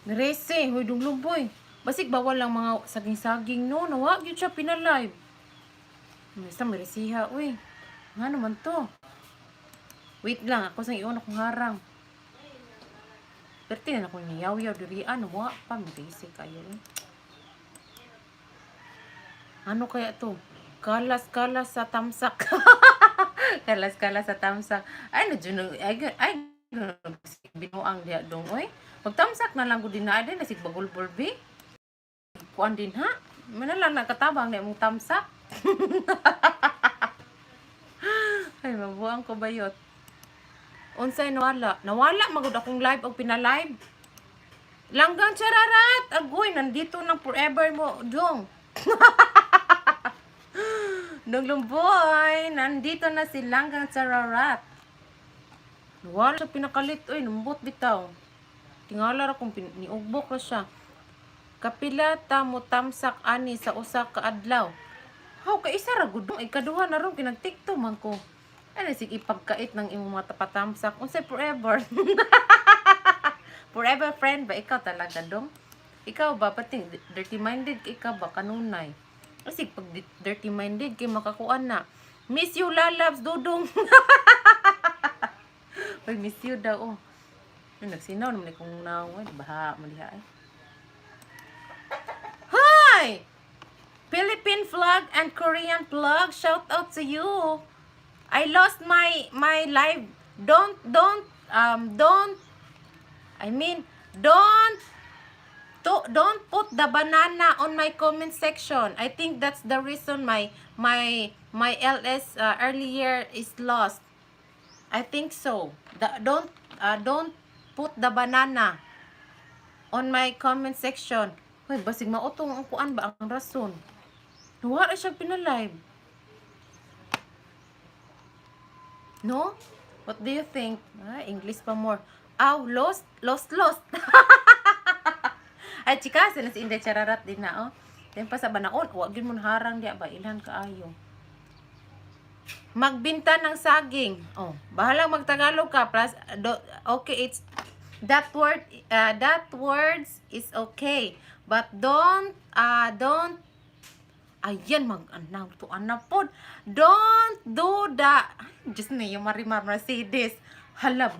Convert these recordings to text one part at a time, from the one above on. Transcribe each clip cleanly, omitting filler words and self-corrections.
Nerese, hoy dunglumboy. Basig bawal lang mga saging-saging, no. Nawa gyud siya pinalive. Basta meresiha, uy. Nga naman to? Wait lang, ako sang iyon akong harang. Perti na ako niyaw-yaw diri ano wa pa merese kayo, eh. Ano kaya to? Kalas-kalas sa tamsak. Kalas-kalas sa tamsak. Ay, na dyan, ay, ay, binuang diya dong, oy. Pagtamsak na lang ko din na, ay, nasig bagulbol, bi. Kuan din, ha? Mana lang nakatabang na imong tamsak. Ay, mabuang ko bayot. Unsay nawala? Nawala magud akong live og pinalive. Langgang chararat! Agoy, nandito nang forever mo, dong. Dong Lumboy, nandito na si Langgang Chararat. Nawala siya pinakalit, oy, nambot bitaw. Tingala ra kung niugbok ra siya. Kapila ta mo tamsak ani sa usa ka adlaw? Haw, kaisa ra gud dong, ikaduha na ron kinag-TikTok man ko. Ano sig ipagkait ng imong mga tapatamsak? Unsay forever? Forever friend ba ikaw talaga, dong? Ikaw ba pati dirty minded ikaw ba kanunay? Kasi pag dirty minded kay makakuan na. Miss you, lalabs dudong. Uy, miss you daw, oh. Ay, nagsinaw naman ni kong naway. Baha, maliha eh. Hi! Philippine flag and Korean flag. Shout out to you. I lost my live. Don't, I mean, don't put the banana on my comment section. I think that's the reason my LS earlier is lost. I think so. Don't put the banana on my comment section. Hoy, basig mautong ang kuan ba ang rason? Wala siya pinalive. No? What do you think? Ah, English pa more. Aw, lost, lost, lost. Ay, chika, sila si Inday Chararat din na, oh. Then pa sa banaon, wag yun mo harang diya ba, ilhan kaayo. Magbinta ng saging. Oh, bahalang magtagalog ka. Plus, do, okay, it's, that word, that words is okay. But don't, ayan, mag, anak, to anak pod. Don't do that. Ay, Diyos na yung Marimar Mercedes. Hala,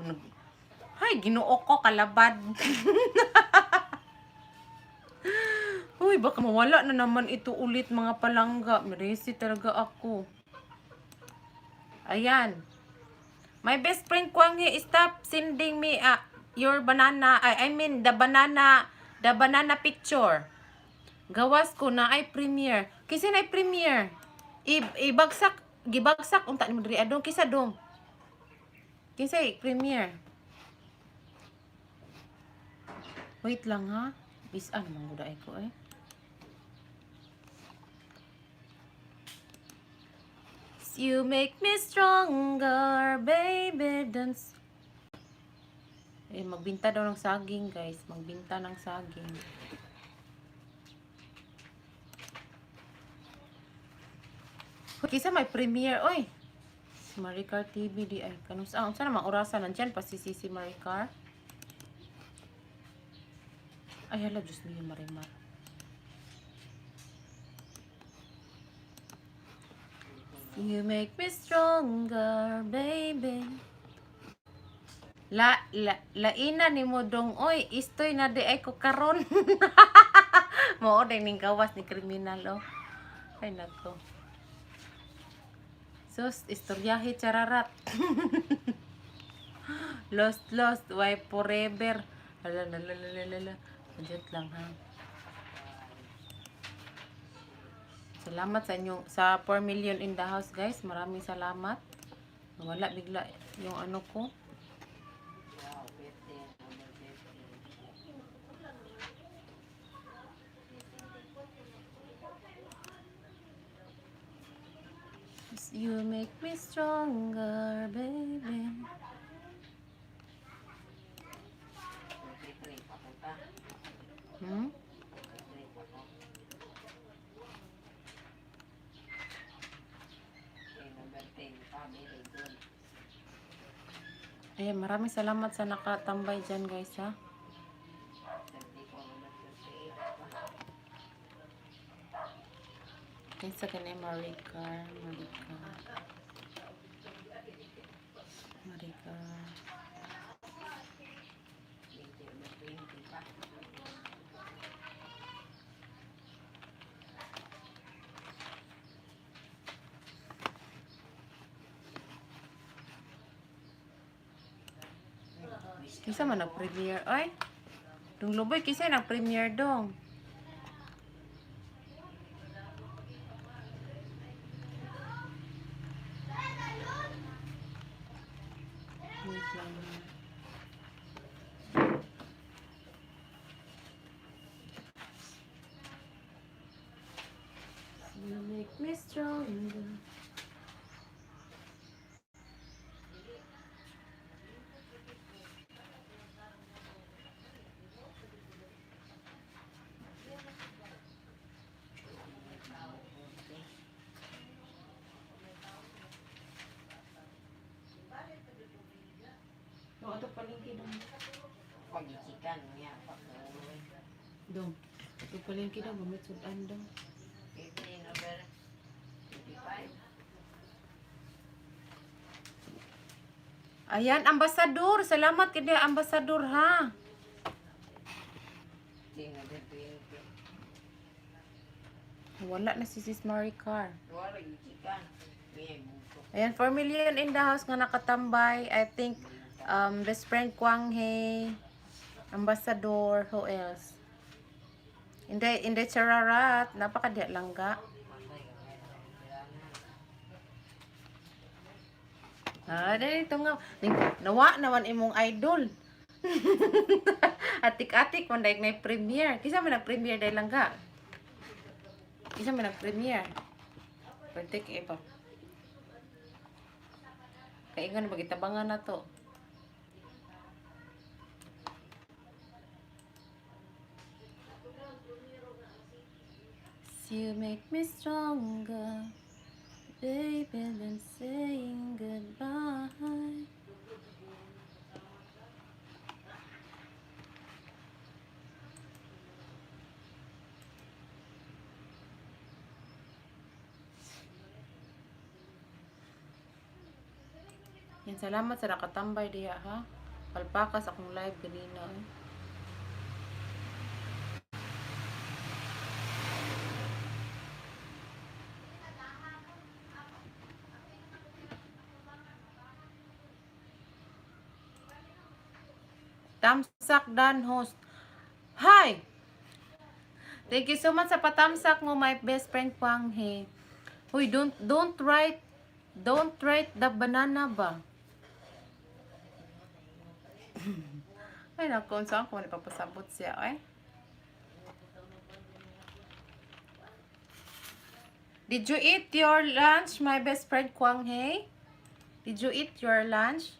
ay, ginoo ko, kalabad. Uy, baka mawala na naman ito ulit, mga palangga. Meresi talaga ako. Ayan. My best friend Kwanghi, stop sending me your banana. I mean, the banana picture. Gawas ko na ay premiere. Kisa na ay premiere. Ibagsak, gibagsak unta ni mo diri adong kisa dong. Kinsa ay premiere? Wait lang ha. Bisan man gud ay ko eh. You make me stronger, baby. Dance. Eh, magbinta daw ng saging, guys. Magbinta ng saging. Kisa may premiere, oy. Si Maricar TV di ay kanus ah, unsa naman orasan nandyan pa si Sisi Maricar? Ay hala, Diyos mio, Marimar. You make me stronger, baby. La, la, laina ni mo dong, oy, istoy na di ay ko karon. Mao day ning gawas ni kriminal, oh. Ay nako. Sus, istoryahe chararat. Lost, lost, why forever? Ala, la, la, la, la, la, la. Budget lang, ha. Salamat sa inyo, sa 4 million in the house, guys. Maraming salamat. Nawala bigla yung ano ko. Wow, 15, number 15. You make me stronger, baby. 23, papunta. 23, ako. Okay, number 10 pa, very good. Ayan, maraming salamat sa nakatambay dyan, guys, ha. 33. Kinsa kani Maricar, Maricar. Maricar. 20 over 20 pa. Kinsa man nag-premiere ay? Dong Luboy, kinsa nag-premiere dong? Wait lang ha. You make me stronger. No, ato palengke dong. Pag-ichikan niya, pag-uwi. Dong. Ato palengke dong, gamit sudan dong. 15 over 25. Ayan, ambasador. Salamat kay ambasador ha. 15 over 20. Wala na si Sis Maricar. Wala ichikan. May buko. Ayan, 4 million in the house nga nakatambay. I think best friend Kwang Hei, ambassador, who else? Inday, Inday Chararat, napakadiya langga. Patay ka ngayon. Kailangan. Ah, dahil ito nga. Nawa naman imong idol. Atik-atik, man daig na premiere. Kisa man nag-premiere dahil langga. Kisa man nag-premiere. Pwede kay iba. Kaingan, magitabangan na to. You make me stronger, baby, than saying goodbye. Yan, salamat sa nakatambay diha, ha? Palpakas akong live ganina, eh. Tamsak Dan host. Hi! Thank you so much sa patamsak mo, my best friend Kwang He. Uy, don't write the banana ba? Ay, naku, saan ko napapasabot siya, ay? Did you eat your lunch, my best friend Kwang He? Did you eat your lunch?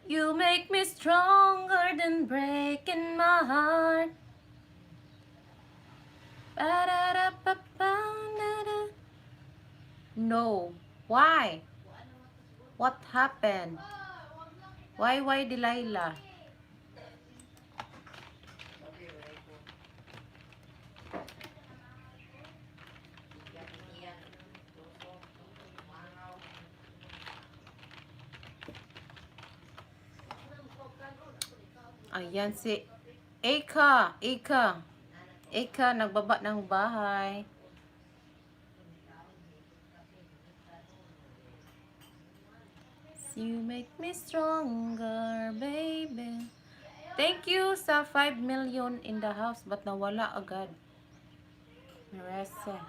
You make me stronger than breaking my heart. Ba-da-da-ba-ba-da-da. No. Why? What happened? Why, Delilah? Iyan. Tusok. Mangaw. Ayan si Eka. Eka. Eka, nagbaba ng bahay. You make me stronger, baby. Thank you sa 5 million in the house, but nawala agad. Merese.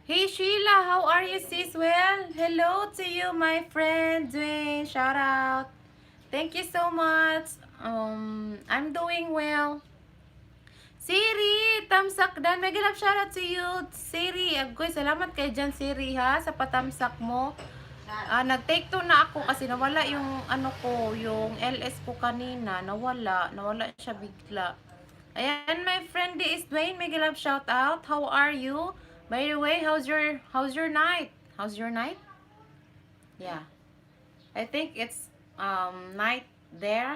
Hey Sheila, how are you, sis? Well, hello to you, my friend Dwayne. Shout out. Thank you so much. I'm doing well. Siri, tamsak dan. Mega love shoutout to you, Siri. Agoy, salamat kay dyan, Siri, ha, sa patamsak mo. Ah, nag-take two na ako kasi nawala yung ano ko, yung LS ko kanina. Nawala. Nawala siya bigla. Ayan, my friend is Dwayne. Mega love shout out. How are you? By the way, how's your night? How's your night? Yeah. I think it's night there.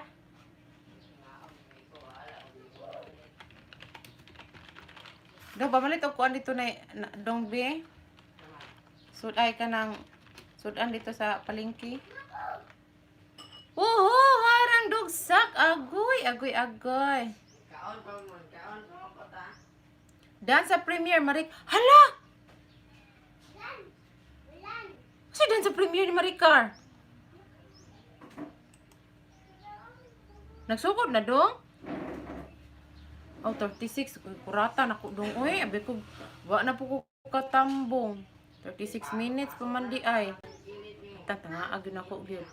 Dong, pamalit og kuan dito na dong be. Suday ka ng sudan dito sa palengke. Wuhu, harang dugsak. Agoy, agoy, agoy. Kaon pa mo, kaon pa mo ta. Dan sa premiere, Marik. Hala! Kasi dan sa premiere ni Maricar. Nagsugod na dong? Oh, 36. Uy, kurata na ko dong. Uy, abi ko, wa na po ko katambong. 36 minutes pa man di ay. Tatangaag yun ako gyud.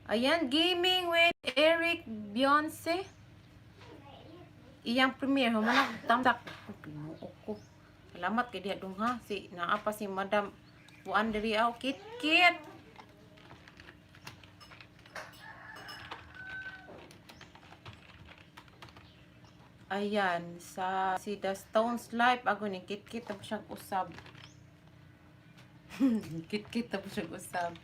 Ayan, gaming with Eric Beyonce. Iyang premiere, humana tamsak. Oh, Ginoo ko. Salamat kay diha dong ha. Si naa pa si Madam Buan diri aw kit kit. Ayan, sa si The Stones Life, ako ni Kit Kit tapos siyang usab. Kit Kit tapos siyang usab.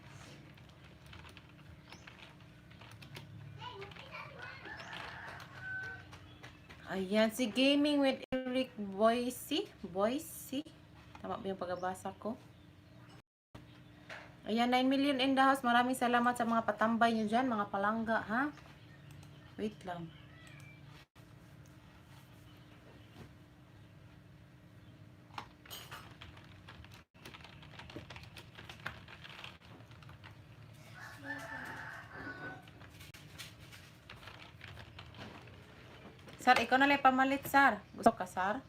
Ayan, si Gaming with Eric Boise. Boise? Tama ba yung pagbabasa ko? Ayan, 9 million in the house. Maraming salamat sa mga patambay nyo dyan, mga palangga, ha? Wait lang. Sir, ikaw na lang pamalit, sir. Gusto ka, sir?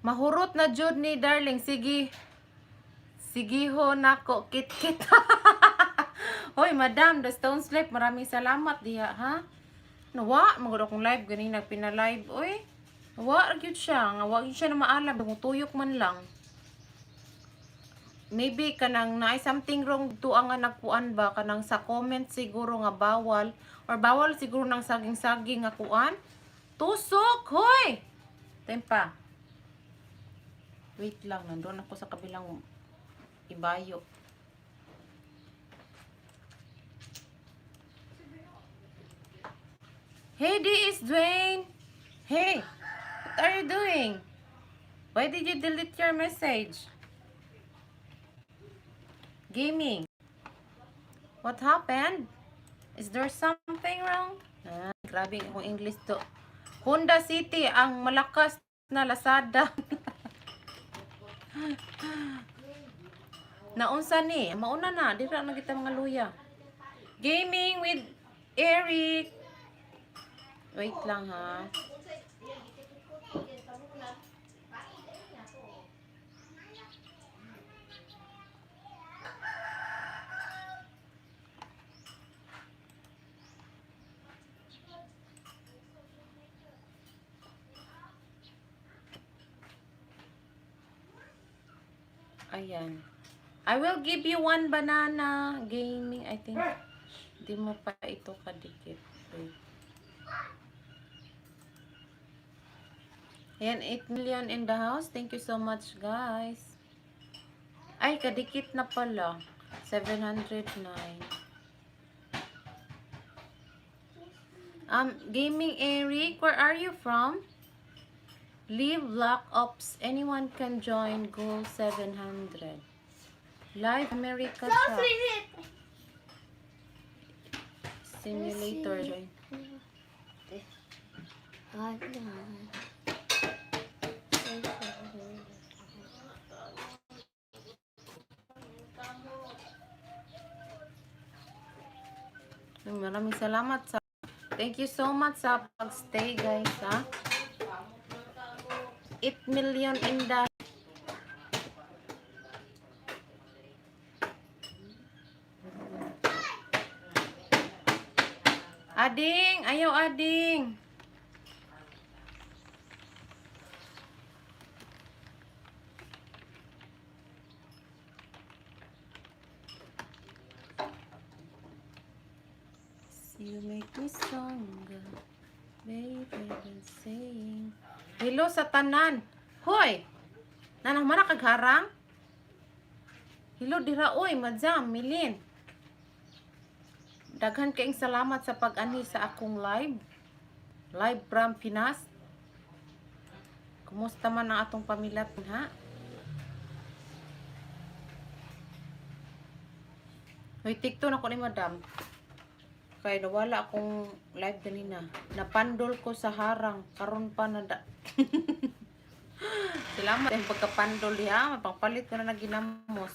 Mahurot na jud ni darling. Sige. Sige ho nako kit kit. Hoy, madam, the Stone Sleep, maraming salamat diha, ha? Nawa, magud akong live ganin nagpina-live, oy. Nawa ra gyud siya, nga wa gyud siya na maalam, tuyok man lang. Maybe kanang naay something wrong to ang nga nagkuan ba kanang sa comment siguro nga bawal or bawal siguro ng saging-saging nga kuan. Tusok, hoy. Tempa. Wait lang, nandun ako sa kabilang ibayo. Hey, D is Dwayne. Hey, what are you doing? Why did you delete your message? Gaming. What happened? Is there something wrong? Ah, grabe akong English to. Honda City, ang malakas na Lazada. Naunsa ni? Mauna na, dira na kita mga luya. Gaming with Eric. Wait lang ha. Ayan. I will give you one banana. Gaming, I think. Di mo pa ito kadikit. Wait. Ayan, 8 million in the house. Thank you so much, guys. Ay, kadikit na pala. 709. Gaming Eric, where are you from? Leave Black Ops. Anyone can join. Goal 700. Live America Truck Simulator. Join. Maraming salamat sa. Thank you so much sa pag-stay, guys, ha. 8 million in the. Ading, ayaw, ading. You make me stronger, baby, been saying. Hello sa tanan. Hoy! Nanang man kagharang? Hello dira oy, madam, Milin. Daghan kaayong salamat sa pag-anhi sa akong live. Live from Pinas. Kumusta man ang atong pamilya, ha? Hoy, TikTok na ko ni madam. Kay nawala akong live ganina. Napandol ko sa harang. Karon pa na da. Salamat yung pagkapandol diha. Mapangpalit ko na naginamos.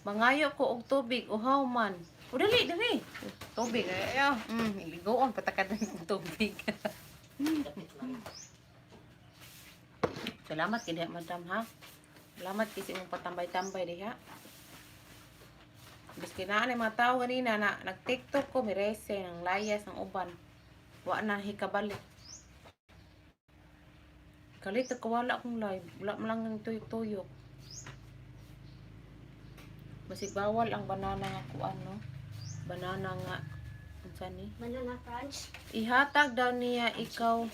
Mangayo ko og tubig. Uhaw man. O dali, dali. Tubig. Ayaw. Iligoon patakad ng tubig. Salamat kay diha, madam, ha. Salamat kay sa imong patambay-tambay diha. Biski naa ni mga tao ganina na nag-TikTok ko, mirese, ng layas, ng uban. Wa na hikabalik. Kalit ko wala akong live. Wala man lang ng tuyok-tuyok. Basig bawal ang banana nga kuan, no? Banana nga unsa ni? Banana crunch. Ihatag daw niya ikaw.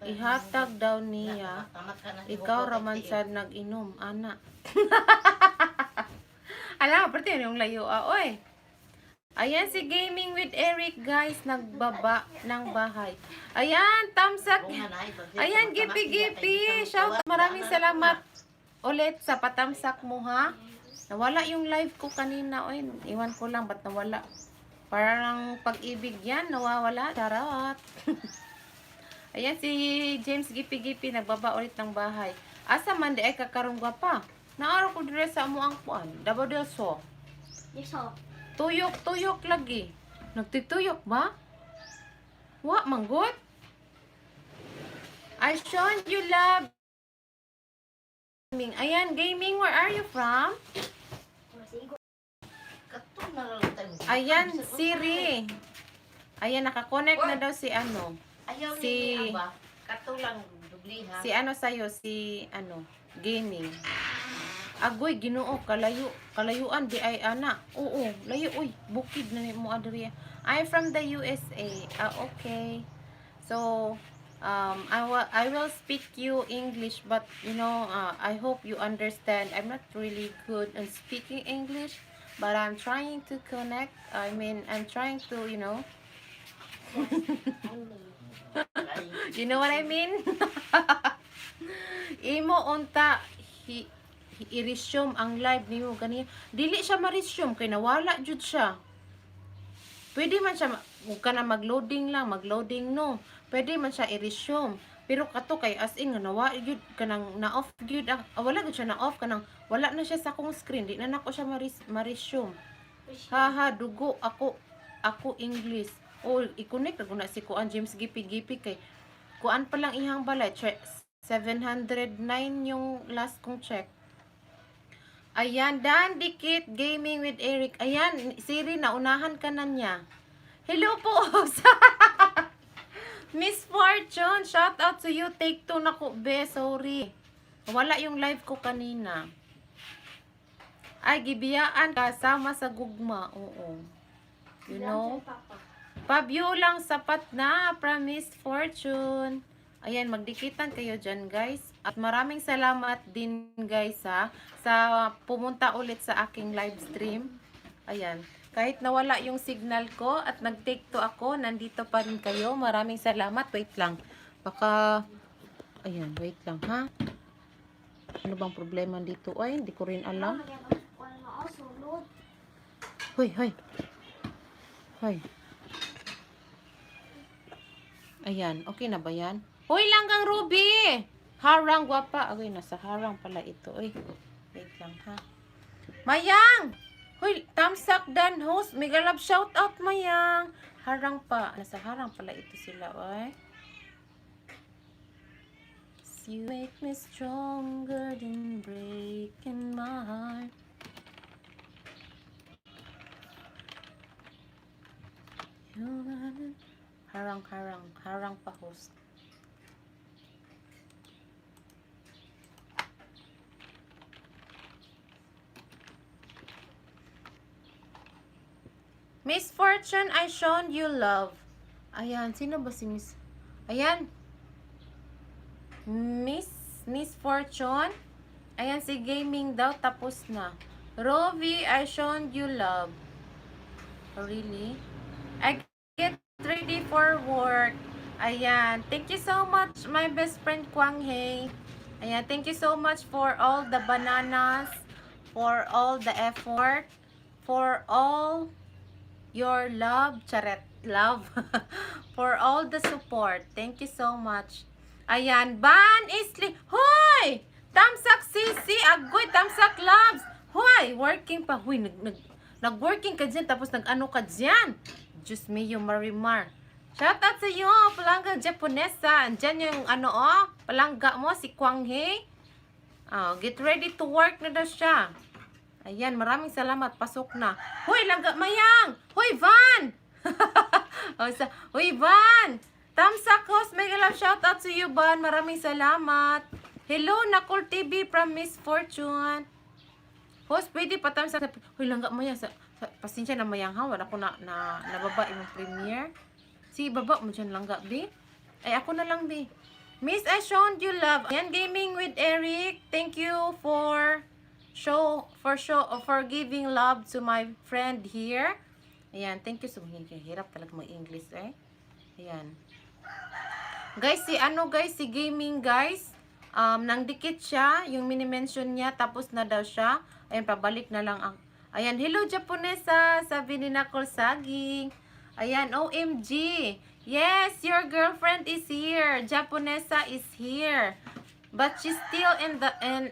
Ihatag daw niya ikaw raman sa nag-inom, ana. Alam, aparte yun yung layo, ah, oy. Ayan si Gaming with Eric, guys, nagbaba ng bahay. Ayan, tamsak. Ayan, Gipi Gipi. Shout out. Maraming salamat ulit sa patamsak mo, ha. Nawala yung live ko kanina, oy. Iwan ko lang, ba't nawala? Parang pag-ibig yan, nawawala. Charot. Ayan si James Gipi Gipi, nagbaba ulit ng bahay. Asa man di ay kakarong gwapa? Naaraw ko dire sa amo ang kuan. Davao del Sur. Yes, oh. Tuyok, tuyok lagi. Nagtituyok ba? Wa, manggot. I shown you love. Gaming. Ayan, gaming, where are you from? Masigo. Ayan, Siri. Ayan, nakakonect na daw si ano. Ayaw ni Aba. Katulang dubliha. Si ano sa'yo, si ano, gaming. Agoy, Ginoo, kalayo, kalayuan di ay ana. Oo, layo, uy, bukid na ni mo adriya. I'm from the USA. Ah, okay. So, I will speak you English, but I hope you understand. I'm not really good in speaking English, but I'm trying to connect. I mean, I'm trying to. I mean. You know what I mean? Imo unta hi, hi i-resume ang live nimo ganiya. Dili siya ma-resume kay nawala jud siya. Pwede man siya ug ka na mag-loading lang, mag-loading, no. Pwede man siya i-resume. Pero kato kay as in nga nawa jud kanang na-off gyud ang ah, wala gyud siya na-off, kanang wala na siya sa akong screen, di na nako siya ma-resume. Haha, dugo ako ako English. O i-connect ra na si kuan James Gipi Gipi kay kuan pa lang ihang balay. 709 yung last kong check. Ayan, Dan Dikit Gaming with Eric. Ayan, Siri, naunahan ka na niya. Hello po. Miss Fortune, shout out to you. Take two na ko, be. Sorry. Wala yung live ko kanina. Ay, gibiyaan kasama sa gugma. Oo. You know? Papa. Pabyo lang, sapat na, promise Fortune. Ayan, magdikitan kayo dyan, guys. At maraming salamat din, guys, ha, sa pumunta ulit sa aking live stream. Ayan. Kahit nawala yung signal ko at nag-take to ako, nandito pa rin kayo. Maraming salamat. Wait lang. Baka, ayan, wait lang, ha. Ano bang problema dito? Ay, hindi ko rin alam. Wala na ako, sulod. Hoy, hoy. Hoy. Ayan, okay na ba yan? Hoy, Langgang Ruby! Harang, gwapa. Agoy, nasa harang pala ito. Uy, wait lang ha. Mayang! Hoy, tamsak dan host. Mega love shout out, Mayang. Harang pa. Nasa harang pala ito sila, oy. You make me stronger than breaking my heart. You Harang, harang. Harang pa, host. Miss Fortune, I shown you love. Ayan, sino ba si Miss? Ayan. Miss Fortune. Ayan, si Gaming daw, tapos na. Rovi, I shown you love. Really? I get ready for work. Ayan. Thank you so much, my best friend Kwang Hei. Ayan, thank you so much for all the bananas, for all the effort, for all your love, charet, love, for all the support. Thank you so much. Ayan, Ban Isli, hoy! Tamsak sisi, agoy, tamsak loves. Hoy, working pa. Hoy, nag-working ka dyan, tapos nag-ano ka dyan. Diyos mio, Marimar. Shout out sa iyo, palangga Japonesa. Andyan yung ano oh, palangga mo, si Kwang Hei. Oh, get ready to work na daw siya. Ayan, maraming salamat. Pasok na. Hoy, langga mayang! Hoy, Van! Oh, Hoy, Van! Tamsak host, mega love shout out to you, Van. Maraming salamat. Hello, Nakul TV from Miss Fortune. Host, pwede pa tamsak. Hoy, langga mayang. Pasensya na mayang ha. Wala ko na nababa imong premiere. Si baba mo dyan langga, B. Ay, ako na lang, B. Miss, I shown you love. Ayan, Gaming with Eric. Thank you for giving love to my friend here. Ayan, thank you so much. Hirap talaga mag-English eh. Ayan. Guys, si ano guys, si Gaming guys, nang dikit siya, yung mini-mention niya, tapos na daw siya. Ayan, pabalik na lang ang. Ayan, hello Japonesa, sabi ni Nakol Saging. Ayan, OMG. Yes, your girlfriend is here. Japonesa is here. But she's still in the in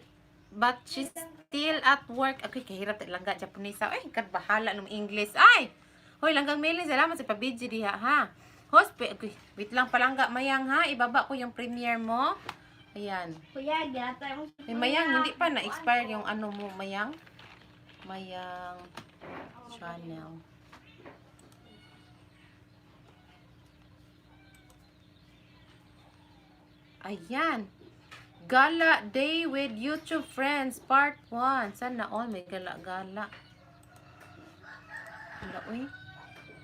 but she's still at work. Okay, kahirap langga Japonesa. Ay, kad bahala ng English. Ay! Hoy, langgang Melin, salamat sa pabidyo diha ha. Host, okay, wait lang palangga mayang ha. Ibaba ko yung premiere mo. Ayan. Kuya, ginatay mo sa Eh, mayang, hindi pa na-expire yung ano mo, mayang. Mayang channel. Ayan. Gala Day with YouTube Friends Part 1. Sana all may gala-gala. Wala, uy.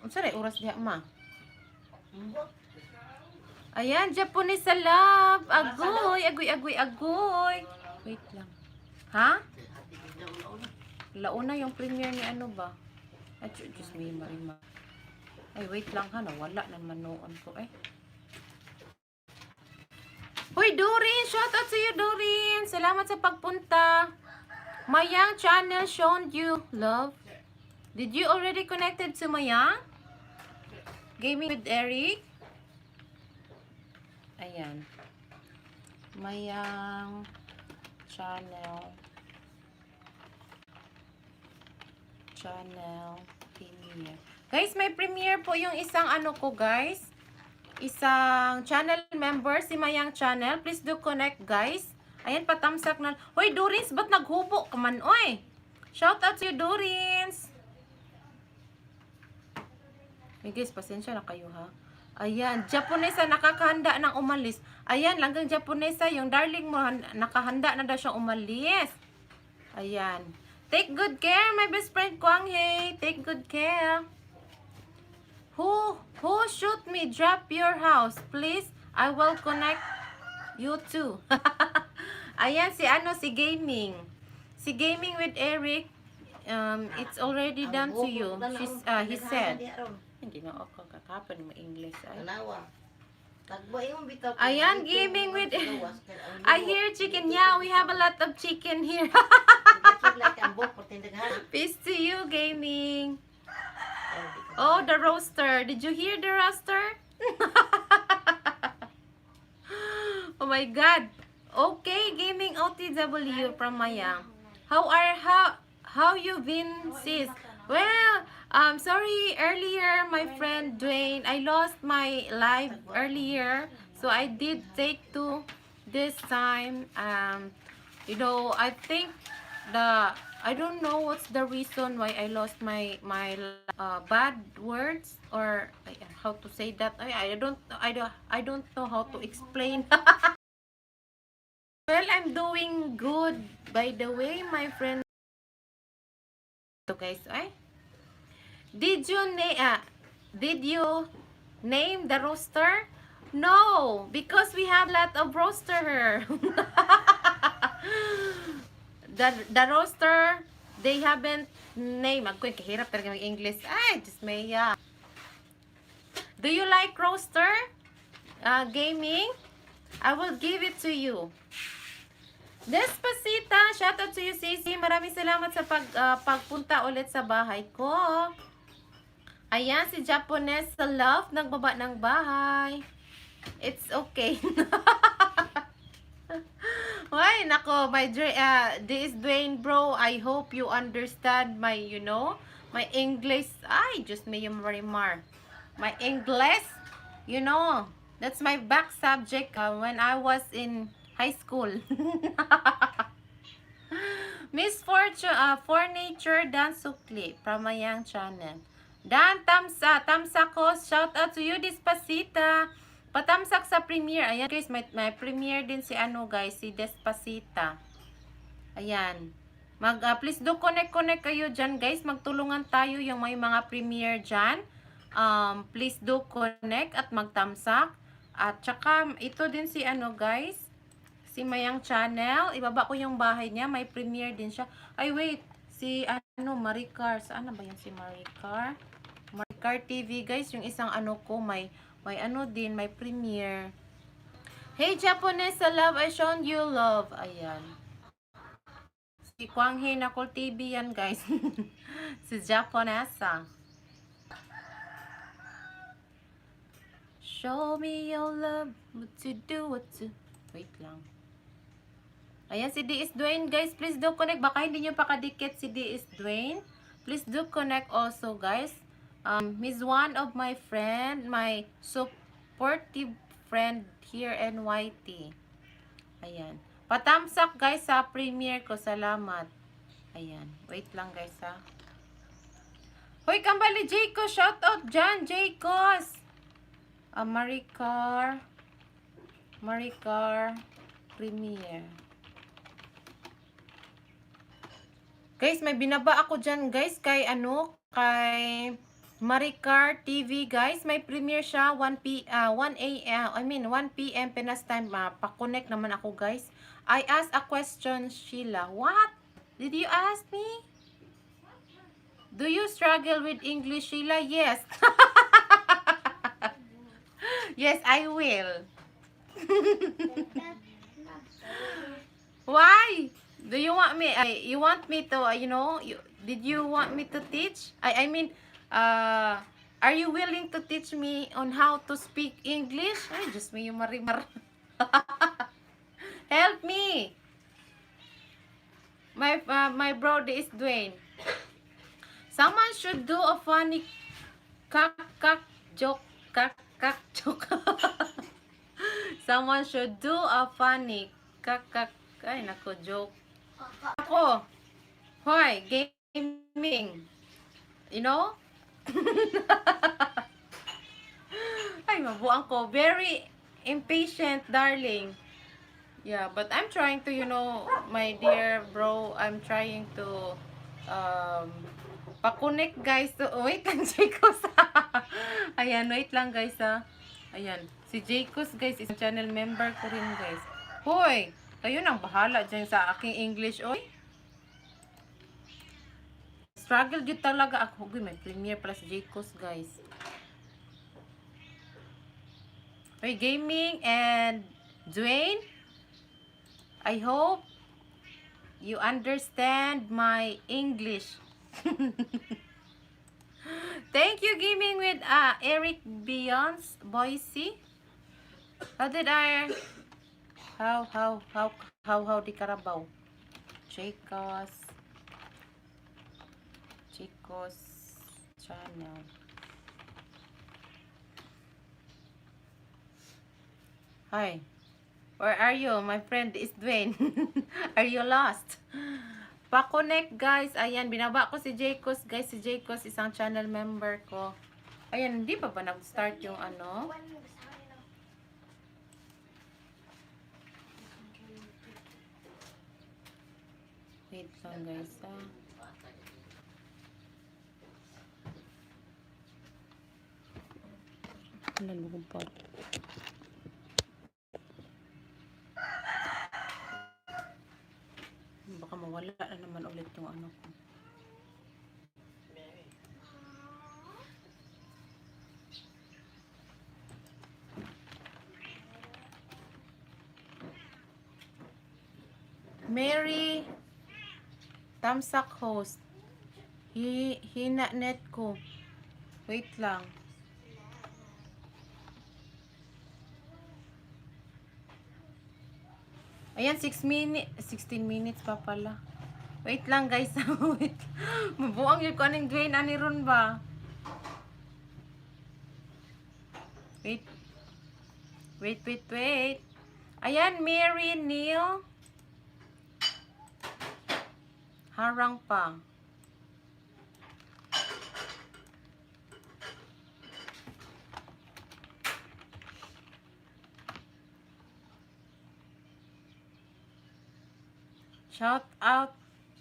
Unsa ray oras diha, ma? Ayan, Japanese sa love. Agoy, agoy, agoy, agoy. Wait lang. Ha? Launa yung premiere ni ano ba? Ay, Diyos me, Marima. Ay, wait lang ha. Nawala na naman noon ko eh. Hoy, Doreen! Shout out to you, Doreen! Salamat sa pagpunta. Mayang channel shown you love. Did you already connected to Mayang? Gaming with Eric? Ayan. Mayang channel. Channel premiere. Guys, may premiere po yung isang ano ko, guys. Isang channel member, si Mayang Channel. Please do connect, guys. Ayan, patamsak na. Hoy, Dorins, ba't naghubo ka man, oy? Shout out to you, Dorins. Hey guys, pasensya na kayo ha. Ayan, Japonesa nakakahanda ng umalis. Ayan, langgang Japonesa, yung darling mo, nakahanda na daw siyang umalis. Ayan. Take good care, my best friend Kwang Hei. Take good care. Who shoot me? Drop your house, please. I will connect you too. Ayan, si ano, si Gaming. Si Gaming with Eric, it's already done to you. He said. Hindi na ako kakapon mo English. Ay. Tanawa. Tagba imong bitaw. Ayan, gaming with- I hear chicken. Yeah, we have a lot of chicken here. Peace to you, Gaming. Oh, the roaster. Did you hear the roaster? Oh my God. Okay, Gaming OTW from Maya. How you been, sis? Well, sorry earlier, my friend Dwayne, I lost my live earlier, so I did take to this time. I think the I don't know what's the reason why I lost my bad words or how to say that. I don't know how to explain. Well, I'm doing good, by the way, my friend. So guys, ay. Did you name the rooster? No, because we have lot of rooster. The rooster, they haven't named. Ako, kahirap talaga mag-English. Ay, just maya. Do you like roaster? Gaming? I will give it to you. Despacita, shout out to you, Sisi. Maraming salamat sa pagpunta ulit sa bahay ko. Ayan, si Japanese sa love, nagbaba ng bahay. It's okay. Ay, nako, this is Dwayne, bro. I hope you understand my English. Ay, just me yung Marimar. My English, that's my back subject when I was in high school. Miss Fortune, for Nature Dan Sukli from Mayang Channel. Dan Tamsa, Tamsa ko, shout out to you, Despacita. Patamsak sa premiere. Ayan guys, may premiere din si ano guys, si Despacita. Ayan. Please do connect connect kayo dyan guys. Magtulungan tayo yung may mga premiere dyan. Please do connect at magtamsak. At saka ito din si ano guys, si Mayang Channel. Ibaba ko yung bahay niya. May premiere din siya. Ay wait, si ano, Maricar. Saan na ba yan si Maricar? Maricar TV guys, yung isang ano ko may ano din, may premiere. Hey Japanese love, I shown you love. Ayan. Si Kwang Hee Nakol TV yan guys. Si Japonesa. Show me your love, what to do, what to... Wait lang. Ayan, si DS Dwayne, guys. Please do connect. Baka hindi nyo pa kadikit si DS Dwayne. Please do connect also, guys. He's one of my friend, my supportive friend here in YT. Ayan. Patamsak, guys, sa premiere ko. Salamat. Ayan. Wait lang, guys, ha. Hoy, Kambali Jaycos. Shout out dyan, Jaycos. Maricar. Maricar Premiere. Guys, may binaba ako dyan, guys, kay ano, kay Maricar TV, guys. May premiere siya 1 a.m., I mean 1 p.m. Pinas time. Pa-connect naman ako, guys. I asked a question, Sheila. What? Did you ask me? Do you struggle with English, Sheila? Yes. Yes, I will. Why? Do you want me? You want me to? Did you want me to teach? I mean, are you willing to teach me on how to speak English? Ay, just me yung marimar. Help me. My brother is Dwayne. Someone should do a funny kak kak joke, kak kak joke. Someone should do a funny kak kak, ay nako, joke. Ako. Hoy, gaming. You know? Ay, mabuang ko. Very impatient, darling. Yeah, but I'm trying to, my dear bro, I'm trying to pa-connect guys. So, wait lang, Jacobs. Ayan, wait lang guys ha. Ayan, si Jacobs guys is channel member ko rin guys. Hoy, kayo nang bahala dyan sa aking English, oy. Struggle gyud talaga ako. Uy, may premiere pala si Jacobs guys. Hoy, gaming and Dwayne, I hope you understand my English. Thank you, gaming with Eric Beyonce Boise. How did I how di Carabao? Jacobs Chicos channel. Hi. Where are you? My friend is Dwayne. Are you lost? Pa-connect, guys. Ayan, binaba ko si Jacos. Guys, si Jacos, isang channel member ko. Ayan, hindi pa ba nag-start yung ano? Wait lang, guys. Ah. Ano mo pa? Baka mawala na naman ulit yung ano ko. Mary Tamsak host. Hina net ko. Wait lang. Ayan, 6 minutes, 16 minutes pa pala. Wait lang, guys. Wait. Mabuang yun ko aning Dwayne ani ron ba? Wait. Wait, wait, wait. Ayan, Mary Neil. Harang pa. Shout out.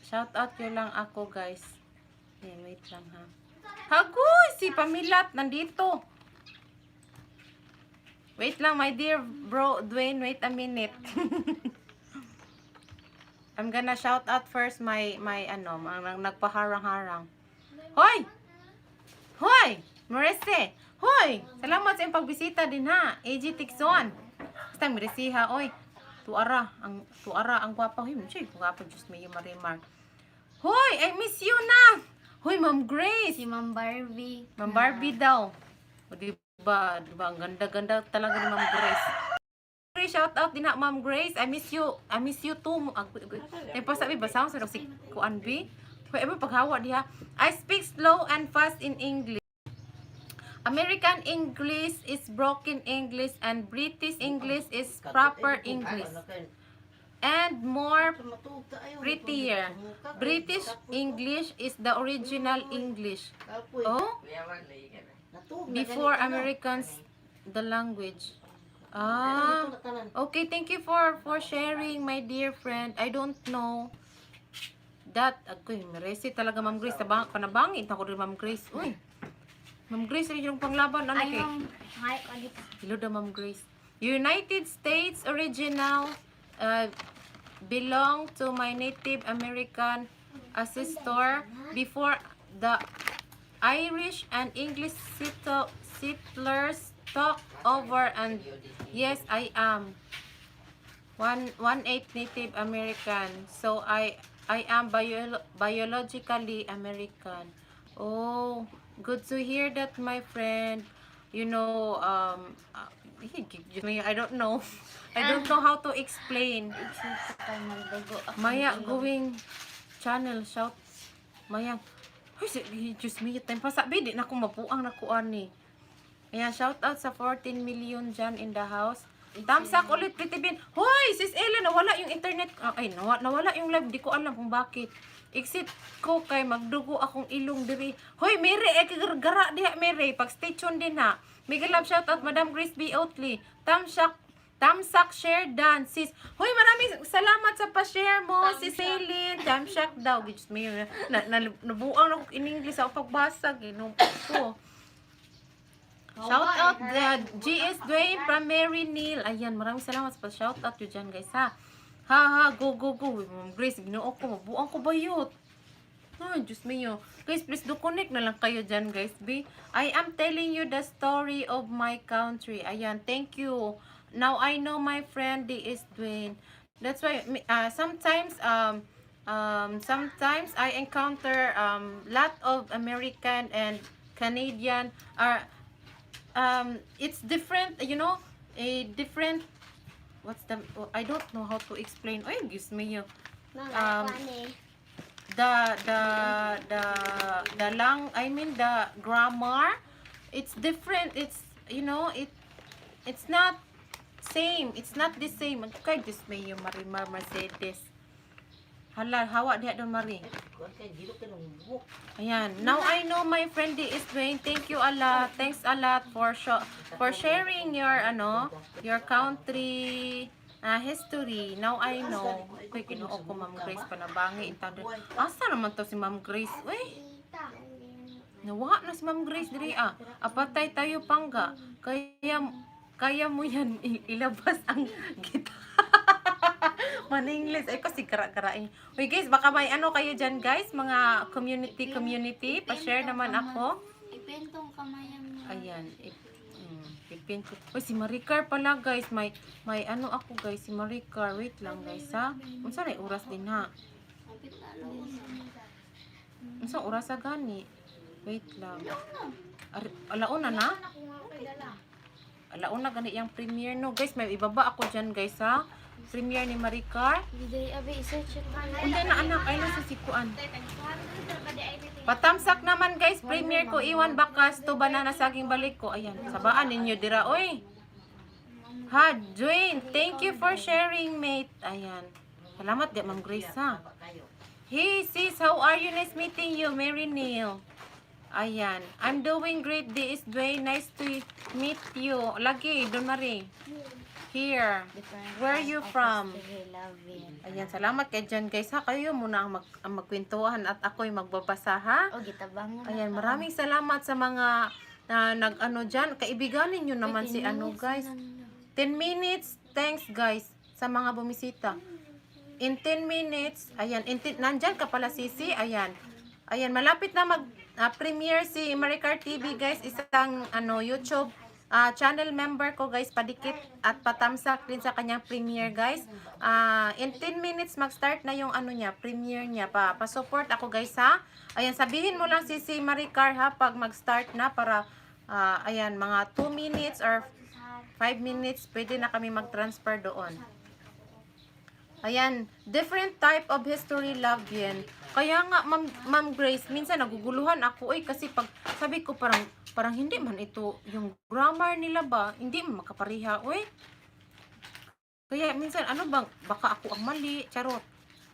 Shout out yun lang ako, guys. Ayan, wait lang ha. Hagoy! Si Pamilat nandito. Wait lang, my dear bro Dwayne, wait a minute. I'm gonna shout out first my ano, ang nagpaharang-harang. Hoy! Hoy! Marese! Hoy! Salamat sa iyong pagbisita din ha. AG Tixon. Basta Marese ha, oy. Tuara ang gwapa. Hoy, siya gwapa, Diyos mio, Marimar. Hoy, I miss you na. Hoy, Ma'am Grace. Si Ma'am Barbie. Ma'am Barbie daw. O, diba, diba, ang ganda-ganda talaga ni Ma'am Grace. Grace, shout out din na, Ma'am Grace. I miss you. I miss you too. Eh, pa sabi, basahon sa si Kuan B. Hoy, ay paghawa diha. I speak slow and fast in English. American English is broken English and British English is proper English. And more prettier. British English is the original English. Oh? Before Americans the language. Ah. Okay, thank you for sharing, my dear friend. I don't know that. Agoy, meresi talaga, Ma'am Grace. Tabang, panabangin ako rin, Ma'am Grace. Uy. Ma'am Grace, rin yung panglaban. Ano Ay, kay? Ma'am. Ay, ulit. Hello daw, Ma'am Grace. United States original belong to my Native American ancestor before the Irish and English settlers took over, and yes, I am one eighth Native American, so I am biologically American. Oh, good to hear that, my friend. I don't know. I don't know how to explain. Maya going channel shout. Maya. Ay, Diyos mio, time pa sabi, di na ko mapuang nakuan ni. Ayan, shout out sa 14 million dyan in the house. Tamsak ulit, Pretty Bin. Hoy, sis Ella, nawala yung internet. Ah, ay, nawala yung live. Di ko alam kung bakit. Exit ko kay magdugo akong ilong diri. Hoy, Mary, eh, kagara diha, Mary. Pag stay tuned din ha. Mega love shout out, Madam Grace B. Oatley. Tamsak, Tamsak share done, sis. Hoy, maraming salamat sa pa-share mo, sis Aileen. Tamsak daw. Diyos mio, nabuang ako in English ako pagbasa. Ginoo ko. Shout out the GS Dwayne from Mary Neil. Ayan, maraming salamat sa shout out yun dyan, guys, ha. Ha, ha, go, go, go. Ma'am Grace, ginoo ko. Mabuang ko ba yun? Ay, Diyos mio. Guys, please do connect na lang kayo dyan, guys. B. I am telling you the story of my country. Ayan, thank you. Now I know my friend D.S. Dwayne. That's why sometimes I encounter lot of American and Canadian are it's different, a different, what's the, I don't know how to explain. Ay, excuse me. Ma'am, ay, eh. The lang I mean the grammar, it's different. It's you know it it's not same. It's not the same. Kay Diyos mio, Marimar Mercedes. Hala, hawa diha Don Marie. Kuan kay dilo kay nung buhok. Ayan. Now I know my friend D is Dwayne. Thank you a lot. Thanks a lot for sharing your ano, your country history. Now I know. Uy, Ginoo ko, Ma'am Grace, panabangi in taon. Asa naman to si Ma'am Grace? Uy, nawa na si Ma'am Grace diri ah. Apatay tayo, pangga. Kaya kaya mo yan ilabas ang gitara. Maningles. Ay, kasi kara-karain. Uy, guys, baka may ano kayo dyan, guys. Mga community, community. Pa-share naman ako. Ipentong kamay ang Ayan. Ipin ko. Uy, si Maricar pala, guys. May ano ako, guys. Si Maricar. Wait lang, guys, ha? Unsa na oras din, ha? Kapit na alauna. Unsa oras sa gani? Wait lang. Alauna na? Alauna gani yung premiere, no? Guys, may ibaba ako dyan, guys, ha? Premiere ni Maricar. Hindi, abi, i-search it. Unsa na, anak? Ay, nasa sikuan. Patamsak naman, guys, premiere ko iwan bakas to banana saging balik ko. Ayan, sabaan ninyo dira oy. Ha, Dwayne, thank you for sharing, mate. Ayan. Salamat di Ma'am Grace ha. Ba kayo. Hey sis, how are you? Nice meeting you, Mary Neil. Ayan. I'm doing great. This is Dwayne. Nice to meet you. Lagi, Don Marie. Here. Where are you from? Ayan, salamat kay dyan, guys ha. Kayo muna ang magkwentuhan at ako'y magbabasa ha. O, gitabangan. Ayan, maraming salamat sa mga na nag-ano dyan. Kaibiganin nyo naman si ano, guys. 10 minutes, thanks guys, sa mga bumisita. In 10 minutes, ayan, nandyan ka pala, Sisi, ayan. Ayan, malapit na mag premiere si Maricar TV, guys, isang ano YouTube channel member ko, guys, padikit at patamsak din sa kanyang premiere, guys. In 10 minutes mag-start na yung ano niya, premiere niya. Pa-support ako, guys, ha. Ayan, sabihin mo lang si Maricar ha pag mag-start na para ayan, mga 2 minutes or 5 minutes, pwede na kami mag-transfer doon. Ayan, different type of history, love yan. Kaya nga, Ma'am Grace, minsan naguguluhan ako eh, kasi pag sabi ko parang, parang hindi man ito, yung grammar nila ba, hindi man makapareha, oy. Kaya minsan, ano bang, baka ako ang mali, charot.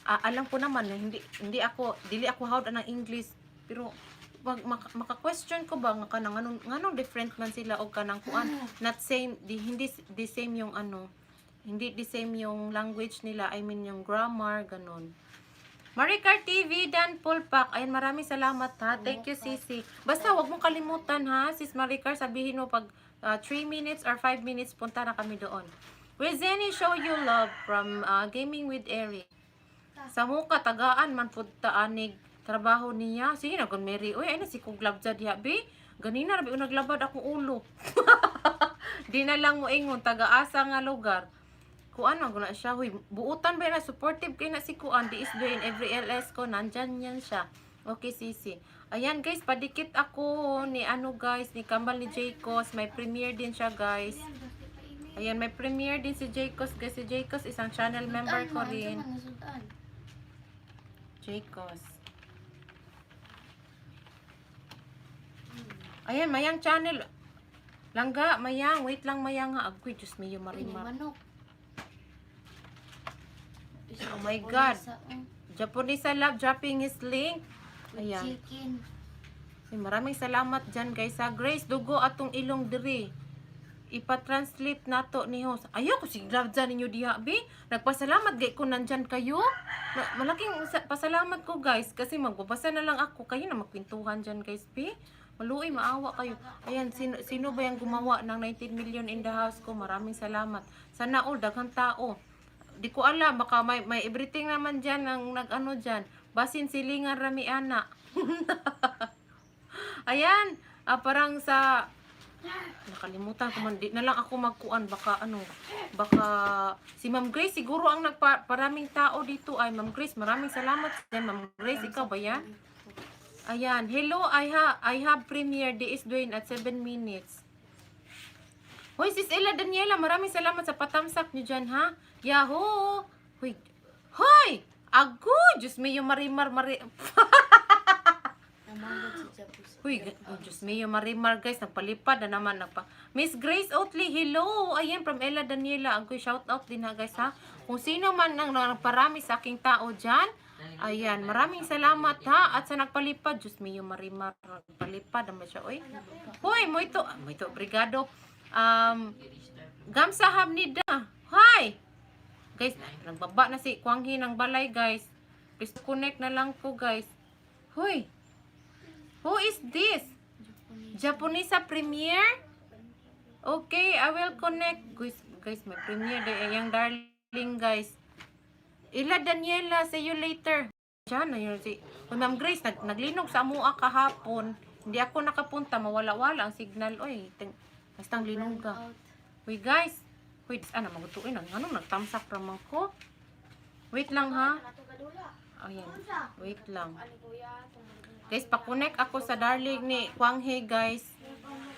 Ah, alam ko naman na hindi, hindi ako, dili ako hawd ng English, pero pag maka-question ko ba nga kanang anong nganong different man sila og kanang kuan, not same di, hindi the same yung ano, hindi the same yung language nila, I mean yung grammar, ganun. Maricar TV, Dan Pulpak. Ayan, maraming salamat ha. Thank you, Sisi. Basta wag mong kalimutan ha, Sis Maricar, sabihin mo pag 3 minutes or 5 minutes, punta na kami doon. With any show you love from Gaming with Eric. Sa muka, tagaan man pud ta anig trabaho niya. Sige na, gun Mary. Uy, ay na si Kuglab dyan diha, be. Ganina, rabi, naglabad akong ulo. Di na lang mo ingon, taga-asa nga lugar. Kuan man guna siya, huy, buutan ba na, supportive kay na si Kuan, di is doing every LS ko, nandyan yan siya. Okay, sisi. Ayan guys, padikit ako ni ano guys, ni Kambal ni Jaycos, may premiere din siya, guys. Ayan, may premiere din si Jaycos guys. Si Jaycos, isang channel member ko rin. Jaycos. Ayan, Mayang channel. Langga, Mayang, wait lang Mayang ha. Agoy, Diyos mio, marimar. Manok. Oh my God. Japanese love dropping his link. Ayan. Chicken. Ay, maraming salamat dyan guys sa Grace dugo atong ilong diri. Ipa-translate nato ni host. Ayaw ko sige love dyan ninyo diha bi. Nagpasalamat gay ko nandyan kayo. Malaking pasalamat ko guys kasi magbabasa na lang ako kayo na magkwentuhan dyan guys bi. Maluoy, maawa kayo. Ayan, sino ba yung gumawa ng 19 million in the house ko? Maraming salamat. Sana all, daghang tao. Di ko alam, baka may everything naman dyan ang nag-ano dyan. Basin silingan rami ana. Ayan, parang sa nakalimutan ko man, di na lang ako magkuan baka ano, baka si Ma'am Grace siguro ang nagpa paraming tao dito ay Ma'am Grace, maraming salamat din Ma'am Grace, ikaw ba yan? Ayan, hello, I have premiere D is doing at 7 minutes. Hoy, Sis Ella Daniela, maraming salamat sa patamsak nyo dyan, ha? Yahoo! Hoy, hoy! Agoy! Diyos mio, marimar, mari... Namanggod si Japos. Uy, oh, Diyos mio, Marimar, guys, nagpalipad na naman. Miss Grace Otley, hello! Ayan, from Ella Daniela. Agoy, shout out din ha, guys, ha? Kung sino man ang nagparami sa aking tao dyan, Ayan, maraming salamat ha. At sa nagpalipad, Diyos mio marimar, nagpalipad naman siya, oy. Hoy, mo ito, brigado. Gamsahamnida. Hi! Guys, nagbaba na si Kwanghi ng balay, guys. Please connect na lang ko, guys. Hoy! Who is this? Japanese premiere? Okay, I will connect. Guys, guys, may premiere day. Yang darling, guys. Ila Daniela, see you later. Diyan na yun si... Uy, Ma'am Grace, naglinog sa amua kahapon. Hindi ako nakapunta, mawala-wala ang signal. Oy, basta ang linog ka. Out. Uy, guys. Wait, ano, magutuin. Ano, nagtamsak raman ko. Wait lang, ha? Ayan. Wait lang. Guys, pa-connect ako sa darling ni Kwang Hee, guys.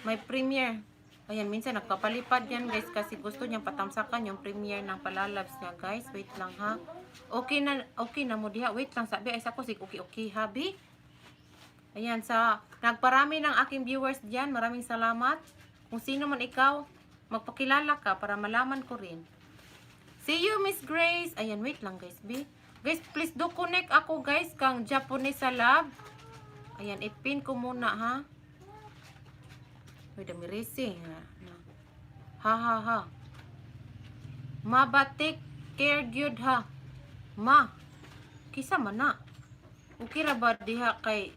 May premiere. Ayan, minsan nagpapalipad yan, guys, kasi gusto niyang patamsakan yung premiere ng palalabs niya, guys. Wait lang, ha? Okay na mo diha. Wait lang, sabi. Ay, sa ko, sig okay, okay, habi. Ayan, sa nagparami ng aking viewers diyan, maraming salamat. Kung sino man ikaw, magpakilala ka para malaman ko rin. See you, Miss Grace. Ayan, wait lang, guys, B. Guys, please do connect ako, guys, kang Japanese sa lab. Ayan, ipin ko muna, ha? Wait, dami racing, ha? Ha, ha, ha. Ma, ba, take care, gyud, ha? Ma, kisa man na. Okay ra ba diha kay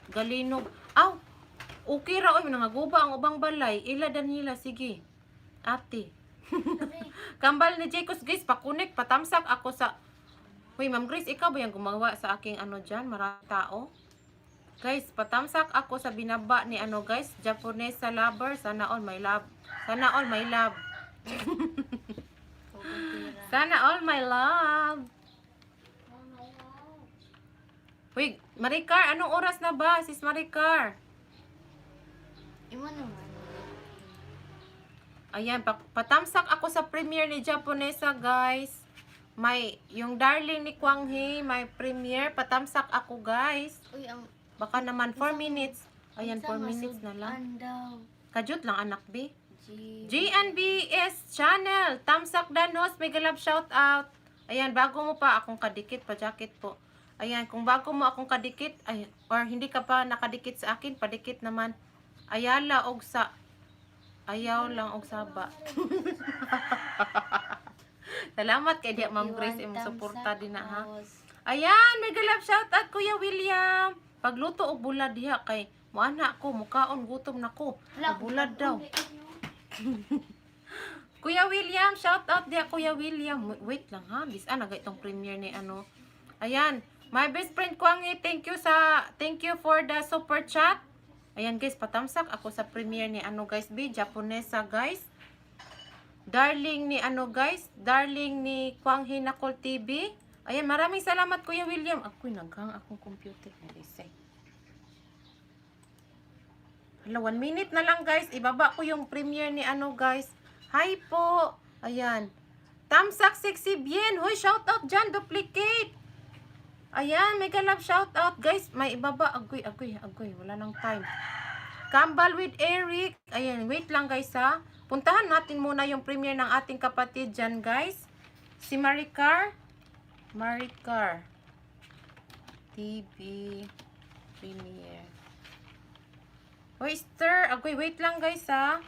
Galinog? Aw, okay ra, oy, nangaguba ang ubang balay. Ila Daniela, sige. Ate. Kambal ni Jacobs, guys, pakunik, patamsak ako sa... Uy, Ma'am Grace, ikaw ba yung gumawa sa aking ano dyan? Maraming tao? Guys, patamsak ako sa binaba ni ano guys, Japanese sa lover. Sana all my love. Sana all my love. Sana all my love. Uy, Maricar, anong oras na ba? Sis Maricar. Imo naman. Ayan, patamsak ako sa premiere ni Japonesa, guys. May, yung darling ni Kwang Hee, may premiere. Patamsak ako, guys. Uy, ang Baka naman 4 minutes. Ayan, unsa 4 minutes na lang. masud-an daw. Kajut lang, anak, B. G. GNBS Channel. Tamsak Danos, mega love shout out. Ayan, bago mo pa akong kadikit, pa-jacket po. Ayan, kung bago mo akong kadikit, ay, or hindi ka pa nakadikit sa akin, padikit naman. Ayala og sa ayaw lang og saba. Salamat kay diya Ma'am Grace imong suporta din na ha. Ayan, mega love shout out Kuya William. Pagluto og bulad diha kay muana ko mukaon gutom na ko. Og bulad daw. Kuya William, shout out diha Kuya William. Wait lang ha, bisan na itong premiere ni ano. Ayan, my best friend Kwangi, thank you for the super chat. Ayan guys, patamsak ako sa premiere ni ano guys, B Japonesa guys. Darling ni ano guys, darling ni Kwang Hinakol TV. Ayan, maraming salamat Kuya William. Ako'y naghang akong computer. Narisay. Hala, 1 minute na lang guys. Ibaba ko yung premiere ni ano guys. Hi po. Ayan. Tamsak Sexy Bien. Hoy, shout out dyan. Duplicate. Ayan, mega love shout out. Guys, may ibaba. Agoy, agoy, agoy. Wala nang time. Kambal with Eric. Ayan, wait lang guys ha. Puntahan natin muna yung premiere ng ating kapatid dyan guys. Si Maricar. Maricar. TV premiere. Oyster, agoy, wait lang guys ha.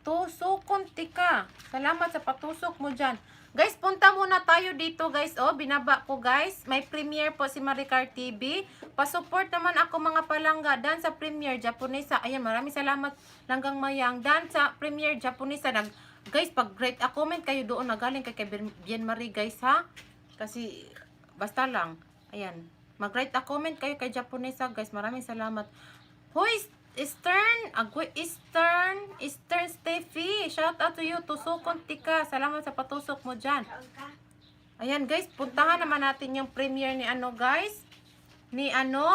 Tusukon tika. Salamat sa patusok mo dyan. Guys, punta muna tayo dito guys. Oh, binaba ko guys. May premiere po si Maricar TV. Pa-support naman ako mga palangga. Dan sa premiere Japonesa. Ayan, maraming salamat langgang mayang. Dan sa premiere Japonesa. Guys, pag great a comment kayo doon na galing kay Bien Marie guys ha. Kasi basta lang. Ayan. Mag-write a comment kayo kay Japonesa guys. Maraming salamat. Hoy, Stern, agoy, Stern, Stern Steffi, shout out to you, tusukon tika, salamat sa patusok mo dyan. Ayan guys, puntahan naman natin yung premiere ni ano guys, ni ano,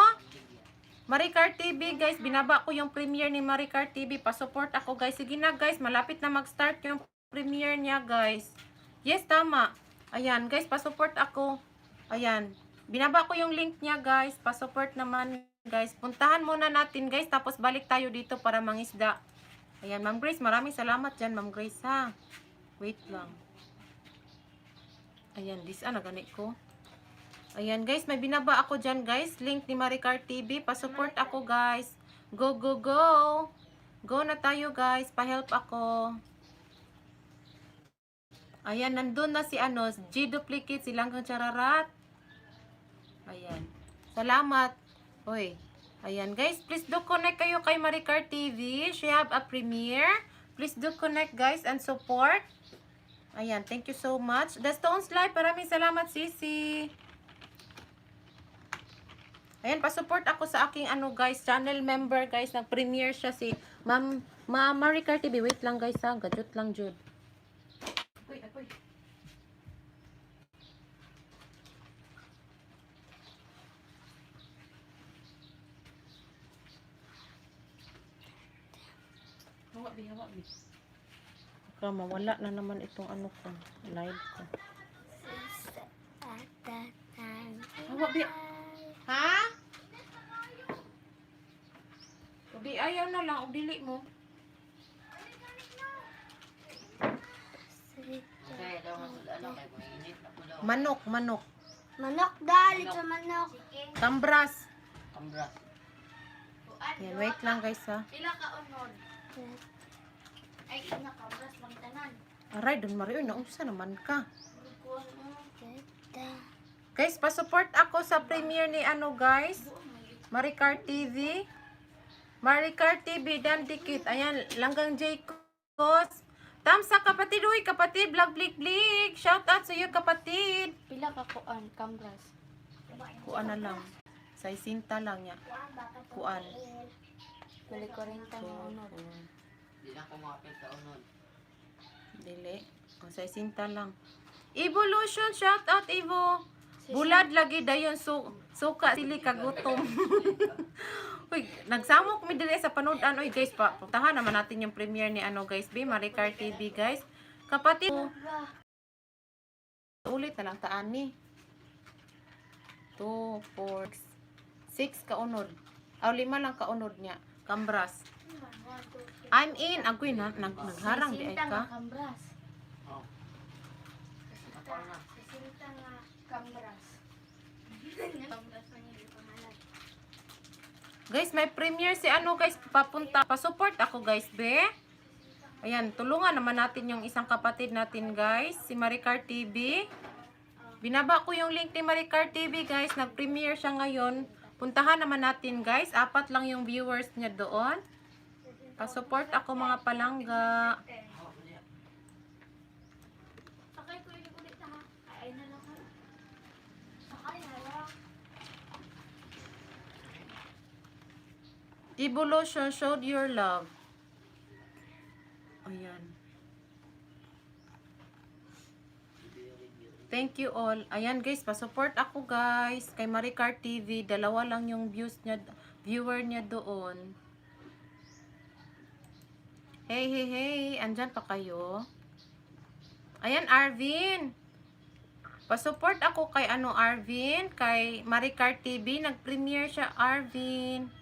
Maricar TV guys, binaba ko yung premiere ni Maricar TV, pasupport ako guys. Sige na guys, malapit na mag-start yung premiere niya guys. Yes, tama. Ayan guys, pasupport ako. Ayan, binaba ko yung link niya guys, pasupport naman guys. Puntahan muna natin guys, tapos balik tayo dito para mangisda. Ayan, Ma'am Grace, maraming salamat dyan, Ma'am Grace ha. Wait lang. Ayan, this ano, gani ko. Ayan guys, may binaba ako dyan guys. Link ni Maricar TV. Pa-support ako guys. Go, go, go! Go na tayo guys. Pa-help ako. Ayan, nandun na si ano, G Duplicate, si Langgang Chararat. Ayan. Salamat. Hoy. Ayan guys, please do connect kayo kay Maricar TV. She have a premiere. Please do connect guys and support. Ayan, thank you so much. The Stones Live, maraming salamat sisi. Ayan, pa-support ako sa aking ano guys, channel member guys. Nag-premiere siya si Ma'am Ma'am Maricar TV. Wait lang guys ha, gadget lang jud. Uy, akoy. Hawa bi, hawa bi. Baka mawala na naman itong ano ko, live ko. Hawa bi. Ha? Udi ayaw na lang, og dili mo. Kaya daw masulan kay mainit na ko daw. Manok, manok. Manok dali sa manok. Tambras. Kambras. Yan, wait lang guys ha. Pila ka unod? Ay, nakabras lang tanan. Aray, Don Mario, naunsa naman ka. Guys, pa-support ako sa premiere ni ano guys. Maricar TV. Maricar TV, Dan Dikit. Ayan, Langgang J. Cos. Tamsa kapatid, uy, kapatid, vlog blik blik. Shout out sa iyo kapatid. Pila ka kuan kambras? Kuan na lang. Sa isinta lang niya. Kuan. Bali 40 nga unod. Di na ko mapit sa unod. Dili. O, sa isinta lang. Evolution, shout out Evo. Bulad lagi dayon su suka sili kagutom. Uy, nagsamok mi dili sa panood-an oy guys pa. Puntahan naman natin yung premiere ni ano guys, B Maricar TV guys. Kapatid, ulit na lang taan ni. 2 4 6 kaunod. Aw lima lang kaunod niya. Kambras. I'm in. Agoy na nagharang di ay Sisinta ka. nga kambras. Oh. Ako na. Sisinta nga kambras. Kambras man yung pangalan. Guys, may premiere si ano guys, papunta. Pa-support ako guys, be. Ayan, tulungan naman natin yung isang kapatid natin guys, si Maricar TV. Binaba ko yung link ni Maricar TV guys, nag-premiere siya ngayon. Puntahan naman natin guys, apat lang yung viewers niya doon. Pa-support ako mga palangga. Sakay ko ulit ulit ha. Ay, ay na lang ha. Sakay na lang. Evolution showed your love. Ayan. Thank you all. Ayan guys, pa-support ako guys kay Maricar TV. Dalawa lang yung views niya, viewer niya doon. Hey, hey, hey. Andyan pa kayo? Ayan, Arvin. Pa-support ako kay ano Arvin, kay Maricar TV. Nag-premiere siya, Arvin.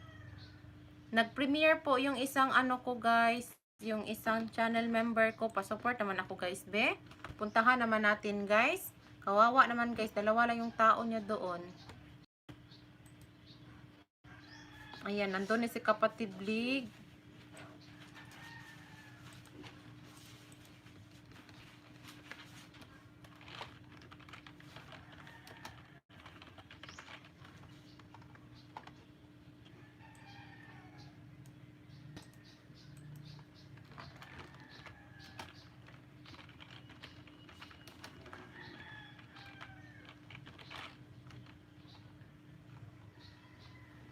Nag-premiere po yung isang ano ko guys, yung isang channel member ko. Pa-support naman ako guys, be. Puntahan naman natin guys. Kawawa naman guys, dalawa lang yung tao niya doon. Ayan, nandun na si kapatid Blig.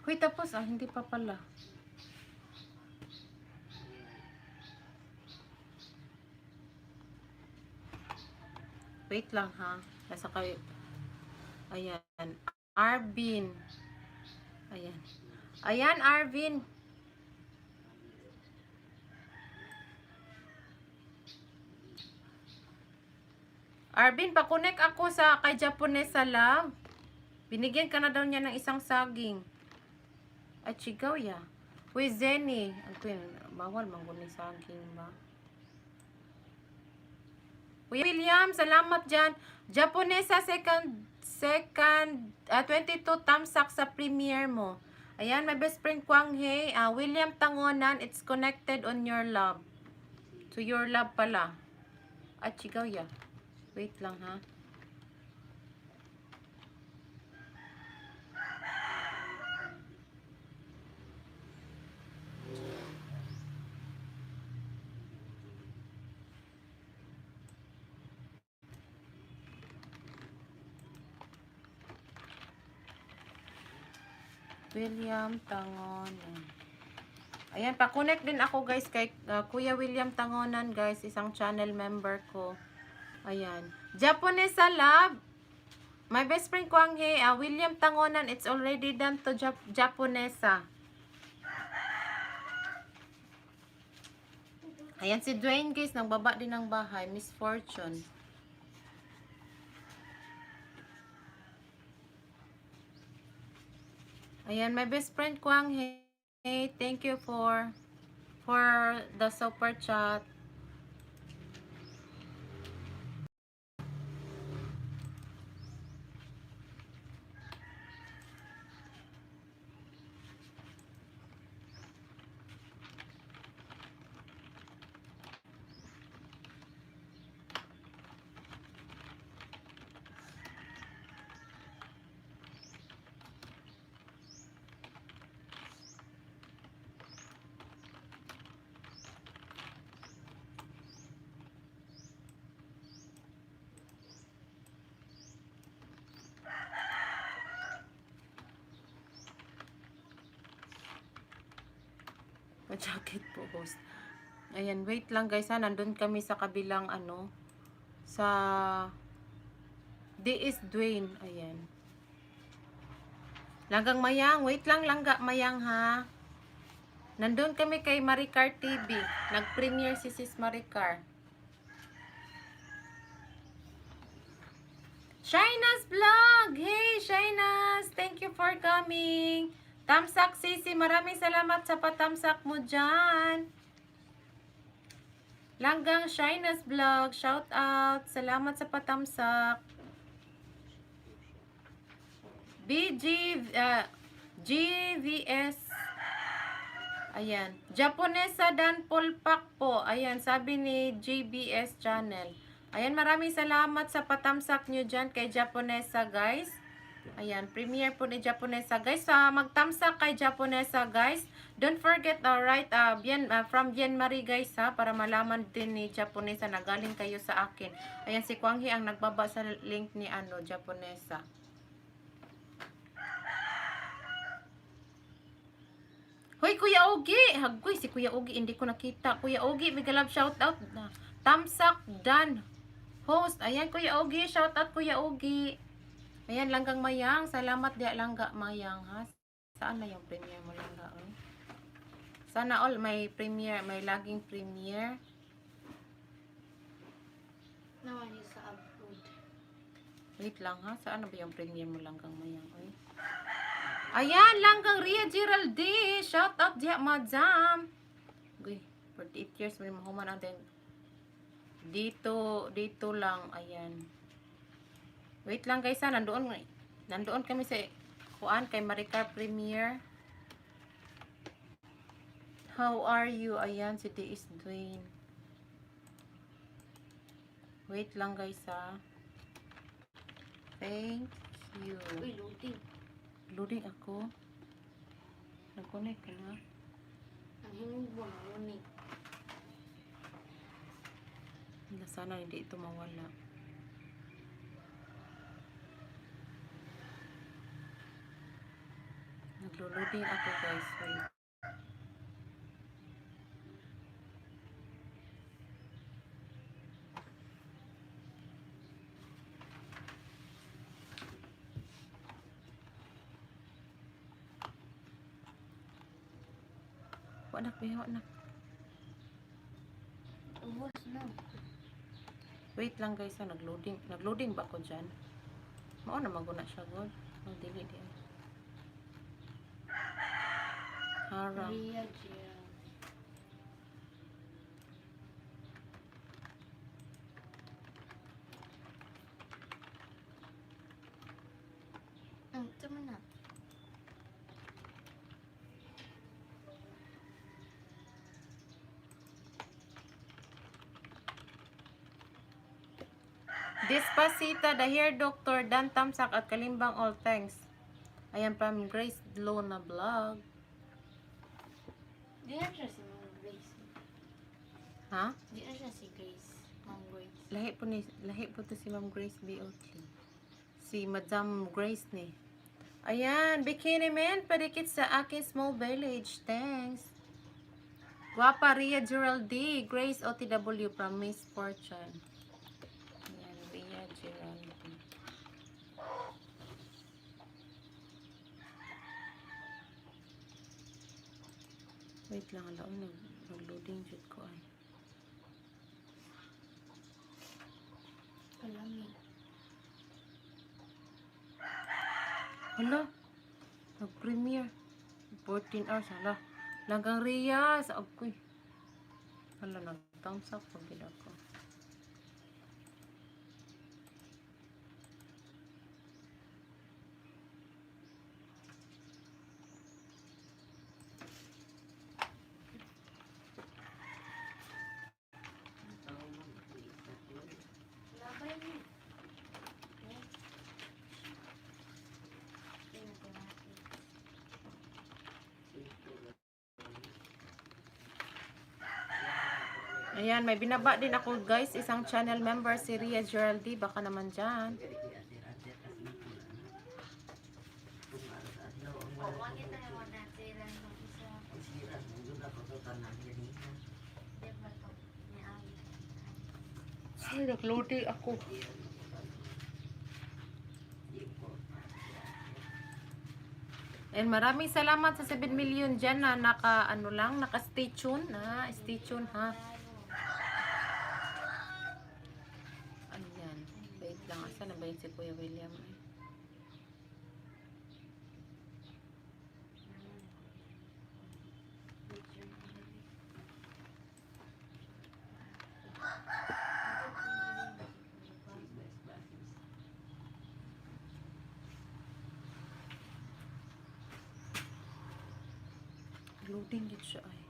Huy, tapos ah, hindi pa pala. Wait lang ha. Nasa kayo. Ayan. Arvin. Ayan. Ayan, Arvin. Arvin, pakunek ako sa kay Japonesa Love. Binigyan ka na daw niya ng isang saging. At chigaw ya. Uy, Zenny. Ang kuya, bawal mangguni saging ba? Uy, William, salamat dyan. Japonesa second Second, 22 tamsak sa premiere mo. Ayan, my best friend Kwang Hei, William Tangonan, it's connected on your love. To your love pala. At chigaw ya. Wait lang ha. William Tangonan. Ayan, pa-connect din ako guys kay Kuya William Tangonan guys, isang channel member ko. Ayan. Japanese love. My best friend Kwang He, William Tangonan, it's already done to Japonesa. Ayan si Dwayne guys, nagbaba din ng bahay, Misfortune. Ayan, my best friend Kwang He, thank you for the super chat. Pa-jacket po, host. Ayan, wait lang guys ha. Nandun kami sa kabilang ano, sa D is Dwayne. Ayan. Langgang Mayang. Wait lang, Langga Mayang ha. Nandun kami kay Maricar TV. Nag-premiere si Sis Maricar. Shina's Vlog! Hey, Shina's! Thank you for coming. Tamsak, Sisi. Maraming salamat sa patamsak mo dyan. Langgang Shina's Vlog. Shout out. Salamat sa patamsak. BG, GVS. Ayan. Japonesa Dan Polpak po. Ayan, sabi ni GBS Channel. Ayan, maraming salamat sa patamsak nyo dyan kay Japonesa, guys. Ayan, premiere po ni Japonesa, guys. Sa magtamsak kay Japonesa, guys. Don't forget, alright, bien, from Bien Marie, guys, ha, para malaman din ni Japonesa na galing kayo sa akin. Ayan, si Kwang Hee ang nagbaba sa link ni, ano, Japonesa. Hoy, Kuya Ogi! Hagoy, si Kuya Ogi, hindi ko nakita. Kuya Ogi, mega love shout out. Tamsak Dan. Host, ayan Kuya Ogi, shout out Kuya Ogi. Ayan, Langgang Mayang. Salamat diya Langga Mayang, ha. Saan na yung premiere mo, Langga? Oy? Sana all may premiere, may laging premiere. Naman yung sa abroad. Wait lang ha, saan na ba yung premiere mo, Langgang Mayang? Oy? Ayan, Langgang Ria Geraldine. Shout out diya, madam. Uy, 48 years may mahuman natin. Dito, dito lang, ayan. Wait lang guys ha, nandoon kami sa kuan kay Maricar Premiere. How are you? Ayan, si D.S. Dwayne. Wait lang guys ha. Thank you. Uy, loading. Loading ako. Nag-connect ka na. Ang hingog mo, loading. Na sana hindi ito mawala. Naglo-loading ako guys. Wait. Wa nak, wa nak. Ubos na. Wait lang guys, ha, nagloading. Nagloading ba ako dyan? Mao na maguna siya god. Oh, dili di. Ay. Harang. Ria Gerald. Despacita, The Hair Doctor, Dan Tamsak at Kalimbang, all thanks. Ayan, from Grace Lona Vlog. Di na siya si Ma'am Grace. Ha? Di na siya si Grace. Ma'am Grace. Lahi po ni, lahi po to si Ma'am Grace B. Otley. Si Madam Grace ni. Ayan, Bikini Man, padikit sa aking small village. Thanks. Guapa Ria Geraldine, Grace OTW from Miss Fortune. Ayan, Ria Geraldine. Wait lang, alam, nag-loading jud ko ay. Kalami. Hala, nag-premiere. 14 hours, hala. Langgang Ria, sa agoy. Hala, nag-thumbs up pag gila ko. Labay niya. Ayan, may binaba din ako guys, isang channel member, si Ria Geraldine. Baka naman dyan. Oo, kita naman natin ang isa. Di ba to? Ni Ali. Ay, nag-loading ako. And maraming salamat sa 7 million dyan na naka, ano lang, naka stay tuned, ha? Stay tuned, ha? Ayan. Wait lang. Asan na ba yun si Kuya William? Eh? Loading yun siya ay.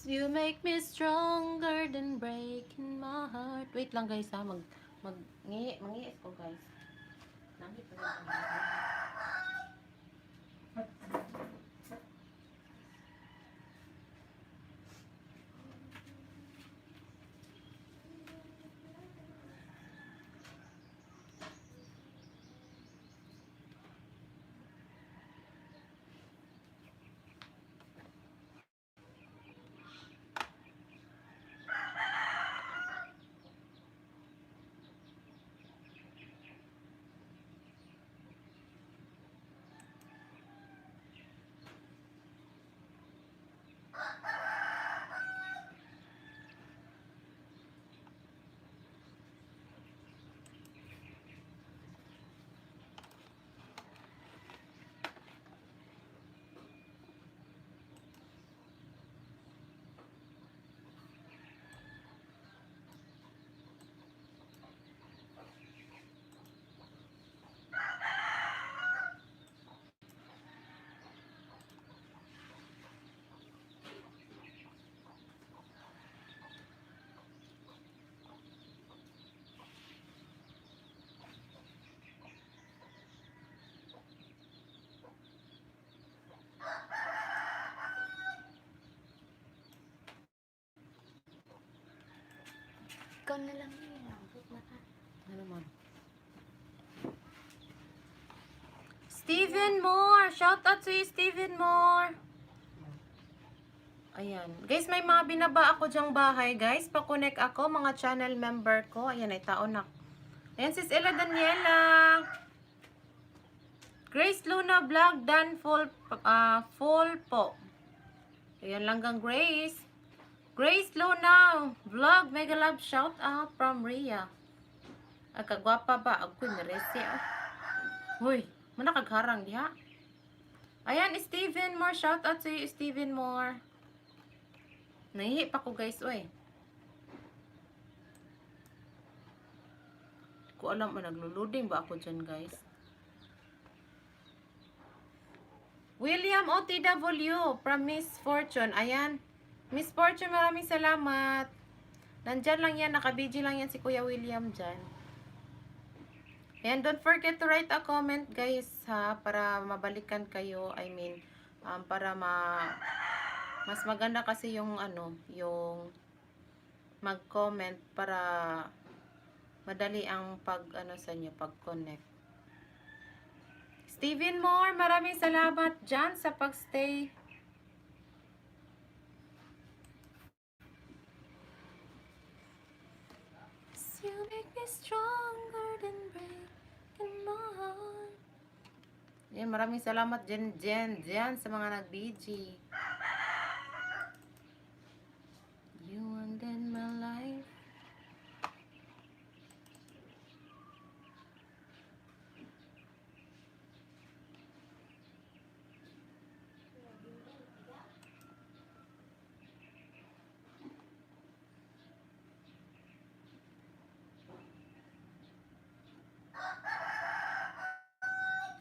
You make me stronger than breaking my heart. Wait lang guys ha, mag mag ngi mangiis ko guys. Nangit pa lang ako. Ikaw na lang yun. Abot na ka. Ano man? Stephen Moore! Shout out to you, Stephen Moore! Ayan. Guys, may mga binaba ako dyang bahay, guys. Pa-connect ako, mga channel member ko. Ayan, ay taon na. Ayan, sis Ella Daniela. Grace Luna Vlog, done full, full po. Ayan lang gang Grace. Grace Luna Vlog, mega love shout out from Rhea. Ay, kagwapa ba? Agoy, merese. Oh. Huy, manakagharang diha. Ayan, Steven Moore. Shout out to you, Steven Moore. Nahihi pa ko, guys, oy. Di ko alam, nagluluding ba ako dyan, guys? William OTW from Miss Fortune. Ayan. Miss Fortune, maraming salamat. Nandyan lang yan. Naka-BG lang yan si Kuya William dyan. Ayan, don't forget to write a comment, guys, ha, para mabalikan kayo. I mean, para mas maganda kasi yung ano, yung mag-comment para madali ang pag ano sa inyo, pag-connect. Steven Moore, maraming salamat dyan sa pag-stay. You make me stronger than breaking my heart. Yan, maraming salamat dyan, dyan, dyan sa mga nag-BG. You ended my life.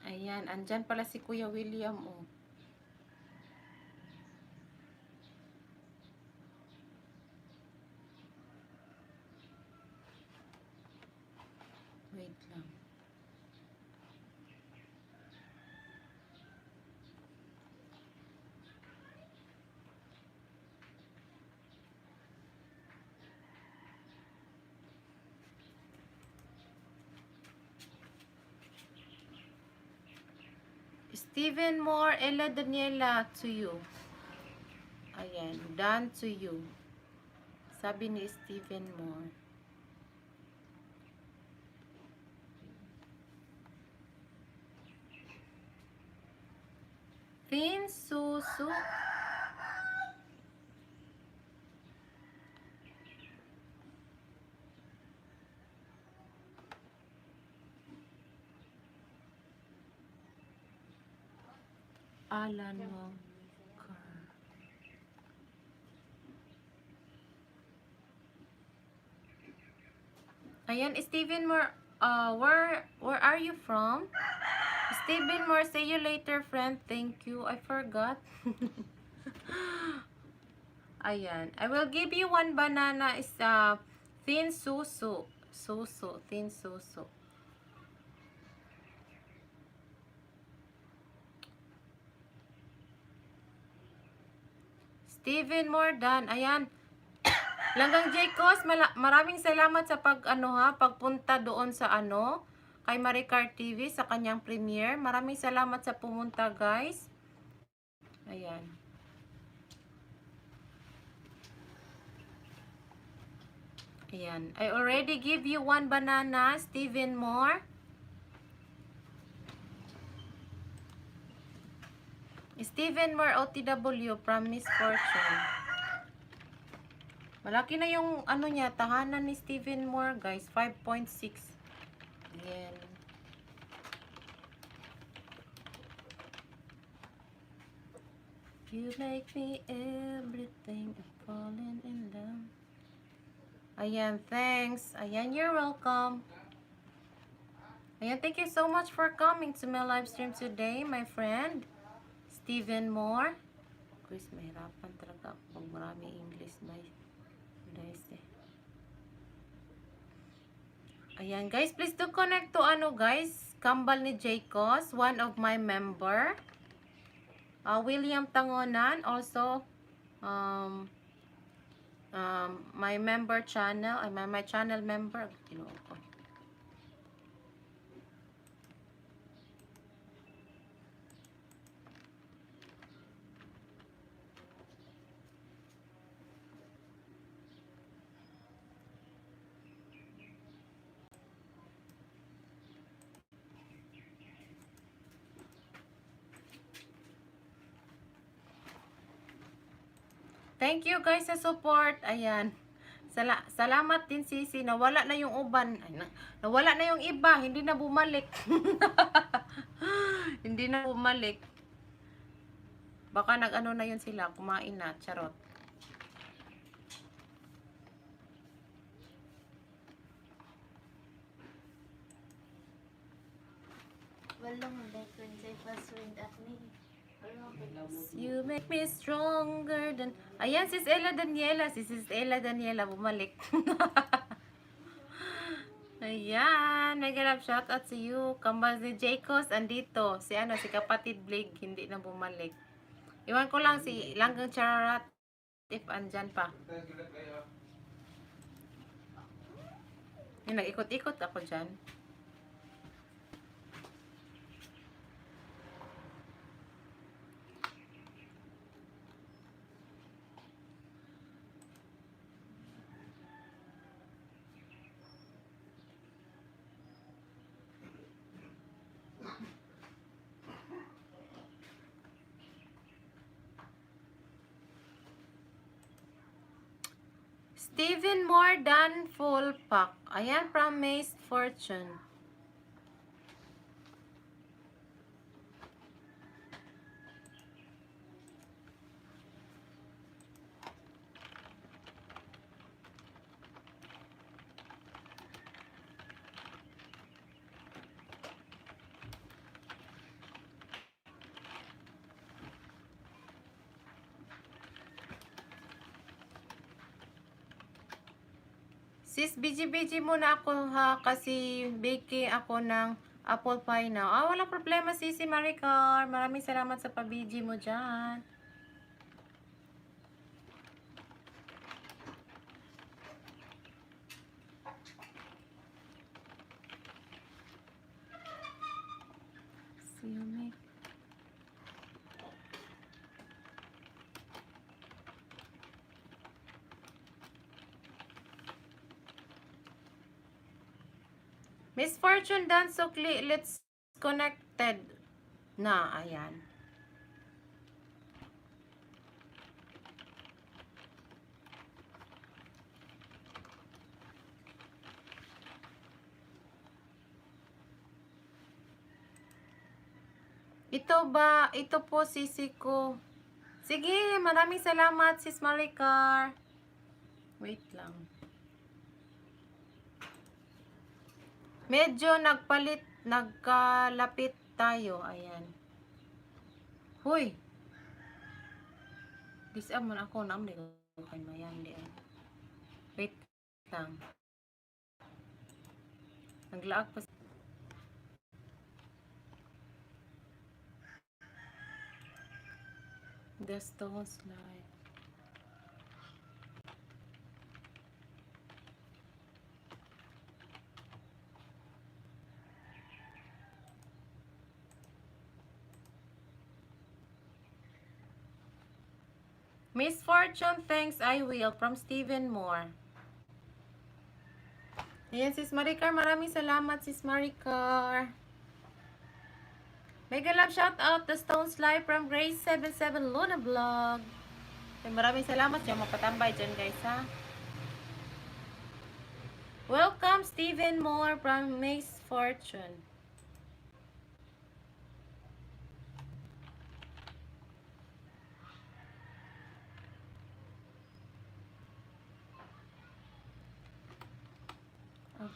Ayan, andyan pala si Kuya William, oh. Wait lang. Steven Moore, Ella Daniela, to you. Ayan, done to you. Sabi ni Steven Moore. Thin Susu. Alan Walker. Ayan, Steven Moore, where are you from? Steven Moore, see you later, friend. Thank you. I forgot. Ayan. I will give you one banana, is thin susu. Susu. Thin susu. Steven Mordan. Ayan. Langgang Jacos, maraming salamat sa pag ano ha, pagpunta doon sa ano kay Maricar TV sa kanyang premiere. Maraming salamat sa pumunta, guys. Ayan. Ayan. I already give you one banana, Steven Moore. Steven Moore OTW from Miss Fortune. Malaki na yung ano niya, tahanan ni Steven Moore, guys. 5.6. Ayan. You make me everything. I'm falling in love. Ayan, thanks. Ayan, you're welcome. Ayan, thank you so much for coming to my live stream today, my friend. Steven Moore. Chris, mahirapan talaga ako pag marami English na guys eh. Ayan, guys, please do connect to ano, guys, Kambal ni Jacos, one of my member. William Tangonan, also my member channel, ay, my channel member. Ginoo ko. Thank you, guys, sa support. Ayan. Salamat din, Sisi. Nawala na yung uban. Ay, nawala na yung iba. Hindi na bumalik. Hindi na bumalik. Baka nag-ano na yun sila. Kumain na. Charot. Walong bacon sa password at ni. You make me stronger than. Ayan, Sis Ella Daniela. Si Sis Ella Daniela bumalik. Ayan, mega love shout out to you. Kambal si Jacos andito. Si ano, si kapatid Blake hindi na bumalik. Iwan ko lang si Langgang Chararat if andyan pa. Yung nag-ikot-ikot ako dyan. Steven More than full pack. Ayan, from Mace Fortune. Sis, busy-busy muna ako ha kasi baking ako ng apple pie now. Ah, walang problema, Sisi Maricar. Maraming salamat sa pa-BG mo dyan. See you make. Miss Fortune Dance Sukli, let's connected na. Ayan. Ito ba, ito po sisi ko. Sige, maraming salamat, Sis Maricar. Wait lang. Medyo nagpalit, nagkalapit tayo. Ayan. Huy! Disarm man ako. Naam, di ko kay mayan. Di ay. Wait lang. Naglaag pa. The stone slide. Miss Fortune, thanks, I will. From Stephen Moore. Ayan, Sis Maricar. Maraming salamat, Sis Maricar. Mega love shout out the Stones Live from Grace 77 Luna Vlog. Ay, maraming salamat dyan. Mapatambay dyan, guys, ha? Welcome, Stephen Moore from Miss Fortune.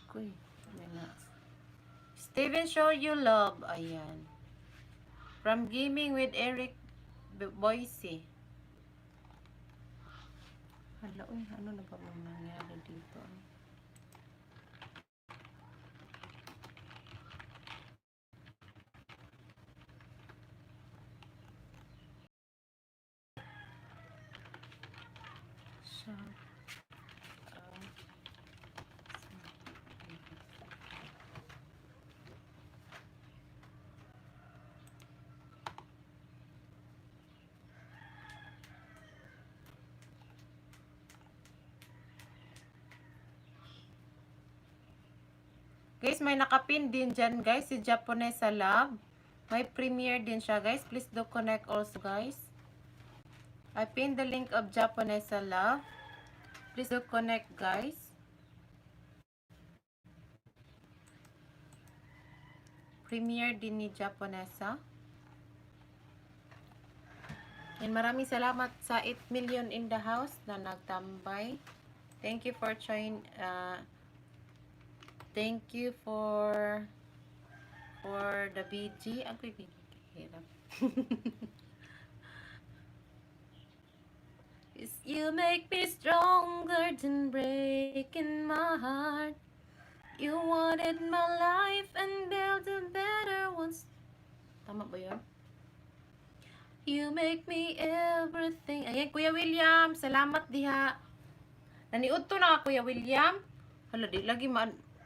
Okay. May. Steven, show you love. Ayan. From Gaming with Eric Boise. Hala, uy, ano na ba bang nangyari dito? Ay? Shout out. Guys, may nakapin din dyan, guys. Si Japonesa Love. May premiere din siya, guys. Please do connect also, guys. I pinned the link of Japonesa Love. Please do connect, guys. Premiere din ni Japonesa. And maraming salamat sa 8 million in the house na nagtambay. Thank you for join. Thank you for the BG. Ako BG. Hirap. You make me stronger than breaking my heart. You wanted my life and build a better one. Tama ba yun? You make me everything. Ayan, Kuya William. Salamat diha. Naniudto na ka, Kuya William. Hala, di lagi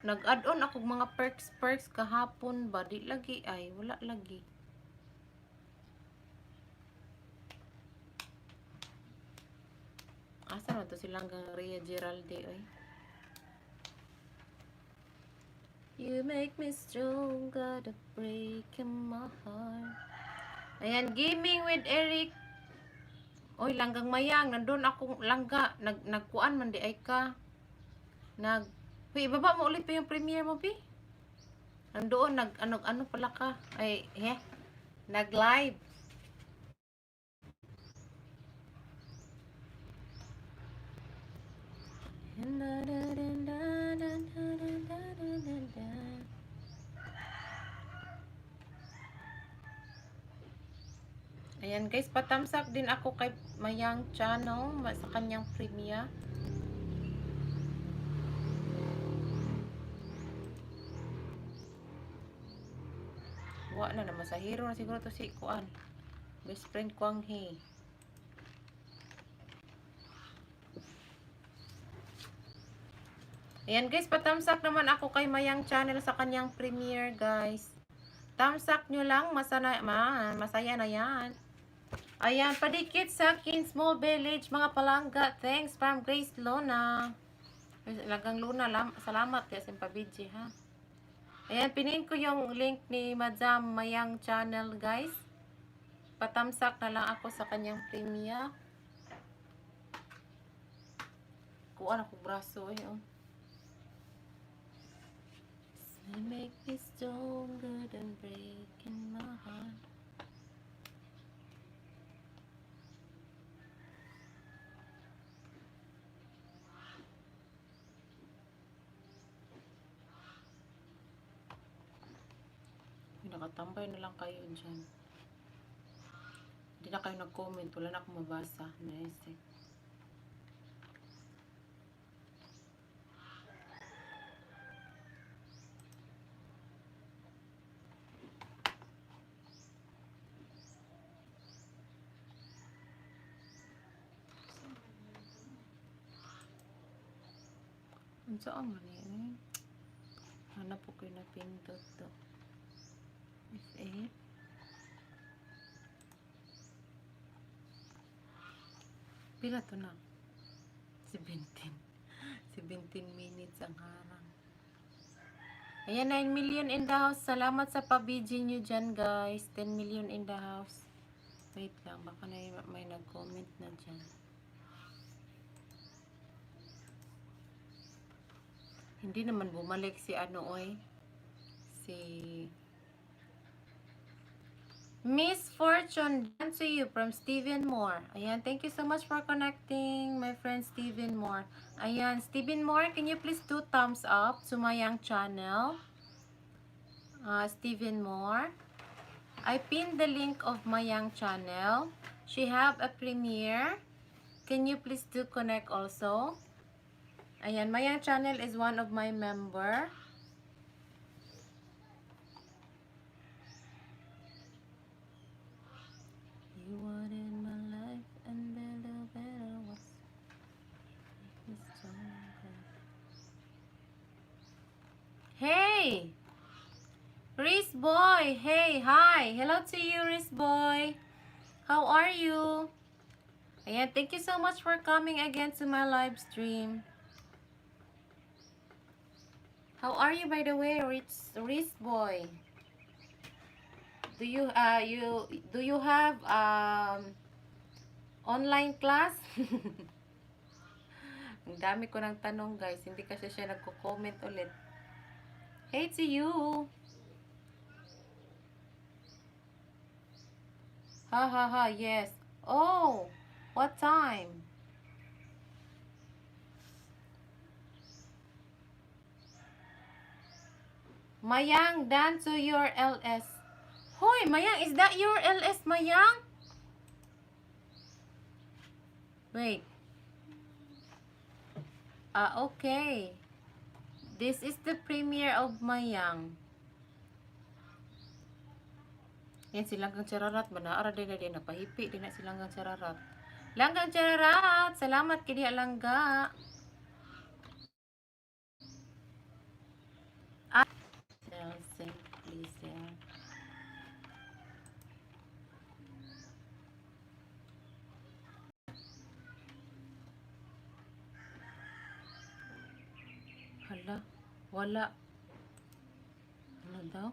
nag-add on ako mga perks perks kahapon ba? Di lagi ay. Wala lagi. Asa na to silang gang Ria Geralde oy? You make me stronger to break in my heart. Ayan, Gaming with Eric. Oy, Langgang Mayang, nandun akong langga. Nagkuan man di ay ka. Uy, ibaba mo ulit pa yung premiere mo, Bi. Nandoon, nag, ano, ano pala ka? Ay, he? Nag-live. Ayan guys, patamsak din ako kay Mayang channel sa kanyang premiere. Wa na naman sa hero na siguro to si Kuan. Best friend Kwang Hee. Ayan guys, patamsak naman ako kay Mayang channel sa kanyang premiere, guys. Tamsak nyo lang, masaya na yan. Ayan, padikit sa akin, small village, mga palangga. Thanks from Grace Lona. Lagang Luna, salamat kaya sa pabidji, ha. Ayan, pinin ko yung link ni Madam Mayang channel, guys. Patamsak na lang ako sa kanyang premiere. Kuha na ko braso, eh, oh. You make me stronger than breaking my heart. Nakatambay na lang kayo dyan. Hindi na kayo nag-comment. Wala na akong mabasa. Nice eh. Unsa man ni? Hanap ko kayo na pindot to. F8. Pila to na? 17. 17 minutes ang harang. Ayan, 9 million in the house. Salamat sa pa-BG nyo dyan, guys. 10 million in the house. Wait lang, baka na may nag-comment na dyan. Hindi naman bumalik si ano, oy. Si Miss Fortune, done to you from Stephen Moore. Ayan, thank you so much for connecting, my friend Stephen Moore. Ayan, Stephen Moore, can you please do thumbs up to my young channel? Stephen Moore. I pinned the link of my young channel. She have a premiere. Can you please do connect also? Ayan, my young channel is one of my member. You wanted my life and better, better was make me stronger. Hey! Riz Boy! Hey, hi! Hello to you, Riz Boy! How are you? Ayan, thank you so much for coming again to my live stream. How are you, by the way, Riz Boy? Do you have online class? Ang dami ko ng tanong, guys. Hindi kasi siya nagko-comment ulit. Hey to you. Ha ha ha, yes. Oh, what time? Mayang, done to your LS. Hoy, Mayang, is that your LS, Mayang? Wait. Ah, okay. This is the premiere of Mayang. Yan si Langgang Chararat ba na ara din na din napahipi din na si Langgang Chararat. Langgang Chararat, salamat kay diha, Langga. Ah, sell, simply sell. Hala, wala. Ano daw?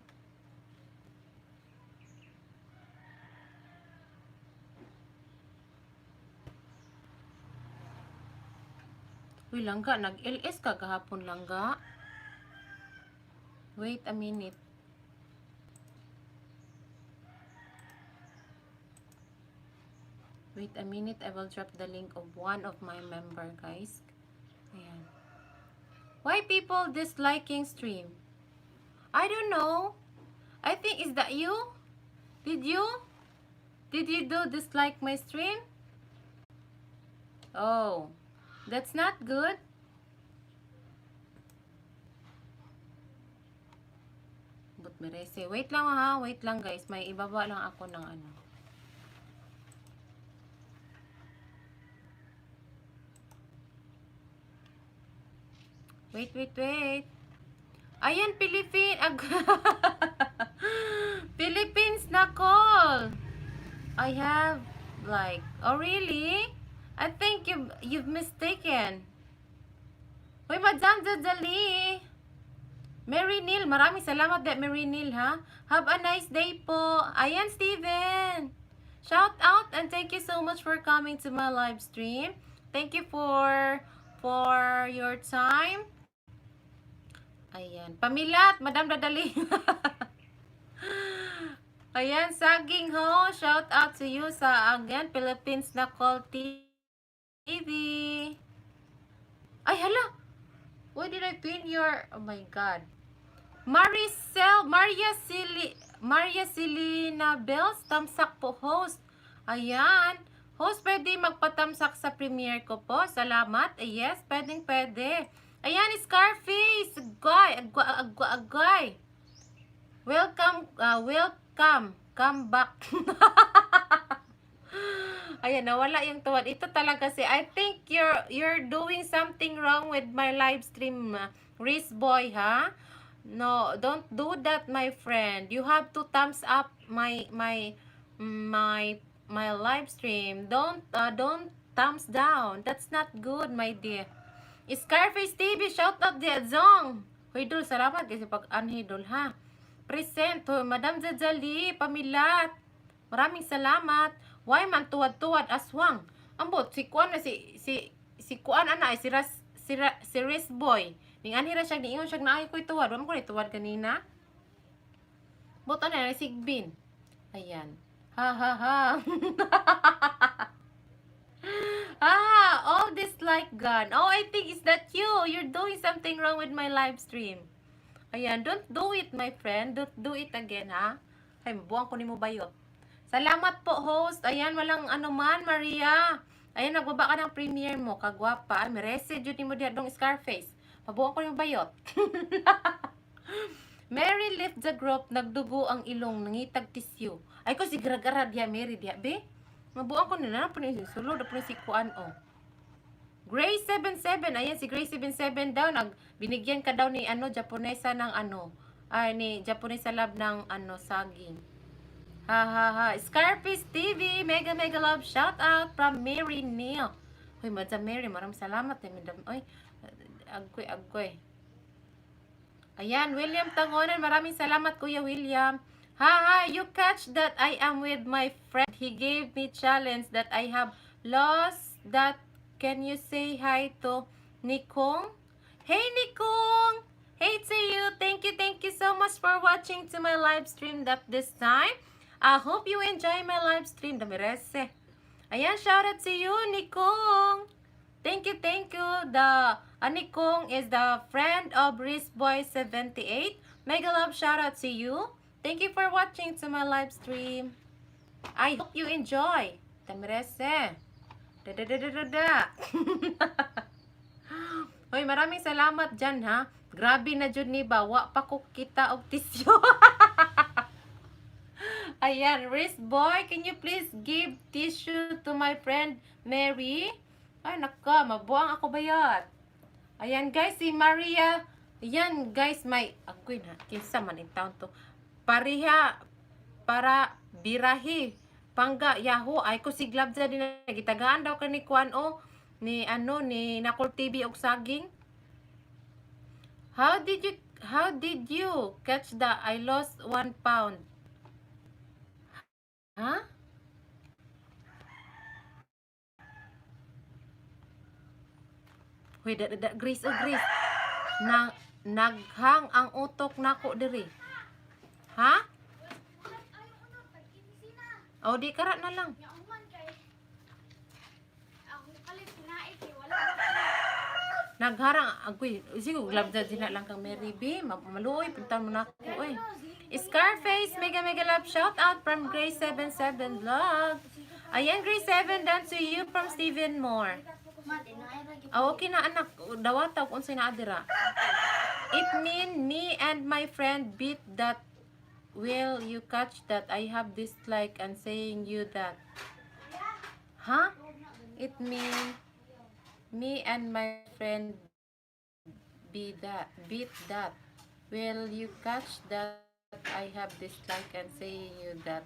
Uy, Langga, nag-LS ka gahapon, Langga. Wait a minute. Wait a minute, I will drop the link of one of my member, guys. Ayan. Why people disliking stream? I don't know. I think, is that you? Did you? Did you do dislike my stream? Oh, that's not good. But merese. Wait lang ha, wait lang, guys. May ibaba lang ako ng ano. Wait, wait, wait. Ayan, Philippines na call. I have like, oh really? I think you've mistaken. Hoy, Madam Dadali. Mary Neil, maraming salamat that Mary Neil, ha. Have a nice day po. Ayan, Steven. Shout out and thank you so much for coming to my live stream. Thank you for your time. Ayan. Pamilat, Madam Dadali. Ayan, Saging ho. Shout out to you sa again Philippines na Call TV. Ay, hala. Why did I pin your... Oh my God. Maricel, Maria Sili, Maria Silina Bells, tamsak po, host. Ayan. Host, pwede magpatamsak sa premiere ko po. Salamat. Eh, yes, pwedeng pwede. Ayan, Scarface. Agay, agay, agay, agay. Welcome, welcome. Come back. Ayan, nawala yung tuwad. Ito talaga si, I think you're doing something wrong with my live stream, Riz Boy, ha? No, don't do that, my friend. You have to thumbs up my live stream. Don't thumbs down. That's not good, my dear. Scarface TV, shout out the Zong. Hoy, Dol, salamat kasi pag anhi, Dol, ha. Present, hoy, Madam Jajali, pamilat. Maraming salamat. Why man tuwad-tuwad aswang? Ambot si kuan na si kuan ana ay si Ras si, Ra, si Riz Boy. Ning anhi ra siya niingon siya naay ko'y tuwad. Wa man ko ni tuwad kanina. Bot ana na sigbin. Ayan. Ha ha ha. Ah, all this like gone. Oh, I think is that you. You're doing something wrong with my live stream. Ayan, don't do it, my friend. Don't do it again, ha? Ay, mabuang ko nimo bayot. Salamat po, host. Ayan, walang ano man, Maria. Ayan, nagbaba ka ng premiere mo. Kagwapa. Ay, merese, jud nimo diha dong Scarface. Mabuang ko nimo bayot. Mary left the group, nagdugo ang ilong, nangitag tissue. Ay ko si Gragara diha, Mary diha, be. Mabuang ko nila, na po ni sulod, na po ni si Kuan, oh. Gray 77, ayan si Gray 77 daw, nag, binigyan ka daw ni ano, Japonesa ng ano, ay ni Japonesa love ng ano, saging. Ha ha ha. Scarface TV, mega mega love shout out from Mary Neil. Hoy, Madam Mary, maraming salamat eh, Madam. Oy, agkoy, agkoy. Ayan, William Tangonan, maraming salamat, Kuya William. Ha ha, you catch that I am with my friend. He gave me challenge that I have lost that. Can you say hi to Nikong? Hey, Nikong! Hey to you! Thank you so much for watching to my live stream that this time. I hope you enjoy my live stream. Damirese. Ayan, shout out to you, Nikong! Thank you, thank you. The Anikong is the friend of Boy78. Mega love shout out to you. Thank you for watching to my live stream. I hope you enjoy. Tamirese. Da da da da da da. Hoy, maraming salamat dyan ha. Grabe na jud ni ba, wa pa ko kita og tissue. Ayan, Riz boy, can you please give tissue to my friend Mary? Ay, naka, mabuang ako bayat. Ayan guys, si Maria. Ayan guys, may, agoy na, kinsa man in town to. Pariha, para birahi. Pangga, yahoo, ay ko si Glabza din na gitagaan daw kani kuan o ni ano ni Nakol TV og saging. How did you catch the I lost 1 pound? Ha? Hoy, da, da, da, Grace, oh Grace. Na, naghang ang utok nako diri. Ha? Ulat ay unod tag-inisi na. O di kara na lang. Nya human kay akong kalit naik kay wala na. Nagharang agoy, siguro glabza din na lang kang Mary B. Maluoy punta mo na ako oy. Scarface, mega mega love shout out from Grace77 Vlog. Ayan, Grace7, down to you from Stephen Moore. Ma, tinay ra gyud. Ah, okay na anak, dawata kung unsay naa dira. It mean me and my friend beat that. Will you catch that I have dislike and saying you that? Huh? It mean me and my friend be that beat that. Will you catch that I have dislike and saying you that?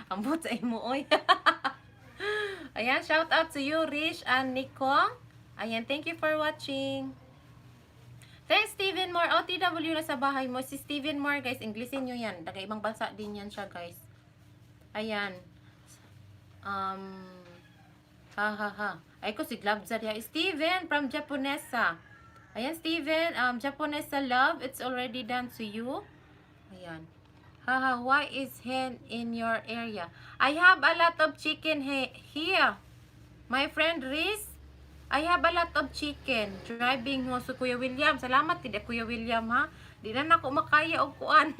Ambot sa imo oy. Ayan, shout out to you, Rish and Nico. Ayan, thank you for watching. Thanks, Steven Moore. OTW na sa bahay mo. Si Steven Moore, guys, Inglesin nyo yan. Taga ibang bansa din yan siya, guys. Ayan. Ha, ha, ha. Ay ko si Glabza diha. Steven from Japonesa. Ayan, Steven. Japonesa love. It's already done to you. Ayan. Haha, why is hen in your area? I have a lot of chicken here. My friend Riz, I have a lot of chicken. Driving mo so Kuya William. Salamat tid Kuya William ha. Di na nako makaya og kuan.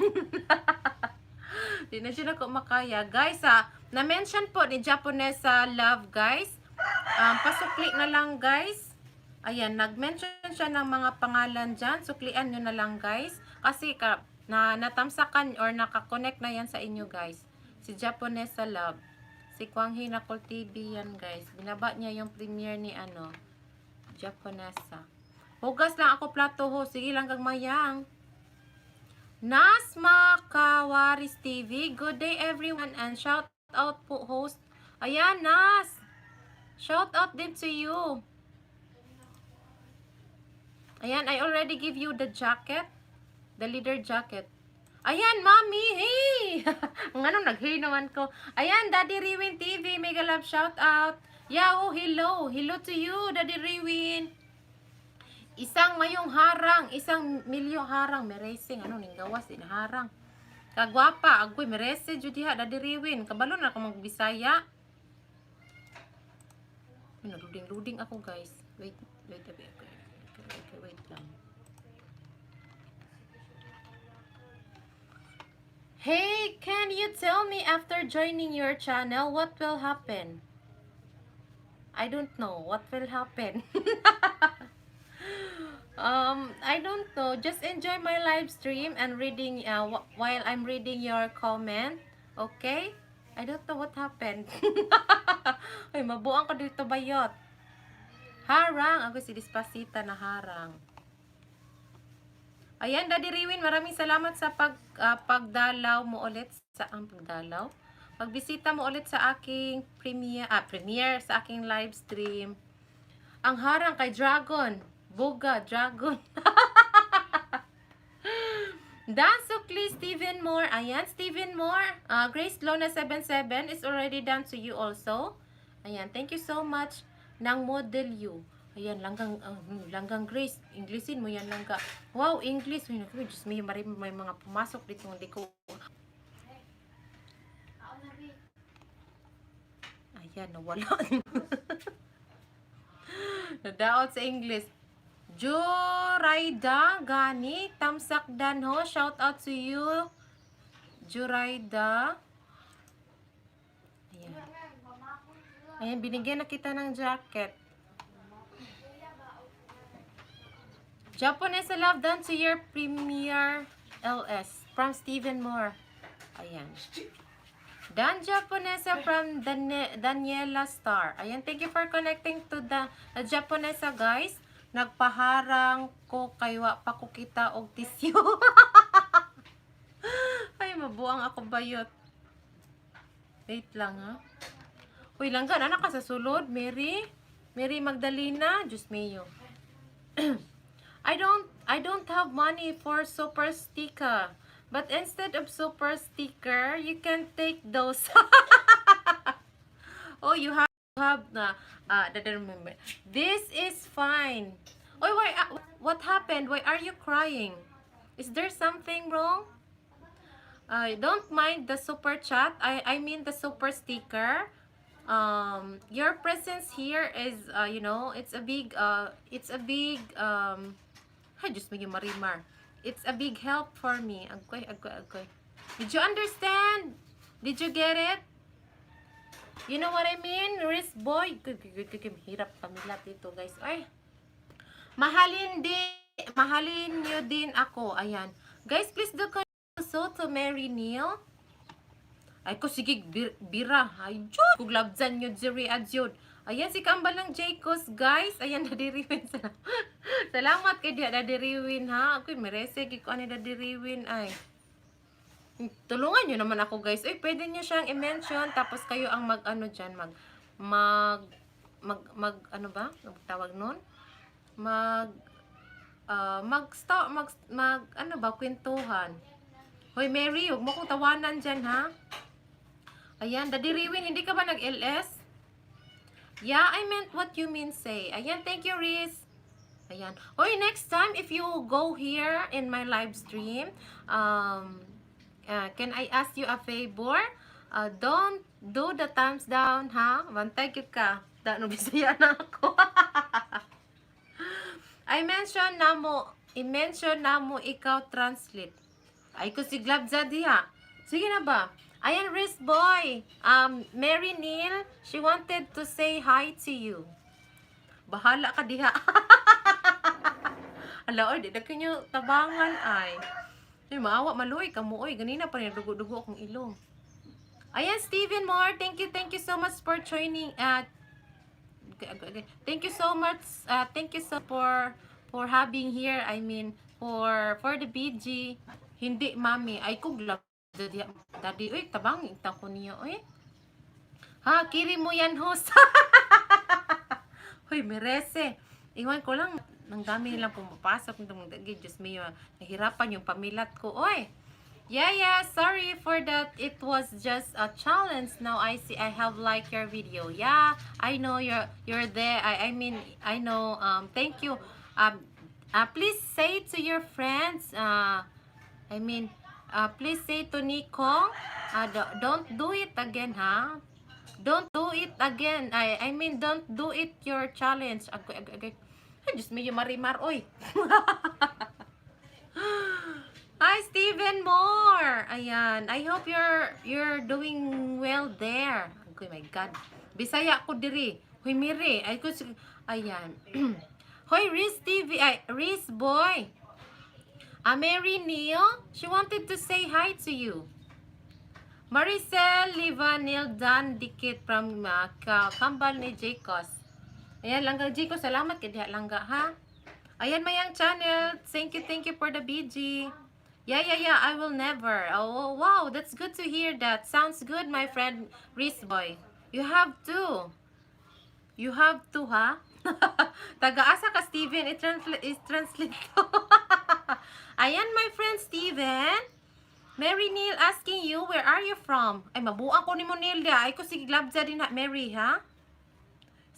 Di na siya nako makaya. Guys, ha, na-mention po ni Japonesa Love, guys. Pasukli na lang, guys. Ayan, nag-mention siya ng mga pangalan dyan. Suklian nyo na lang, guys. Kasi na natamsakan or nakakonect na yan sa inyo, guys. Si Japonesa Love. Si Kwang Hinakol TV yan, guys. Binaba niya yung premiere ni ano, Japonesa. Hugas lang ako plato ho. Sige lang kag mayang. Nasma Kawaris TV. Good day everyone and shout out po host. Ayan, Nas. Shout out din to you. Ayan, I already give you the jacket. The leader jacket. Ayan, mommy! Hey! Ang ano, nag-hey naman ko. Ayan, Daddy Riwin TV. Mega love shout out. Yahoo, hello. Hello to you, Daddy Riwin. Isang mayong harang, isang milyong harang, meresing, ano, ning gawas, din harang. Kagwapa, agoy, merese, jud diha, Daddy Riwin. Kabalo na ako magbisaya. Ay, naluding-luding ako, guys. Wait, wait a bit. Okay, wait lang. Hey, can you tell me after joining your channel, what will happen? I don't know what will happen. I don't know. Just enjoy my live stream and reading while I'm reading your comment. Okay? I don't know what happened. Ay, mabuang ko dito bayot. Harang. Ako si Despacita na harang. Ayan, Daddy Riwin, maraming salamat sa pagdalaw mo ulit sa ang pagdalaw. Pagbisita mo ulit sa aking premiere sa aking live stream. Ang harang kay Dragon. Buga, Dragon. Dan Sukli, Stephen Moore. Ayan, Stephen Moore. Grace Lona 77 is already done to you also. Ayan, thank you so much ng Model U. Ayan, langgang Grace. Inglesin mo yan, langga. Wow, English. Uy, naku, Diyos mio, may mga pumasok dito. Hindi ko. Ako na, Bi. Ayan, nawala. Nadaot sa English. Juraida Gani, tamsak dan ho. Shout out to you. Juraida. Ayan. Ayan, binigyan na kita ng jacket. Japanese love done to your premiere LS from Stephen Moore. Ayan. Dan Japonesa from Daniela Star. Ayan, thank you for connecting to the Japonesa, guys. Nagpaharang ko kay wa pa ko kita og tissue. Ay, mabuang ako bayot. Wait lang, ha. Uy, langga, anak ka sa sulod, Mary. Mary Magdalena, Diyos mio. I don't have money for super sticker. But instead of super sticker, you can take those. Oh, you have na remember. This is fine. Oy, why what happened? Why are you crying? Is there something wrong? Don't mind the super chat. I mean the super sticker. Your presence here is it's a big ay, Diyos mo yung marimar. It's a big help for me. Agoy, agoy, agoy. Did you understand? Did you get it? You know what I mean? Risk boy. Good, good, good, good. Hirap pamilat dito, guys. Ay. Mahalin din, mahalin nyo din ako. Ayan. Guys, please do also to Mary Neil. Ay ko, sige, bira. Ay, Diyos. Kung labzan nyo, Jerry Adyod. Ayan, si Kambal ng Jacos, guys. Ayan, nadiriwin. Salamat kay diha nadiriwin, ha. Ako'y merese, ko ani nadiriwin, ay. Tulungan nyo naman ako, guys. Ay, pwede nyo siyang i-mention. Tapos kayo ang mag-ano dyan, mag, ano ba? Ang tawag nun? Mag, stop, mag, ano ba, kwentuhan. Hoy, Mary, huwag mo kong tawanan dyan, ha? Ayan, Dadiriwin, hindi ka ba nag-LS? Yeah, I meant what you mean say. Ayan, thank you, Riz. Ayan. Hoy, next time, if you go here in my live stream, can I ask you a favor? Don't do the thumbs down, ha? Bantay gyud ka. Da, no, Bisaya na ako. I mention na mo, i-mention na mo ikaw translate. Ay ko si Glabza diha. Sige na ba? Ayan, Riz boy. Mary Neil, she wanted to say hi to you. Bahala ka diha. Ala, oy, di na kanyo tabangan ay. Ay, maawa, maluoy ka mo, oy. Ganina pa rin, dugo-dugo akong ilong. Ayan, Steven Moore, thank you so much for joining. Okay. Thank you so much. Thank you so for having here. I mean, for the BG. Hindi, mami. Ay, kung daddy, daddy, uy, tabang, ita ko niya, uy. Ha, kiri mo yan, host. Hoy, merese. Iwan ko lang, ang dami nilang pumapasok. Diyos mio, nahirapan yung pamilat ko. Oy, yeah, sorry for that. It was just a challenge. Now I see I have liked your video. Yeah, I know you're there. I mean, I know. Thank you. Please say to your friends. I mean, please say to Nico, don't do it again, ha? Don't do it again. I mean, don't do it your challenge. Agoy, agoy, agoy. Ay, Diyos mio, marimar, oy. Hi, Stephen Moore. Ayan. I hope you're doing well there. Oh my God. Bisaya ko diri. Huy, Miri. Ay ko ayan. Hoy, Riz TV. Ay, Riz boy. Mary Neil, she wanted to say hi to you. Maricel Livanil Dan Dikit from Kambal ni Jacos. Ayan, langga Jacos, salamat kay diha langga ha. Ayan, Mayang Channel. Thank you for the BG. Yeah, I will never. Oh, wow, that's good to hear that. Sounds good, my friend Riz Boy. You have to. You have to, ha? Taga-asa ka, Steven. I-translate ko. Ayan, my friend Steven. Mary Neil asking you, where are you from? Ay, mabuang ko ni mo, Neil, dia. Ay, ko sige, glabza din ha, Mary, ha?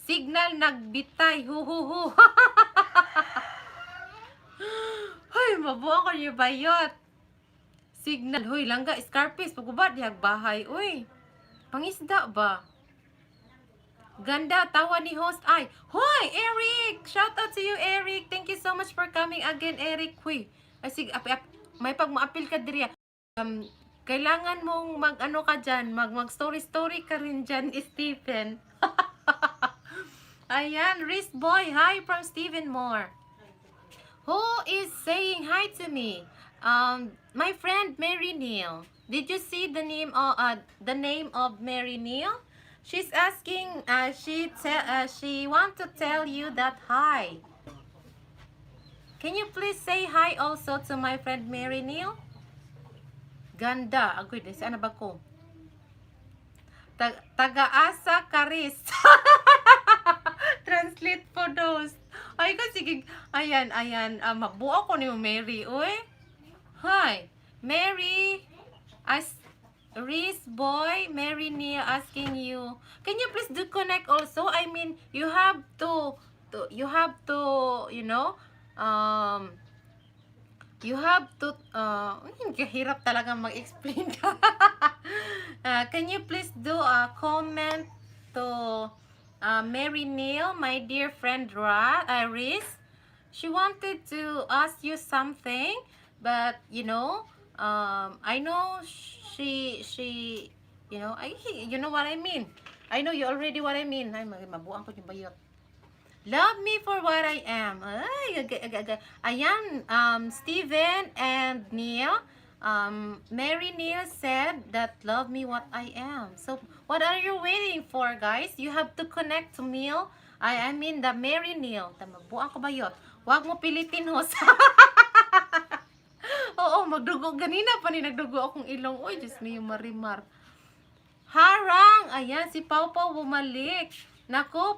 Signal nagbitay. Hu, hu, hu. Hoy, mabuang ko niyo bayot. Signal. Hoy, langga, Scarface. Pagubad, dihag bahay. Uy, pangisda ba? Ganda, tawa ni host. Ay, hoy, Eric! Shout out to you, Eric. Thank you so much for coming again, Eric. Huy, ay, sige, ap, ap, may pag maapil ka diri. Kailangan mong mag ano ka dyan, mag story story ka rin dyan, Stephen. Ayan, Wrist Boy, hi from Stephen Moore. Who is saying hi to me? My friend Mary Neal. Did you see the name of Mary Neal? She's asking. She want to tell you that hi. Can you please say hi also to my friend Mary Neal? Ganda. Agoy, saan na ba ko? Taga-asa karis. Translate for those. Ay, kasi, sige, ayan, ayan. Mabuo ko ni Mary, uy. Hi. Mary, as Reese boy, Mary Neal asking you, can you please do connect also? I mean, you have to, you have to, ay, kahirap talaga mag-explain ka. Can you please do a comment to Mary Neal, my dear friend Reese? She wanted to ask you something, but I know she, I, you know what I mean. I know you already what I mean. Ay, mabuang ko yung bayot. Love me for what I am. Ay, agay, agay, agay. Ayan, Steven and Neil. Mary Neil said that love me what I am. So, what are you waiting for, guys? You have to connect to Neil. I mean the Mary Neil. Tama, buang ko bayot. Huwag mo pilitin, host. Oo, magdugo. Ganina pa ni nagdugo akong ilong. Uy, Diyos mio, Marimar. Harang! Ayan, si Pau Pau bumalik. Nako,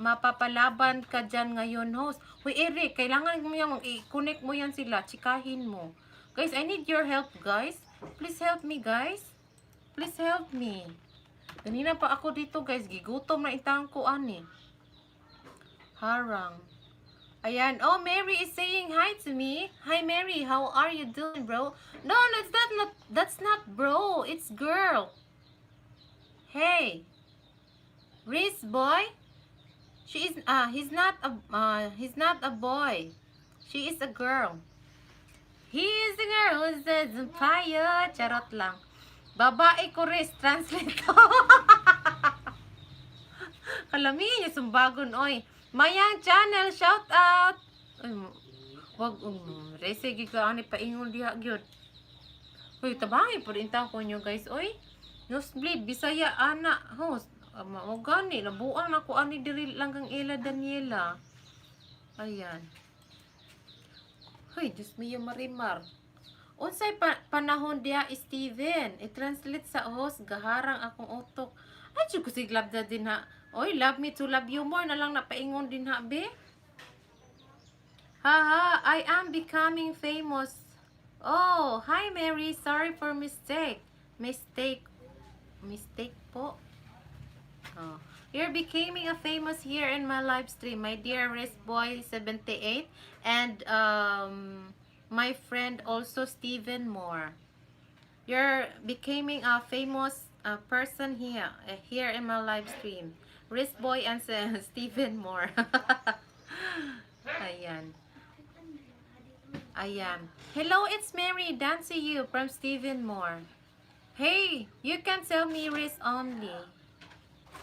mapapalaban ka dyan ngayon, host. Uy, Eric, kailangan mo yung i-connect mo yan sila. Tsikahin mo. Guys, I need your help, guys. Please help me, guys. Please help me. Kanina pa ako dito, guys. Gigutom na itang ko, ani. Harang. Ayan. Oh, Mary is saying hi to me. Hi, Mary. How are you doing, bro? No, that's not bro. It's girl. Hey. Riz boy. She is he's not a boy. She is a girl. He is a girl who says fire. Charot lang. Babae ko, Riz. Translate ko. Kalami niya sumbagon, oy. Mayang channel, shout out. Ay, wag rese gyud ka ani paingon diha gyud. Uy, tabangi po rin ko nyo, guys, oy. Nosebleed, Bisaya, ana, host. Mao gani, nabuang na ko ani diri lang kang Ella Daniela. Ayan. Hoy, Diyos mio Marimar. Unsay panahon diha, Steven? I-translate sa host, gaharang akong utok. Ay, jud ko sig love din ha. Oy, love me to love you more na lang napaingon din ha, be. Haha, I am becoming famous. Oh, hi Mary. Sorry for mistake. Mistake. Mistake po. Oh. You're becoming a famous here in my live stream, my dear Risk Boy 78 and my friend also Stephen Moore. You're becoming a famous person here in my live stream. Risk Boy and Stephen Moore. Ayan. Ayan. Hello, it's Mary. Dan to you from Stephen Moore. Hey, you can tell me Riz only.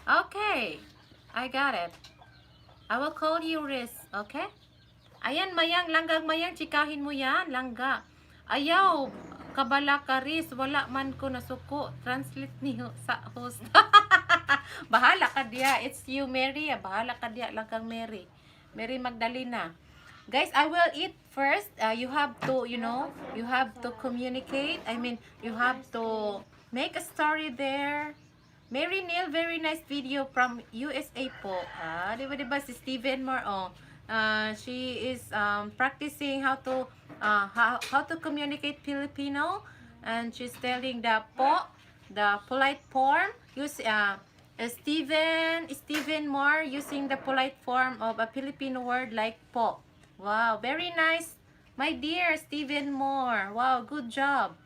Okay, I got it. I will call you Riz, okay? Ayan, Mayang, langgang Mayang, tsikahin mo yan, langga. Ayaw, kabala ka, Riz, wala man ko nasuko. Translate niyo sa host. Bahala ka diya. It's you, Mary. Bahala ka diya, langgang Mary. Mary Magdalena. Guys, I will eat first. You have to, you have to communicate. I mean, you have to make a story there. Mary Neal, very nice video from USA po. Ah, di ba si Stephen Moore, oh. She is practicing how to communicate Filipino and she's telling the po, the polite form use Stephen Moore using the polite form of a Filipino word like po. Wow, very nice. My dear Stephen Moore. Wow, good job.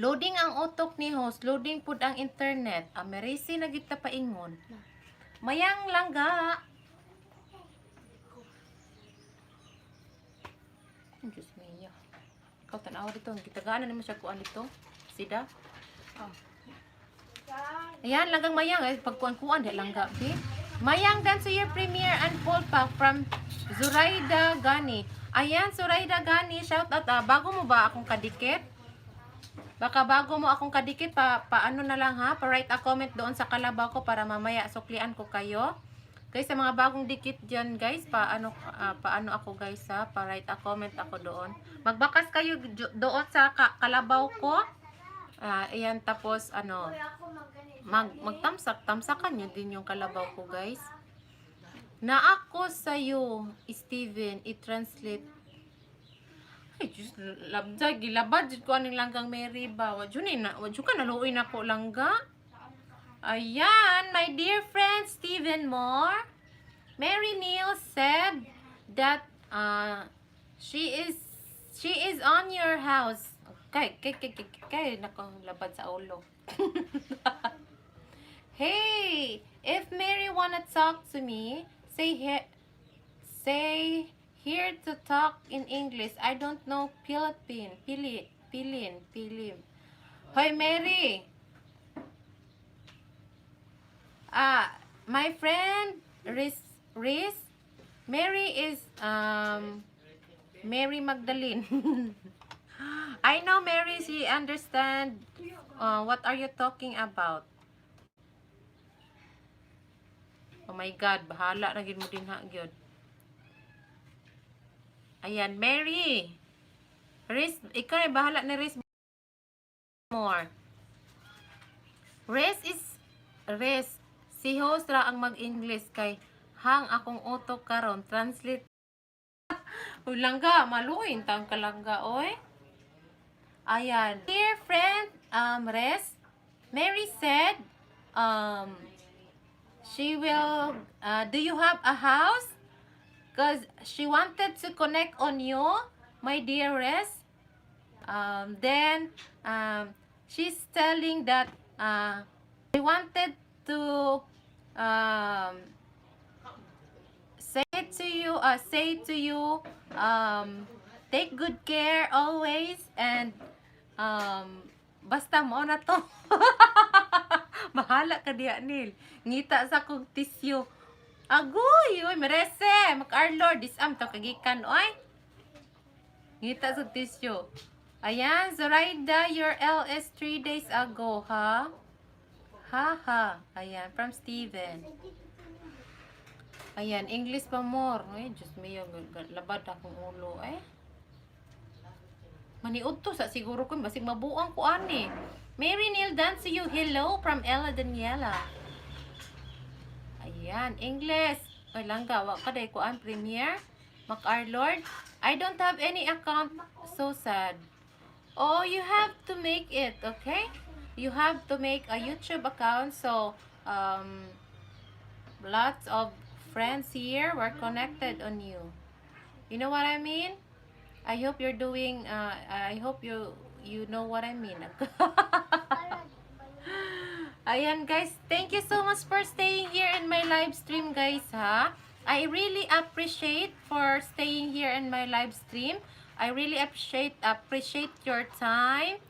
Loading ang utok ni host, loading pud ang internet. Amerisi na kita paingon. Mayang langga. Ay, Diyos mio. Ikaw tanawa dito. Gitagaan na nimo siya kuan dito. Sida. Oh. Ayan, langgang Mayang. Ay, pagkuan-kuan, di langga. Okay? Mayang, dance to your premiere and full pack from Zuraida Gani. Ayan, Zuraida Gani, shout out. Ah, bago mo ba akong kadikit? Baka bago mo akong kadikit, paano na lang ha? Pa-write a comment doon sa kalabaw ko para mamaya suklian ko kayo. Guys, sa mga bagong dikit dyan, guys, paano ako, guys, ha? Pa-write a comment ako doon. Magbakas kayo doon sa kalabaw ko. Ah, ayan, tapos, ano, Kuya ako magganit. magtamsak, tamsakan nyo din yung kalabaw ko, guys. Na ako sa'yo, Steven, i-translate. Ay, Diyos, labda, gilabad, jud ko aning langgang Mary ba? Wadyo ni na, wadyo ka naluoy na ko langga. Ayan, my dear friend Stephen Moore. Mary Neal said that she is on your house. Okay, kay, nako, labad sa ulo. Hey, if Mary wanna talk to me, say here to talk in English. I don't know Philippine. Pili, Pilin, Pilim. Hoy, Mary. Ah, my friend Riz, Riz, Mary is Mary Magdalene. I know Mary, she understand what are you talking about. Oh my God, bahala na gid mo din ha gyud. Ayan, Mary. Riz, ikaw ay bahala ni Riz more. Riz is Riz. Si host ra ang mag-English kay hang akong utok karon translate. Uy, langga, maluin tang kalangga, oy. Ayan. Dear friend, Rez, Mary said, she will, do you have a house? Because she wanted to connect on you, my dear Rez. Then, she's telling that she wanted to say to you, take good care always and basta mo na to. Bahala ka diya, Neil. Ngita sa kog tisyo. Agoy, oy, merese. Mag-our Lord, disam to kagikan, oy. Ngita sa tisyo. Ayan, Zoraida, your LS 3 days ago, ha? Ha ha. Ayan, from Steven. Ayan, English pa more. Ay, Diyos mio, labad akong ulo, eh. Maniud to sa siguro ko, basig mabuang ko ani. Mary Neil dance to you. Hello from Ella Daniela. Ayan, English. Ay, langga, wa ka day kuan premiere. Mac our Lord. I don't have any account. So sad. Oh, you have to make it, okay? You have to make a YouTube account so lots of friends here were connected on you. You know what I mean? I hope you know what I mean. Ayan guys, thank you so much for staying here in my live stream, guys, ha. I really appreciate for staying here in my live stream. I really appreciate your time.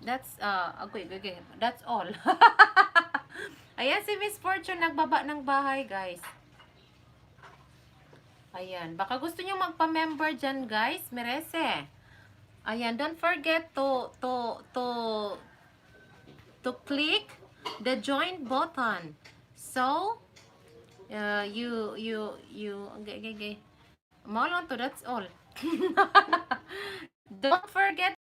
That's okay. That's all. Ayan si Miss Fortune nagbaba ng bahay, guys. Ayan, baka gusto niyo magpa-member diyan, guys, merese. Ayan, don't forget to click the join button. So, you you you okay. Mao lang to, that's all. Don't forget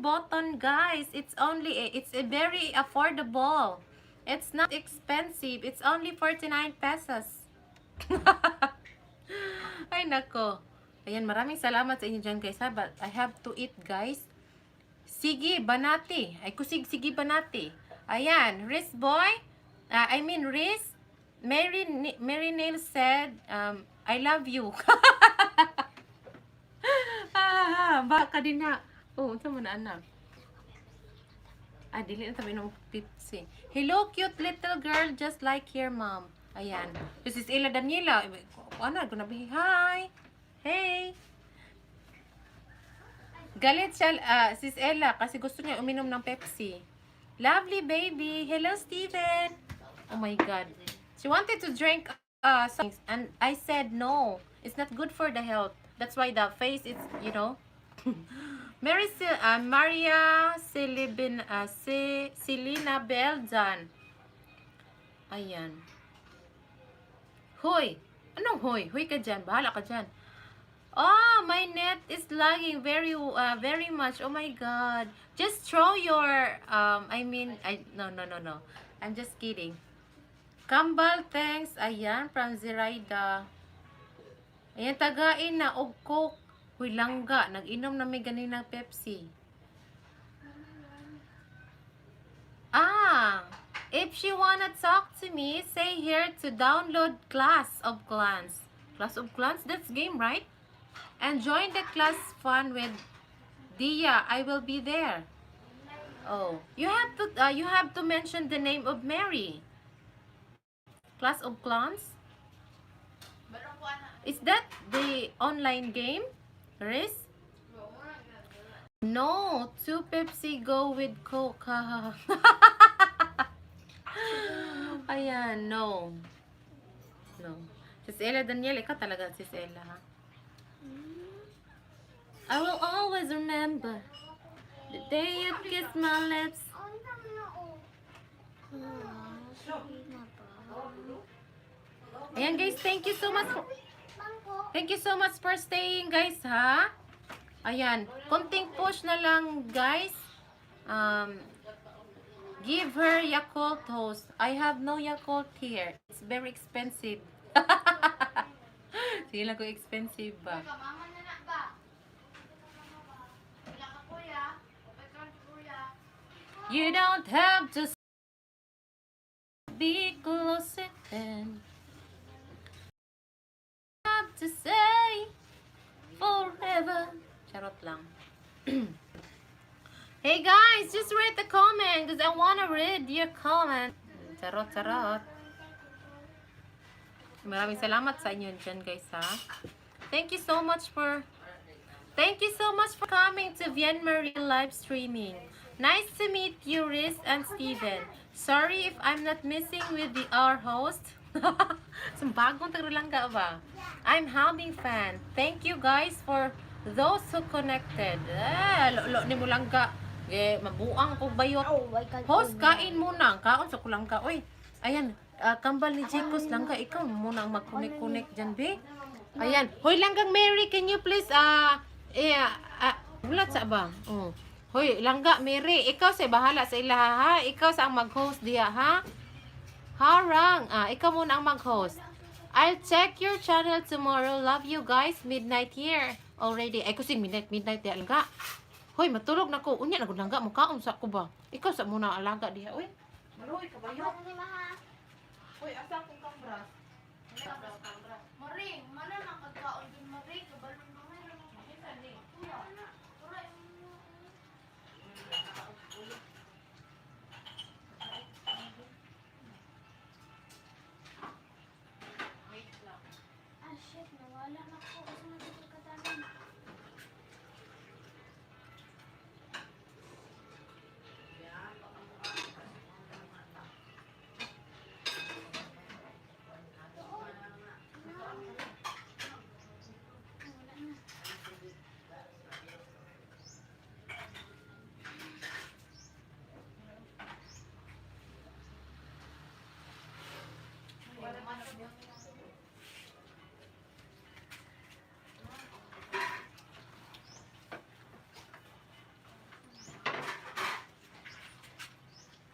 button, guys. It's a very affordable. It's not expensive. It's only 49 pesos. Ay, nako. Ayan, maraming salamat sa inyo dyan, guys. Ha? But I have to eat, guys. Sige, banati. Ay, kusig, sige, banati. Ayan, Riz boy. I mean, Riz. Mary Neil said, "I love you." Ah, baka din na. Oh, unsa man na, anak? Ah, dili na tabi ng Pepsi. Hello, cute little girl, just like your mom. Ayan. This is Ella Daniela. Ano, gonna be, hi. Hey. Galit siya, sis Ella, kasi gusto niya uminom ng Pepsi. Lovely baby. Hello, Steven. Oh my God. She wanted to drink And I said no. It's not good for the health. That's why the face is. Maria Silibin, si Selena Beljan. Ayan. Hoy! Anong hoy? Hoy ka dyan. Bahala ka dyan. Oh, my net is lagging very very much. Oh my God. Just throw your I mean, I no, no, no, no. I'm just kidding. Kambal, thanks. Ayan, from Ziraida. Ayan, tagain na og Coke. Huy, langga. Nag-inom na may ganinang Pepsi. Ah, if she wanna talk to me, say here to download Clash of Clans. Clash of Clans? That's game, right? And join the class fun with Dia. I will be there. Oh, you have to mention the name of Mary. Clash of Clans? Is that the online game? Riz? No, two Pepsi go with Coke. Ayan, no. No. Sis Ella Daniel, ikaw talaga, Sis Ella, ha? I will always remember the day you kissed my lips. Sige na ba? Ayan guys, thank you so much for staying, guys, ha? Ayan, konting push na lang, guys. Give her Yakult host. I have no Yakult here. It's very expensive. Sige lang kung expensive ba. Mama na na ba? Wala ka, kuya. Okay ka, kuya. You don't have to be closer than have to say forever. Charot lang. Hey guys, just read the comment because I wanna read your comment. Charot, charot. Maraming salamat sa inyo dyan, guys, ha. Thank you so much for coming to Vienna Marie live streaming. Nice to meet you, Riz and Steven. Sorry if I'm not missing with the our host. Bagong tagrulangga ba? I'm having fun. Thank you guys for those who connected. Eh, lo, ni mo langga. Eh, mabuang ko bayot. Oh my God. Host, kain muna. Kaon sa kulangka. Uy, ayan. Kambal ni Jicos, langga. Ikaw muna ang mag-connect-connect dyan, be. Ayan. Hoy, langgang Mary, can you please, eh, ulat sa ba? Oh. Hoy, langga Mary, ikaw sa bahala sa ilaha, ha? Ikaw sa ang mag-host diya, ha? Harang. Ah, ikaw muna ang mag-host. I'll check your channel tomorrow. Love you guys. Midnight here already. Ay, kasi midnight, midnight diya, langga. Hoy, matulog na ko. Unya na gud, langga mo kaon sa ko ba? Ikaw sa muna alaga diha. Uy, maluoy ka ba yun? Ano ni Maha? Hoy, asa akong kambras? Maring, mana na kagkaon dun, Maring. Kabalo na nga. Tura. Tura, yung- Ah, shit. Nawala na ko. Kasi nandito ka tanan. Wala na.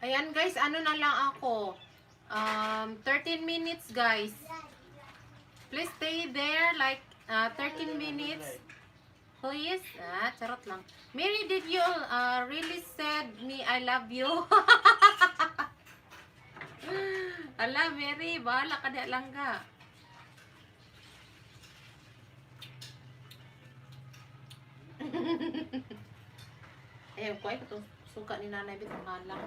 Ayan guys, ano na lang ako. 13 minutes, guys. Please stay there like 13 minutes. Please. Ah, charot lang. Mary, did you really said me I love you? Ala, Mary, bahala ka di lang ka. Ayaw ko, ay itong suka ni Nanay Bit, ang halang.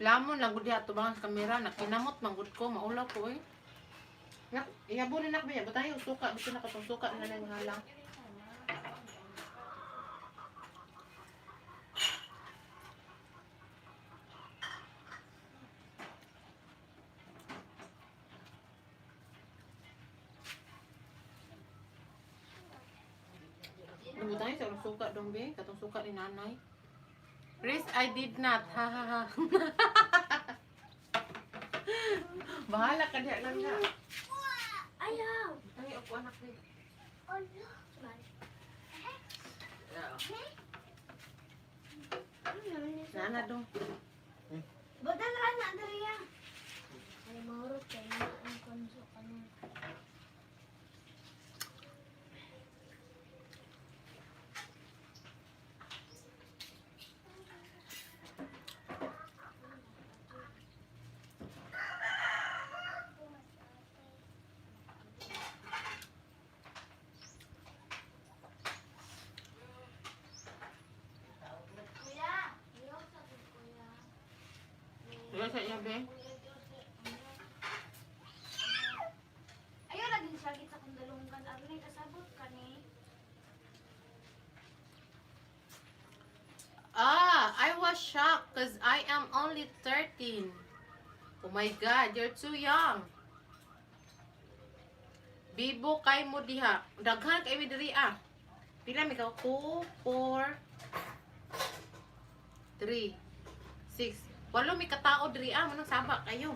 Lamon lang gud diha tubangan sa kamera, nakinamot man gud ko, maulaw ko eh. Nak, iyabo ni nak biya, butang yung suka, bisan na katong suka ni Nanay nga halang. suka dong be, katong suka ni nanay. Riz, I did not. Ha ha ha. Bahala ka diha lang na. Ayaw. Ay, ako anak ni. Oh no. Nana dong. Batal ra na diri ya. Ay mahurot kay na ang konso kanon. Kuya, ayaw sa kuya. Sige sa iya be. Ayaw lagi siya sa kong dalunggan. Arnay kasabot ka ni. Ah, I was shocked because I am only 13. Oh my God, you're too young. Bibo kay mo diha. Daghan kay mi diri ah. Pila mi ka? 2, 4, 3, 6. Walo mi katao diri ah. Manong saba kayo.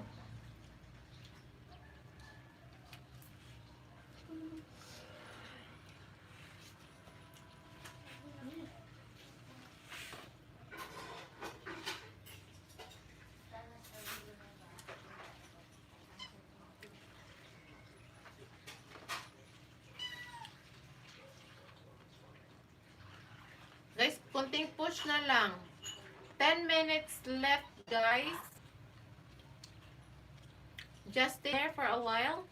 Guys, konting push na lang. 10 minutes left, guys. Just stay there for a while.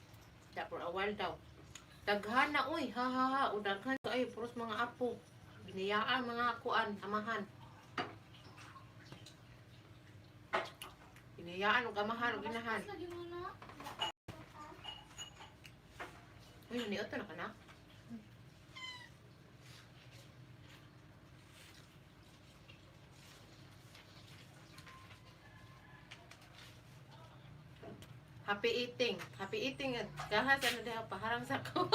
Da, for a while daw. Daghan na, uy. Ha, ha, ha. O, daghan. Ay, puros mga apo. Biniyaan mga kuan, amahan. Biniyaan, ug amahan, ug inahan. Lagi mo na. Uy, naniot na ka na. Happy eating. Happy eating. Kahas ano diha paharang sa ko.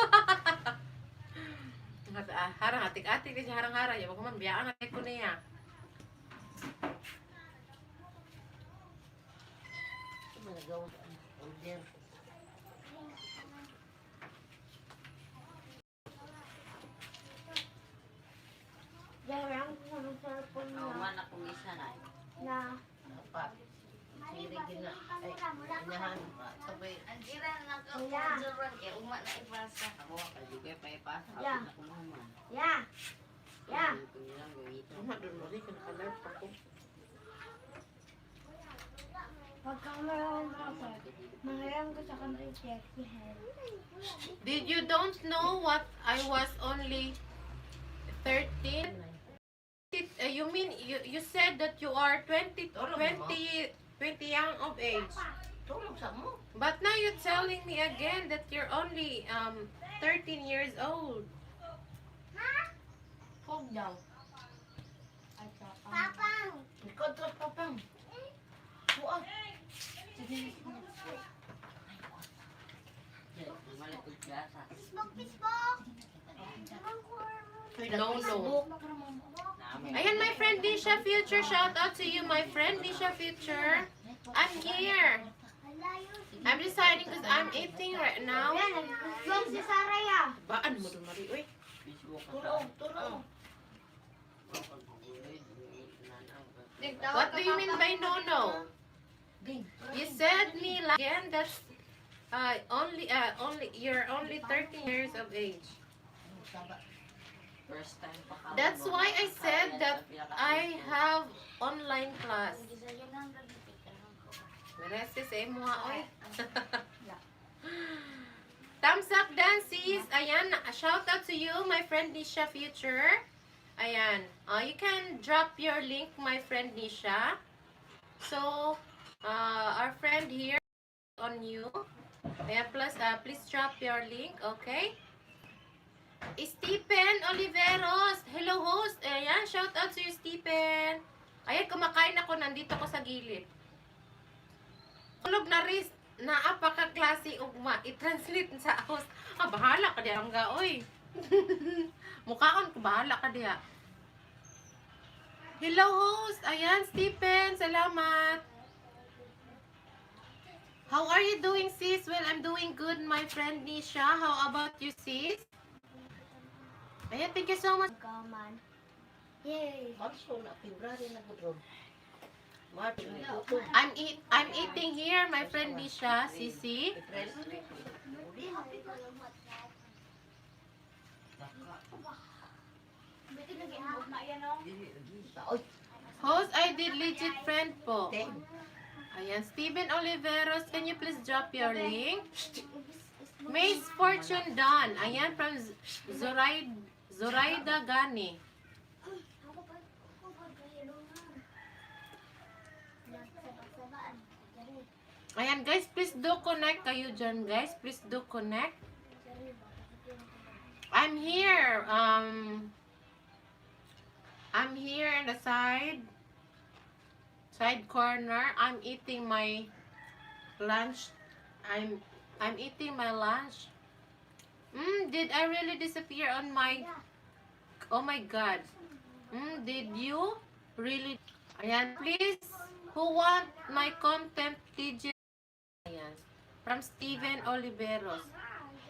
Harang atik-atik di siya harang-harang. Ya man biyaan na ko niya. Order. Jarang ko sa cellphone na. Nauman akong isa na. Na. Dapat. Siri gina. Ay, inahan. Sabay. Ang ira na ka Kuya. orderan kay uma na ipasa. Ako, kaligay pa ipasa. Yeah. Kapit na kumuhuman. Ya. Ya. Kung nilang gamitin. Tama doon mo rin naka-live pa ko. Pagka meron ako, manghiram ko sa computer si Hel. Did you don't know what I was only 13? You mean you said that you are 20 20 20 young of age. Tulog sa mo. But now you're telling me again that you're only 13 years old. Fog daw. Ay, papang. Papang! Control papang. Buo. Sige. Malikod siya sa. Facebook, Facebook! No. Ayan, my friend Disha Future. Shout out to you, my friend Disha Future. I'm here. I'm deciding because I'm eating right now. Yan, nag-vlog si Sarah ya. Baan mo doon, Mari? Uy. Facebook ka Turo, turo. What do you mean by no, no? Ding. You said me like, again that's only you're only 13 years of age. First time pa ka. That's why I said that I have online class. Merece sa imo ha, oy. Thumbs up, dances. Ayan, shout out to you, my friend Nisha Future. Ayan. You can drop your link, my friend Nisha. So, our friend here on you. Ayan, plus, please drop your link, okay? Stephen Oliveros. Hello, host. Ayan, shout out to you, Stephen. Ayan, kumakain ako. Nandito ko sa gilid. Tulog na ris. Naapaka-klase ugma. I-translate sa host. Ah, bahala ka diyan ga, oy. Mukhaon ko, bahala ka diha. Hello, host! Ayan, Stephen, salamat! How are you doing, sis? Well, I'm doing good, my friend Nisha. How about you, sis? Ayan, thank you so much. Gaman. Yay! Marso na, February na gud ron. March, may utog. I'm eating here, my friend Nisha, Sisi. April. Buti nag-iambog na yan, oh. Oy, Host, I did legit friend po. ten. Ayan, Steven Oliveros, can you please drop your link? Mace Fortune Don. Ayan, from Zoraida Gani. Ako pa, ako pa, kahilungan. Nagsabak-sabaan. Dari, Ayan, guys, please do connect kayo dyan, guys. Please do connect. dari, baka kasi I'm here. I'm here in the side corner. I'm eating my lunch. I'm eating my lunch. Did I really disappear on my? Oh my God. Did you really? Ayan, please. Who want my content legit? Ayan. From Steven Oliveros.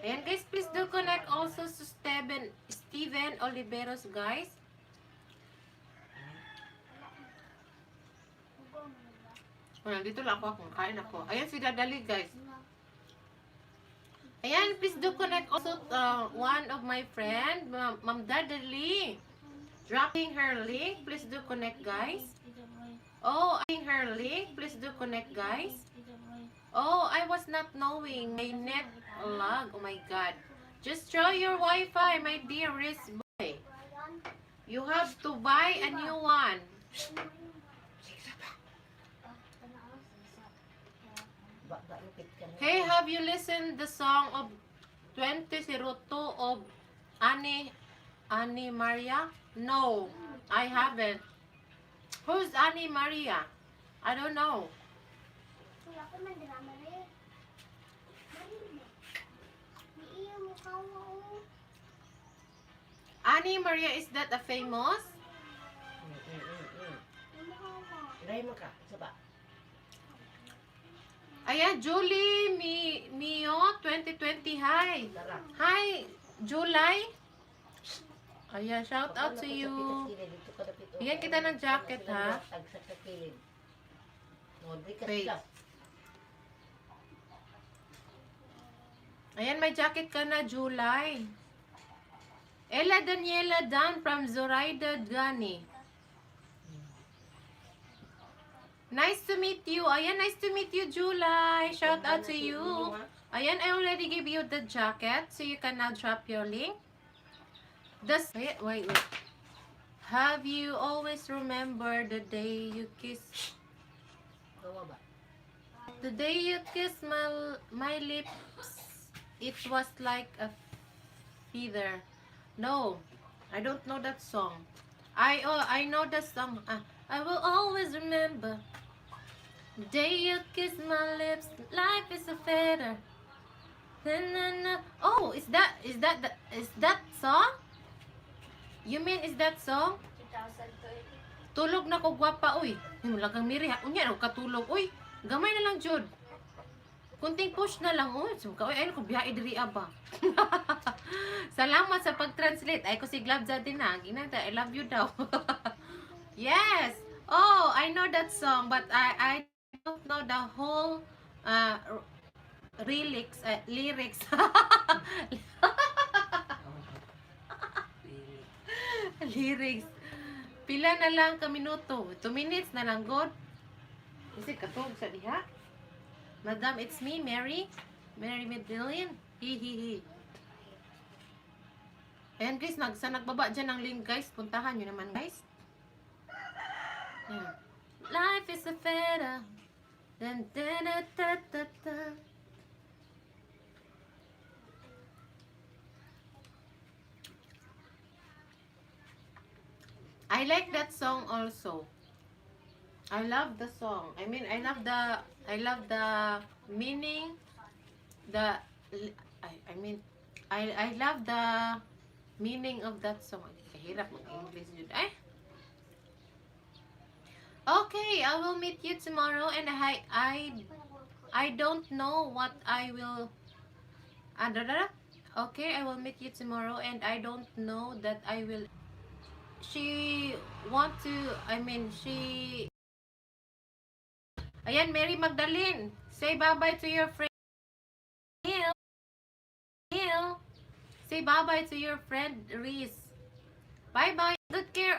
Ayan guys, please do connect also to Steven Oliveros, guys. Ayan, dito lang ako, kain ako. Ayan si Dadali, guys. Ayan, please do connect also one of my friend, Ma'am Dadali. Dropping her link. Please do connect, guys. Oh, I her link. Please do connect, guys. Oh, I was not knowing. My net lag. Oh my God. Just try your Wi-Fi, my dearest boy. You have to buy a new one. Ba, ba, lupit ka na. Hey, have you listened the song of 2002 of Annie Maria? No, I haven't. Who's Annie Maria? I don't know. Wala ko man drama rin. Iya mukha mo. Oh. Annie Maria, is that a famous? Yung mukha mo. Iray mo ka. Isa ba? Ayan, Julie Mio 2020. Hi. Tara. Hi, July. Ayan, shout out to you. Bigyan kita ng jacket, ha? Tagsak sa kilid. No, di ka Wait. sila. Ayan, may jacket ka na, July. Ella Daniela Dan from Zoraida Gani. Nice to meet you. Ayan, nice to meet you, July. Shout out to you. Ayan, I already gave you the jacket, so you can now drop your link. Does wait, wait, wait. Have you always remember the day you kissed Gawa ba? The day you kissed my lips, it was like a feather. No, I don't know that song. I Oh, I know the song. Ah, I will always remember the day you kissed my lips. Life is a feather. Na, na, na. Oh, is that song? You mean is that song? 2020. Tulog na ko gwapa uy. Lagang miri ha. Unya na ko katulog uy. Gamay na lang jud. Kunting push na lang uy. Sumka uy ay ko biyahe diri aba. Salamat sa pag-translate. Ay ko si Glabza din ha. Ginata, I love you daw. Yes. Oh, I know that song but I don't know the whole lyrics. Lyrics. Pila na lang ka minuto? 2 minutes na lang, God. Kasi katog sa diha. Madam, it's me, Mary. Mary Medellin. Hi, hi, hi. Ayan guys, sa nagbaba dyan ng link guys, puntahan nyo naman, guys. Ayan. Life is a feather. Dun, dun, dun, dun, dun, dun. I like that song also. I love the song. I mean, I love the meaning, the I mean, I love the Meaning of that song. Ay, kahirap mag-English yun. Ay! Okay, I will meet you tomorrow and I don't know what I will. Ah, da, da, da. Okay, I will meet you tomorrow and I don't know that I will. She want to, I mean, she. Ayan, Mary Magdalene, say bye-bye to your friend. Neil. Neil. Say bye-bye to your friend Reese. Bye-bye. Good care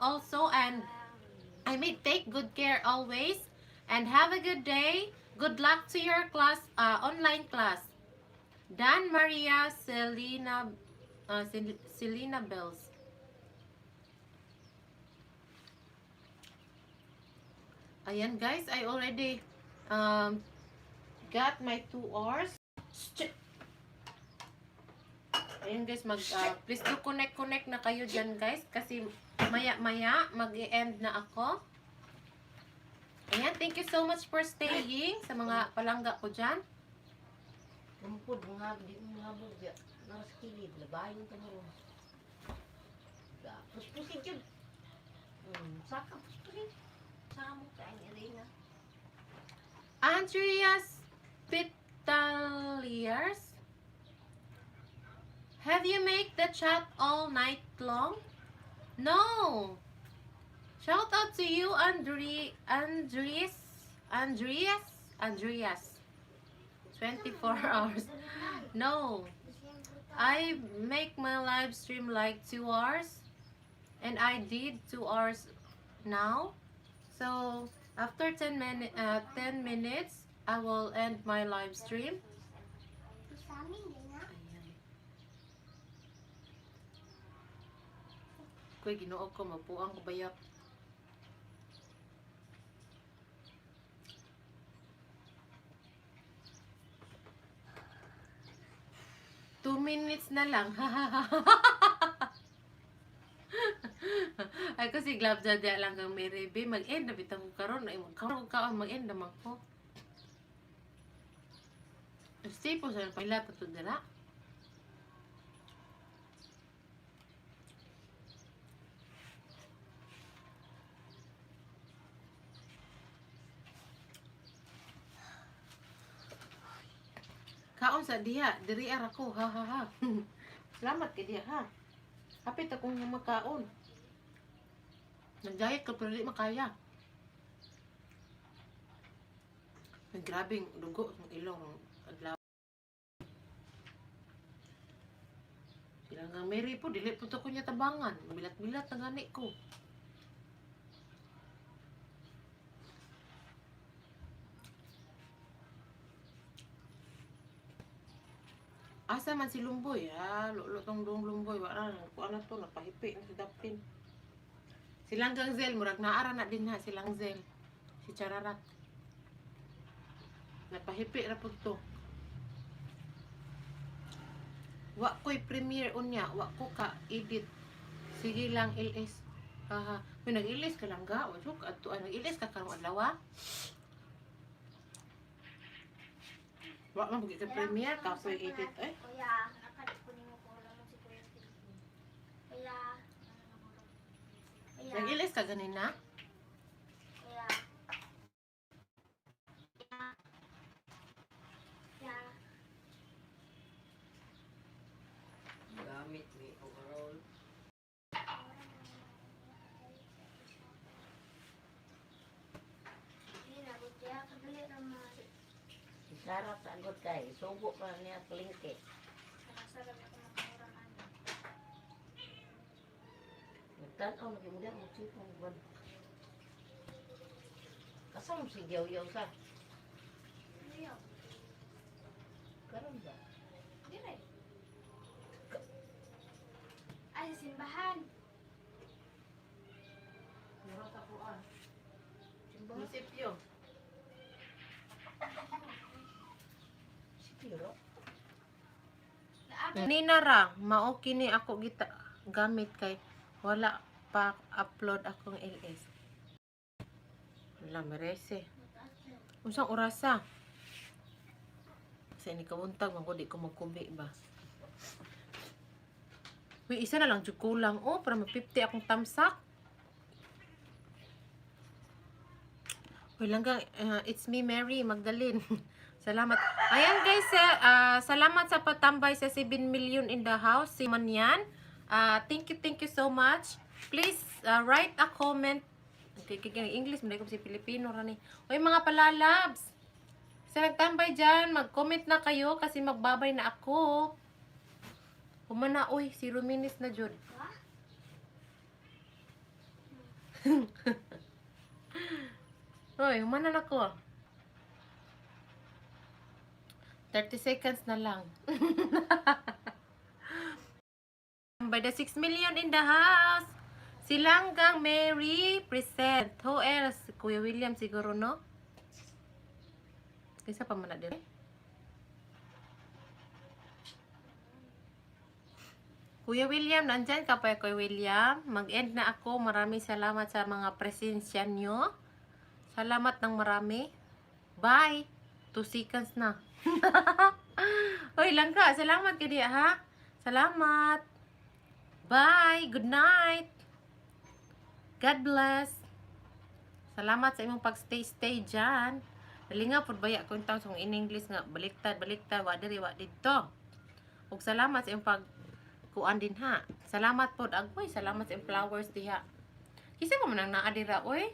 also, and I mean, take good care always and have a good day. Good luck to your class, online class. Dan Maria Selena, Selena Bells. Ayan guys, I already got my 2 hours. Ayan guys, please do connect connect na kayo dyan guys kasi maya maya mag-e-end na ako. Ayan, thank you so much for staying sa mga palangga ko dyan. Rumpod, mga di mo mga bugya. Nasa kilid, labayon ka na ron. Puspusin yun. Saka puspusin. Sa mo kain arena. Andreas Pitaliers. Have you make the chat all night long? No. Shout out to you, Andres, Andreas, Andreas. 24 hours. No. I make my live stream like 2 hours and I did 2 hours now. So after 10 minutes, I will end my live stream. Ayan. Kuy, Ginoo ko, mapuang ko bayap. 2 minutes na lang. Ay kasi glove dyan lang ang may rebe. Mag-end na bitang ko karon. Ay magkaroon ka mag-end naman ko. Stay po sa pila pa to dira. Kaon sa diha, diri ara ko, ha ha ha. Salamat kay diha ha. Hapit akong makaon. Nag-diet ka pero di makaya. Ang grabing dugo ng ilong adlaw. Sila nga Mary po, dili po to ko niya tabangan. Bilat-bilat na gani ko. Asa man si Lumboy, ha? Lulo tong dong Lumboy. Wala na, kuha na to, napahipi na si Dapin. Silang Gangzel, murag naara na din ha, silang Zel. Si Chararat. Napahipi ra pud to. Wa ko'y premiere unya, wa ko ka edit. Sige lang LS. Haha. May nag-LS ka lang ga, wa joke adto ay nag-LS ka karong adlaw. Ah. Wa man ka premiere kapoy edit eh. Kuya, nakalikuni mo ko lang si Kuya Philip. Kuya, Kuya, Nag-LS ka ganina? Kuya. Kuya. Gamit may overall. Hindi na, kuya, kadali naman. Isarap sa agod kay. Sugo pa niya palengke. Nakasarap ako makamurang ano. Nagtanaw na kay mo sipong buwan. Kasam si Yaw-Yaw sa. Ano yun? Karon ba? Dire. Ay, sa simbahan. Munisipyo. Si Piro. Naabot. Nina ra, mao kini ako gita gamit kay wala pa upload akong LS. Wala merese. Unsang orasa? Sa ini kabuntag man ko di ko magkubi ba. Uy, isa na lang jud kulang oh para ma-50 akong tamsak. Uy, langga, it's me, Mary Magdalene. Salamat. Ayan guys, salamat sa patambay sa 7 million in the house. Si Manyan. Thank you so much. Please write a comment. Okay, okay, English, malay ko si Pilipino rani. Uy, mga palalabs. Sa nagtambay dyan, mag-comment na kayo kasi magbabay na ako. Humana, uy, 0 minutes na jud. Uy, humana na ko. 30 seconds na lang. By the 6 million in the house. Silanggang Mary present. Who else? Kuya William siguro, no? Isa pa man na din. Kuya William, nandyan ka pa, Kuya William. Mag-end na ako. Maraming salamat sa mga presensya nyo. Salamat ng marami. Bye! 2 seconds na. Hoy, langga. Salamat ka diya, ha? Salamat. Bye! Good night! God bless! Salamat sa imong pag-stay-stay dyan. Nalinga pud baya ko yung taon sa in English nga baliktad, baliktad, wa diri, wa didto. Ug salamat sa imong pag kuan din ha. Salamat pod agoy, salamat sa imong flowers diha. Kinsa pa man ang naa dira oy?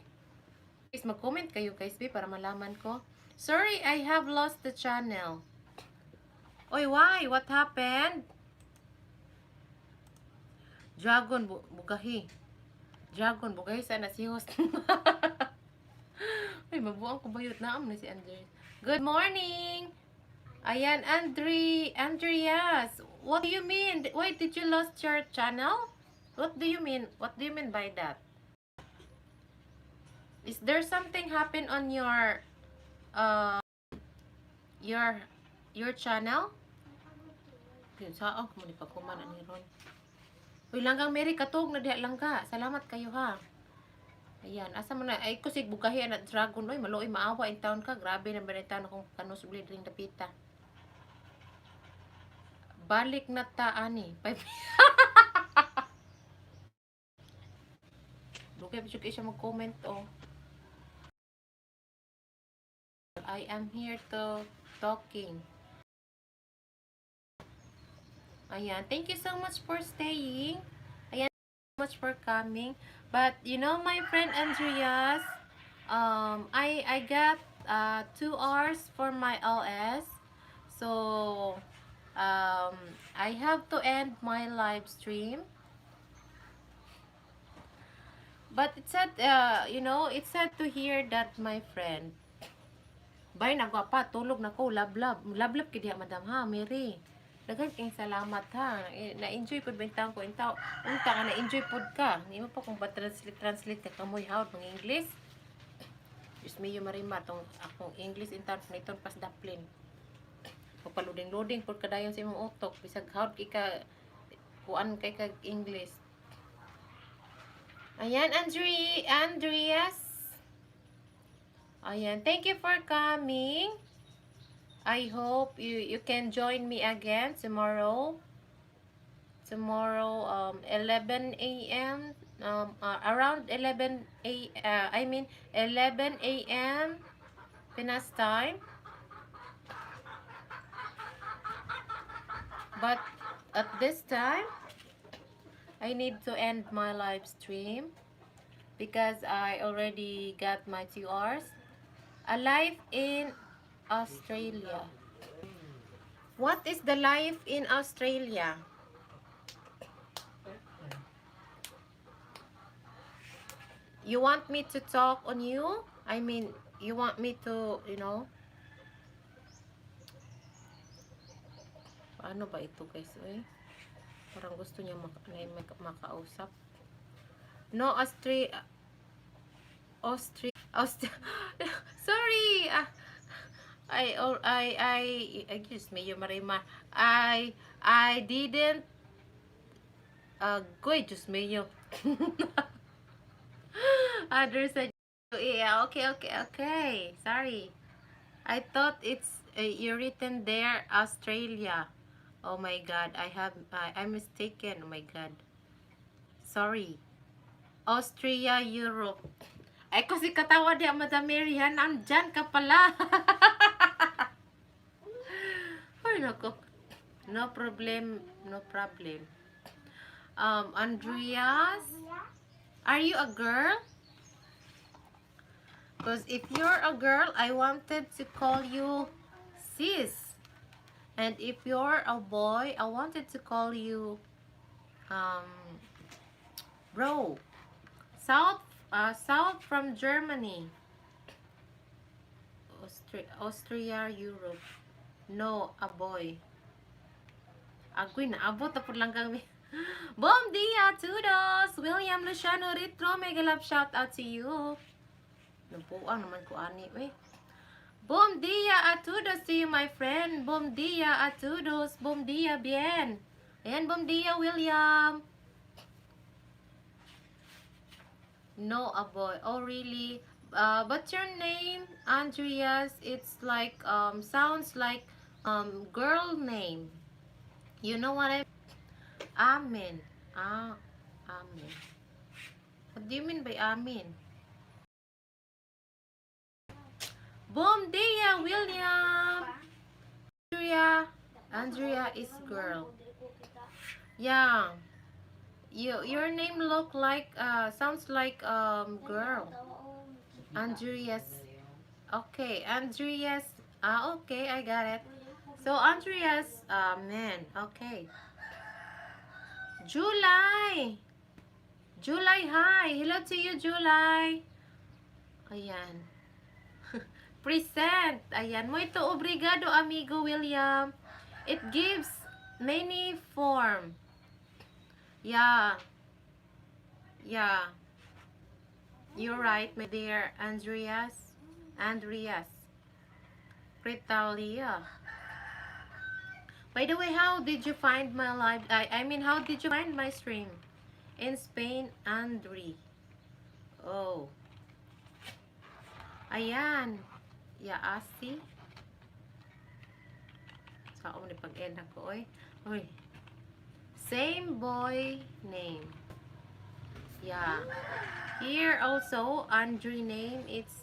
Please mag-comment kayo guys be para malaman ko. Sorry, I have lost the channel. Oy, why? What happened? Dragon bugahi. Dragon bugahi sana si host. Ay, mabuang ko bayot na am na si Andres. Good morning. Ayan, Andreas. What do you mean? Wait, did you lost your channel? What do you mean? What do you mean by that? Is there something happen on your channel? Yun, saan ko mo ni pagkuman ani ron. Uy, langgang Mary, katog na diha langga. Salamat kayo ha. Ayan, asa man na ay ko sig bugahi ana dragon oy, maluoy maawa in town ka. Grabe na ba na taon akong kanus uli dring dapita. Balik na ta ani. Dugay pa jud kay siya mag-comment oh. I am here to talking. Ayan, thank you so much for staying. Ayan, so much for coming. But you know, my friend Andreas, I got 2 hours for my LS, so I have to end my live stream. But it's sad to hear that, my friend. Bye na pa, tulog na ko, lablab. Lablab kid diha, madam ha, Mary. Daghan kayong salamat ha. Eh, na-enjoy pud ba yung taon ko? Yung tao, unta ka na-enjoy pud ka. Hindi mo pa kung ba-translate translate ka kamoy hawd mga English. Diyos mio marima tong akong English in taon nitong pas daplin. Pagpaluding-luding pud kadayon sa imong utok bisag hawd kay ka kuan kay kag English. Ayan, Andreas. Ayan, thank you for coming. I hope you can join me again tomorrow. Tomorrow, 11 a.m. Around 11 a. I mean 11 a.m. Pinas time. But at this time, I need to end my live stream because I already got my 2 hours. A life in Australia. What is the life in Australia? You want me to talk on you? I mean, you want me to. Paano ba ito, guys? Eh? Parang gusto niya makausap. No, Austria... Austria... Austria... Sorry! Ah, I, oh, I, excuse me, you marima. I didn't, goy, Diyos mio. Others said, yeah, okay. Sorry. I thought it's, you written there, Australia. Oh my God, I'm mistaken. Oh my God. Sorry. Austria, Europe. Ay, kasi katawa di, Madam Mary, han, nandyan ka pala. Ay, nako. No problem, no problem. Andreas, are you a girl? Because if you're a girl, I wanted to call you sis. And if you're a boy, I wanted to call you bro. South from Germany. Austria, Europe. No, a boy. Agoy, naabot na po lang kami. Bom dia, todos! William Luciano Ritro, mega love shout out to you. Nabuang naman ko ani, eh. Bom dia a todos to you, my friend. Bom dia a todos. Bom dia, bien. Ayan, bom dia, William. No, a boy. Oh, really? But your name, Andreas, it's like, sounds like, girl name. You know what I Amen. Ah, amen. What do you mean by amen? Bom dia, William. Andrea. Andrea is girl. Yeah. Your name look like sounds like girl. Andreas. Okay, Andreas. Ah, okay, I got it. So Andreas, man. Okay. July. July, hi. Hello to you, July. Ayan. Present. Ayan. Muito obrigado, amigo William. It gives many form. Yeah. Yeah. You're right, my dear Andreas. Andreas. Pritalia. By the way, how did you find my live? I mean, how did you find my stream? In Spain, Andre. Oh. Ayan. Yaasi. Sa ni pag-end ako, oy. Oy. Same boy name. Yeah. Here also, Andre name, it's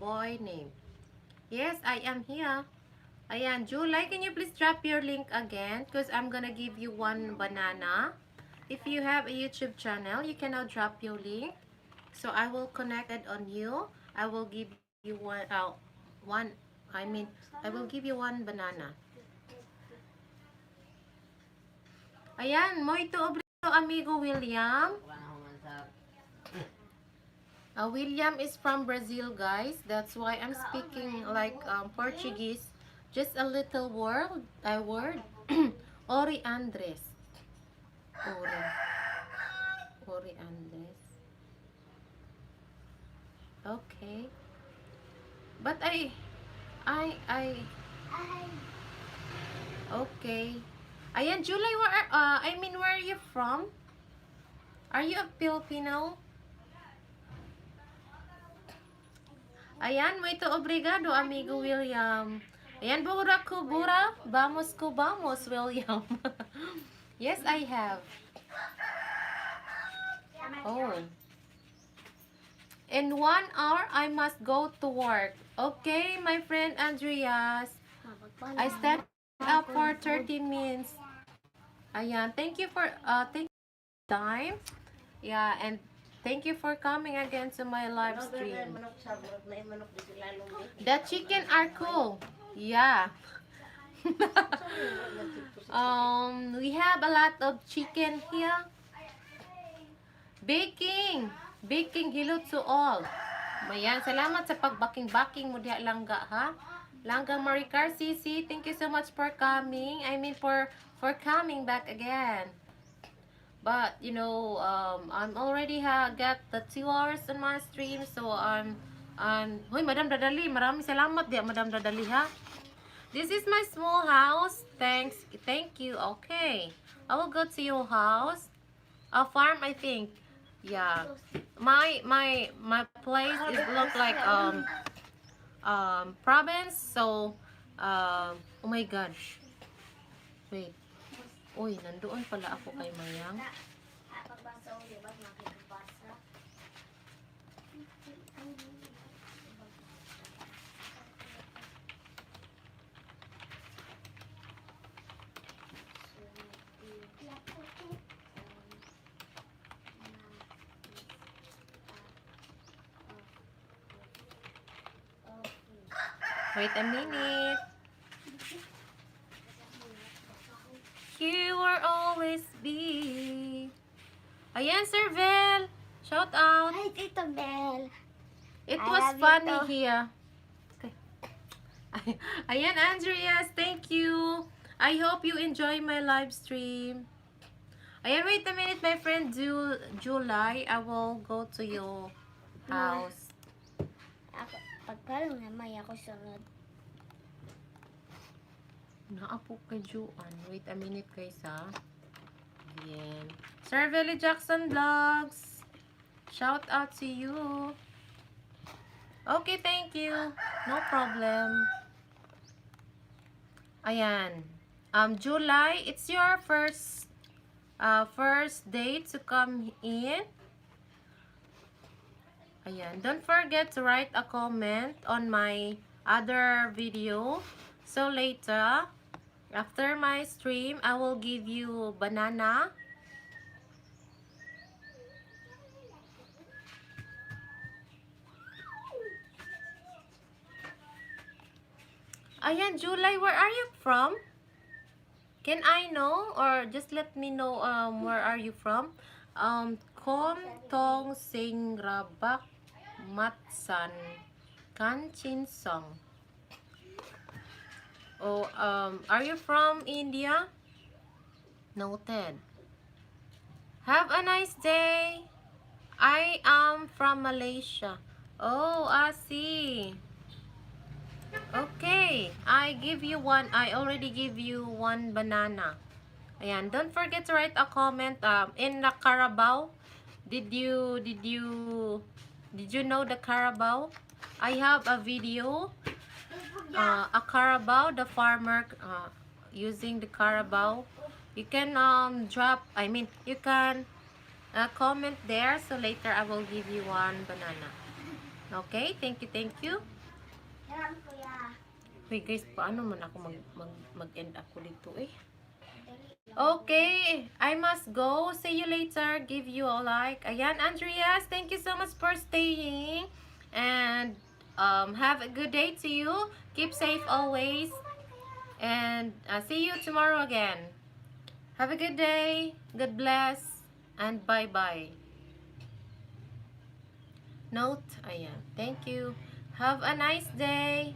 boy name. Yes, I am here. Ayan, July, can you please drop your link again? Because I'm gonna give you one banana. If you have a YouTube channel, you can now drop your link. So I will connect it on you. I will give you one, I mean, I will give you one banana. Ayan, muito obrigado, amigo William. Wala na man sa William is from Brazil, guys. That's why I'm speaking like Portuguese. Just a little word. A word. Ori Andres. Ori. Ori Andres. Okay. But I, okay. Ayan, July, I mean, where are you from? Are you a Filipino? Ayan, muito obrigado, amigo William. Ayan, bura ko, bura. Vamos ko, vamos, William. Yes, I have. Oh. In 1 hour, I must go to work. Okay, my friend Andreas. I stand up for 30 minutes. Ayan, thank you time. Yeah, and thank you for coming again to my live Ano, stream. manok sa murag na manok di sila lalong. The chicken are cool. Yeah. We have a lot of chicken here. Baking. Baking, hello to all. Mayan, salamat sa pagbaking-baking mo diha, langga, ha? Langga Maricar CC, thank you so much for coming. I mean, for coming back again. But, I'm already ha got the 2 hours on my stream, so I'm, Hoy, Madam Dadali, maraming salamat diha, Madam Dadali, ha? This is my small house. Thanks. Thank you. Okay. I will go to your house. A farm, I think. Yeah. My place is look like province. So, oh my God. Wait. Uy, nandoon pala ako kay Mayang. Pagbasa ulit, ba't makikibasa? Wait a minute. You will always be. Ayan, Sir Vel. Shout out. Hi, Tito Bel. It I was love you funny too. here. Okay. Ayan, Andreas. Thank you. I hope you enjoy my live stream. Ayan, wait a minute, my friend. July, I will go to your house. Ako, pagpalong na may ako sunod. Naapo kay Juan. Wait a minute, guys, ha. Ayan. Sir Veli Jackson Vlogs. Shout out to you. Okay, thank you. No problem. Ayan. July, it's your first day to come in. Ayan. Don't forget to write a comment on my other video. So later, after my stream, I will give you banana. Ayan, July, where are you from? Can I know or just let me know where are you from? Kom Tong Sing Rabak Matsan Kan Chin Song. Oh, are you from India? Noted. Have a nice day. I am from Malaysia. Oh, I see. Okay, I give you one. I already give you one banana. Ayan, don't forget to write a comment in the Carabao. Did you know the Carabao? I have a video, a Carabao, the farmer using the Carabao. You can drop, I mean, you can comment there, so later I will give you one banana. Okay, thank you, thank you. Salamat, kuya. Wait guys, paano man ako mag-end ako dito eh? Okay, I must go. See you later. Give you a like. Ayan, Andreas, thank you so much for staying. And have a good day to you. Keep safe always. And see you tomorrow again. Have a good day. God bless. And bye-bye. Note, ayan. Thank you. Have a nice day.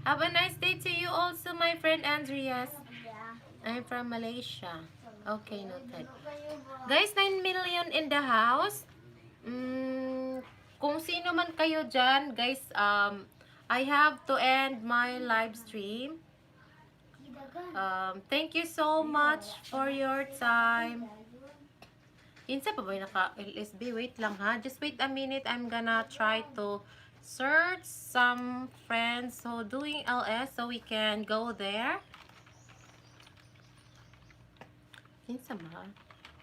Have a nice day to you also, my friend Andreas. Yeah. I'm from Malaysia. Okay, noted. Guys, 9 million in the house. Kung sino man kayo dyan, guys, I have to end my live stream. Thank you so much for your time. Kinsa pa ba yung naka-LSB? Wait lang ha. Just wait a minute. I'm gonna try to search some friends who doing LS so we can go there. Kinsa ba?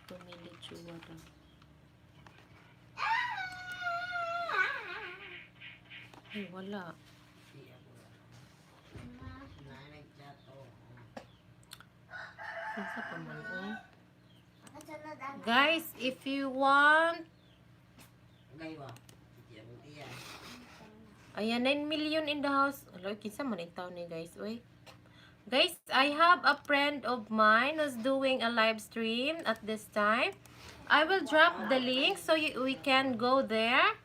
Pumili chuwa daw. Ay, wala. Nag-chat, oh. Kinsa pa man eh. Kasunod ang Guys, if you want, Gaywa. Sige, ang tiyan. Ayan, 9 million in the house. Alo, kinsa man ang taon ni guys, uy. Guys, I have a friend of mine who's doing a live stream at this time. I will drop the link so we can go there.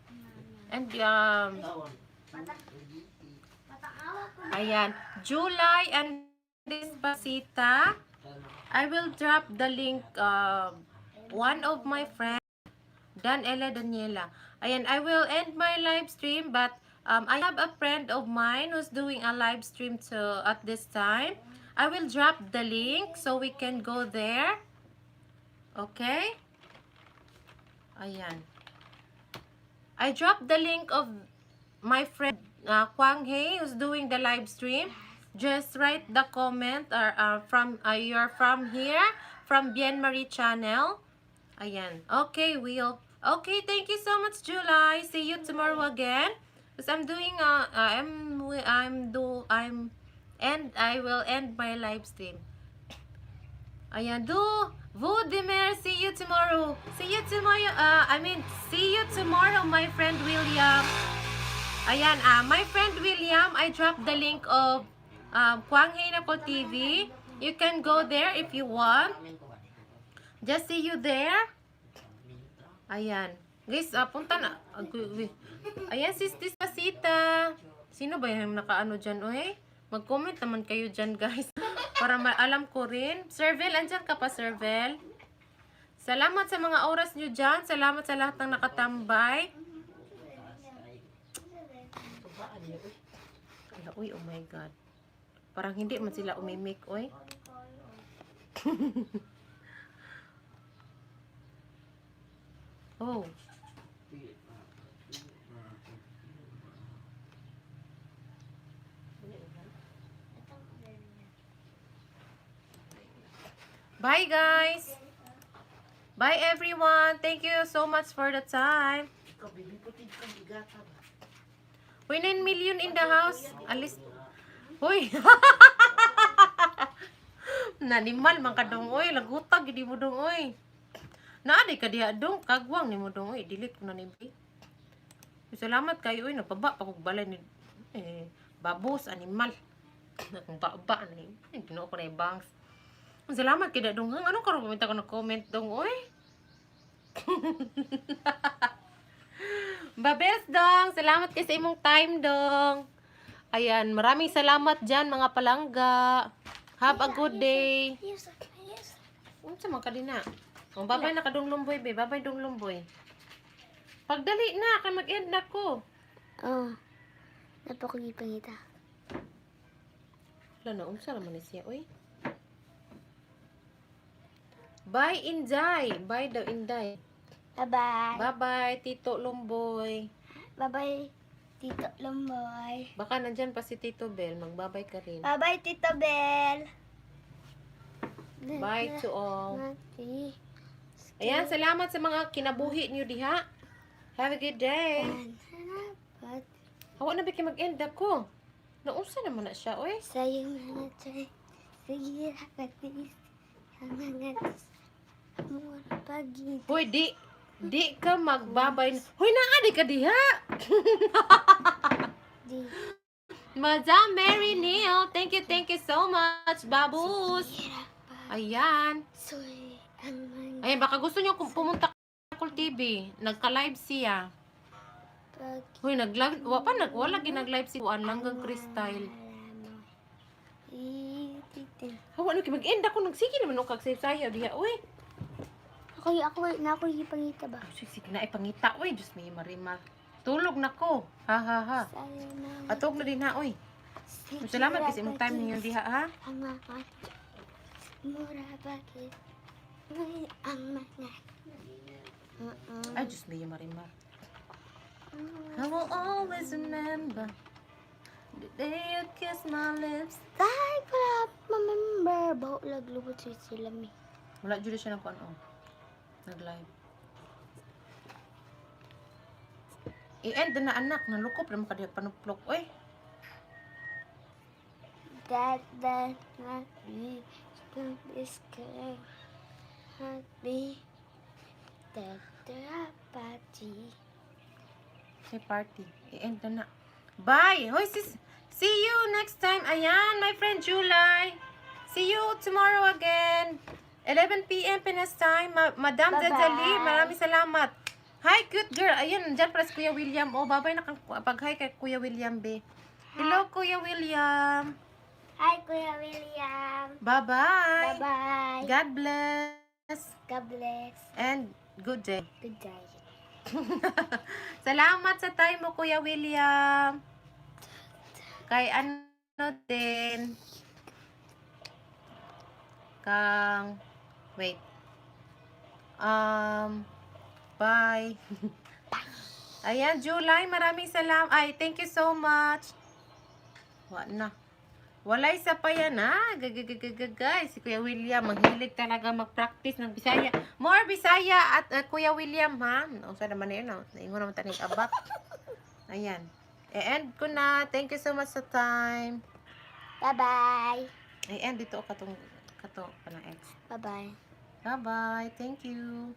And, Tawon. Patakawa ko. Ayan, July and Despacita. I will drop the link, one of my friends, Dan Ella Daniela. Ayan, I will end my live stream, but I have a friend of mine who's doing a live stream to at this time. I will drop the link so we can go there. Okay? Ayan. I dropped the link of my friend Kwang Hei, who's doing the live stream. Just write the comment or from you're from here, from Bien Marie Channel. Ayan. Okay, we'll. Okay, thank you so much, July. See you tomorrow again. Because I'm doing I'm do I'm and I will end my live stream. Ayan, do Vudimir, see you tomorrow. See you tomorrow. I mean, see you tomorrow, my friend William. Ayan, my friend William, I dropped the link of Kwang Nako TV. You can go there if you want. Just see you there. Ayan. Guys, punta na. Agoy, uy. Ayan, sis Despacita. Sino ba yung nakaano dyan, oy? Mag-comment naman kayo dyan, guys. Para maalam ko rin. Servel, andyan ka pa, Servel? Salamat sa mga oras nyo dyan. Salamat sa lahat ng nakatambay. Ala, uy, oh my God. Parang hindi man sila umimik, oy. Oh. Bye, guys. Bye, everyone. Thank you so much for the time. Ikaw, bibi, puti kang igata ba? Uy, 9 million in the house. Alis. Uy. Nanimal man ka dong, oy. Lagutag, hindi mo dong, oy. Naaday ka diha dong. Kagwang ni mo dong, oy. Delete ko na ni Bi. Uy, salamat kayo, oy. Nagbaba pa kog balay ni eh, babos, animal. Akong baba ni. Ay, Ginoo ko na yung bangs. Uy, salamat kay dong. Hang, anong karon paminta ko na-comment dong, oy? Babes dong, salamat kay sa imong time dong. Ayan, maraming salamat dyan mga palangga. Have a good day. Yes, yes. Unsa man ka din na? Oh, babay na ka dong lumboy, be. Babay dong lumboy. Pagdali na, kay mag-end na ko. Oh. Napakagipangita. Wala na, unsa naman ni siya, oy. Bye, Inday. Bye daw, Inday. Bye-bye. Bye-bye, Tito Lumboy. Bye-bye, Tito Lumboy. Baka nandyan pa si Tito Bell. Magbabay ka rin. Bye-bye, Tito Bell. Bye to all. Ayan, salamat sa mga kinabuhi niyo diha. Have a good day. Hawa na ba kay mag-end ako? Naunsa naman na siya, oy. Sayang mga chay. Sige, katis. Ang mga mura pag-ibig. Hoy, di ka magbabay. Hoy, naa di ka diha. Di Madam Mary Neal, thank you so much, babus. Ayan. Soy ang mga Ayan, baka gusto niyo kung pumunta kay TV. Nagka-live siya. pag Hoy, nag-live, wa pa nag wala ginag-live si Juan Langgang Crystal. Ititin. Hawa no kay mag-end ako nagsige naman og kag sayo diha, oy. Ako, ako, na ako ipangita ba? Sige, sige na ipangita, oy. Diyos may marimar. Tulog na ko. Ha ha ha. Sayang mga Atog na din ha, oy. Salamat kasi imong time ninyo diha, ha. Ang mga mura bakit may ang mga Ay, Diyos may marimar. I will always remember the day you kissed my lips. Dahil pala mamember baho laglubot sa sila mi. Wala jud siya nagkuan oh. Nag-live. I-end na anak, nalukop na makadiha panuplok oy. That that not be don't be scared. Not be that the party. May party. I-end na na. Bye! Hoy sis, see you next time. Ayan, my friend July. See you tomorrow again. 11 p.m. Pinas time. Madam Bye-bye. Dadali, maraming salamat. Hi, cute girl. Ayan, nandyan pala si Kuya William. Oh, babay na kang pag-hi kay Kuya William, be. Hello, Kuya William. Hi, Kuya William. Bye-bye. Bye-bye. God bless. God bless. And good day. Good day. Salamat sa time mo, Kuya William. Kay ano din. Kang, wait. Bye. Ayan, July, maraming salamat. Ay, thank you so much. Wa na. Walay sa pa yan, ha? Gagagagagagay. Si Kuya William, mahilig talaga mag-practice ng Bisaya. More Bisaya at Kuya William, ha? Unsa naman na yun, no? Naingon naman tanig abak. Ayan. E-end ko na. Thank you so much sa time. Bye-bye. I-end dito katong kato kanang ex. Bye-bye. Bye-bye. Thank you.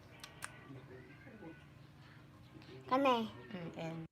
Kane. End.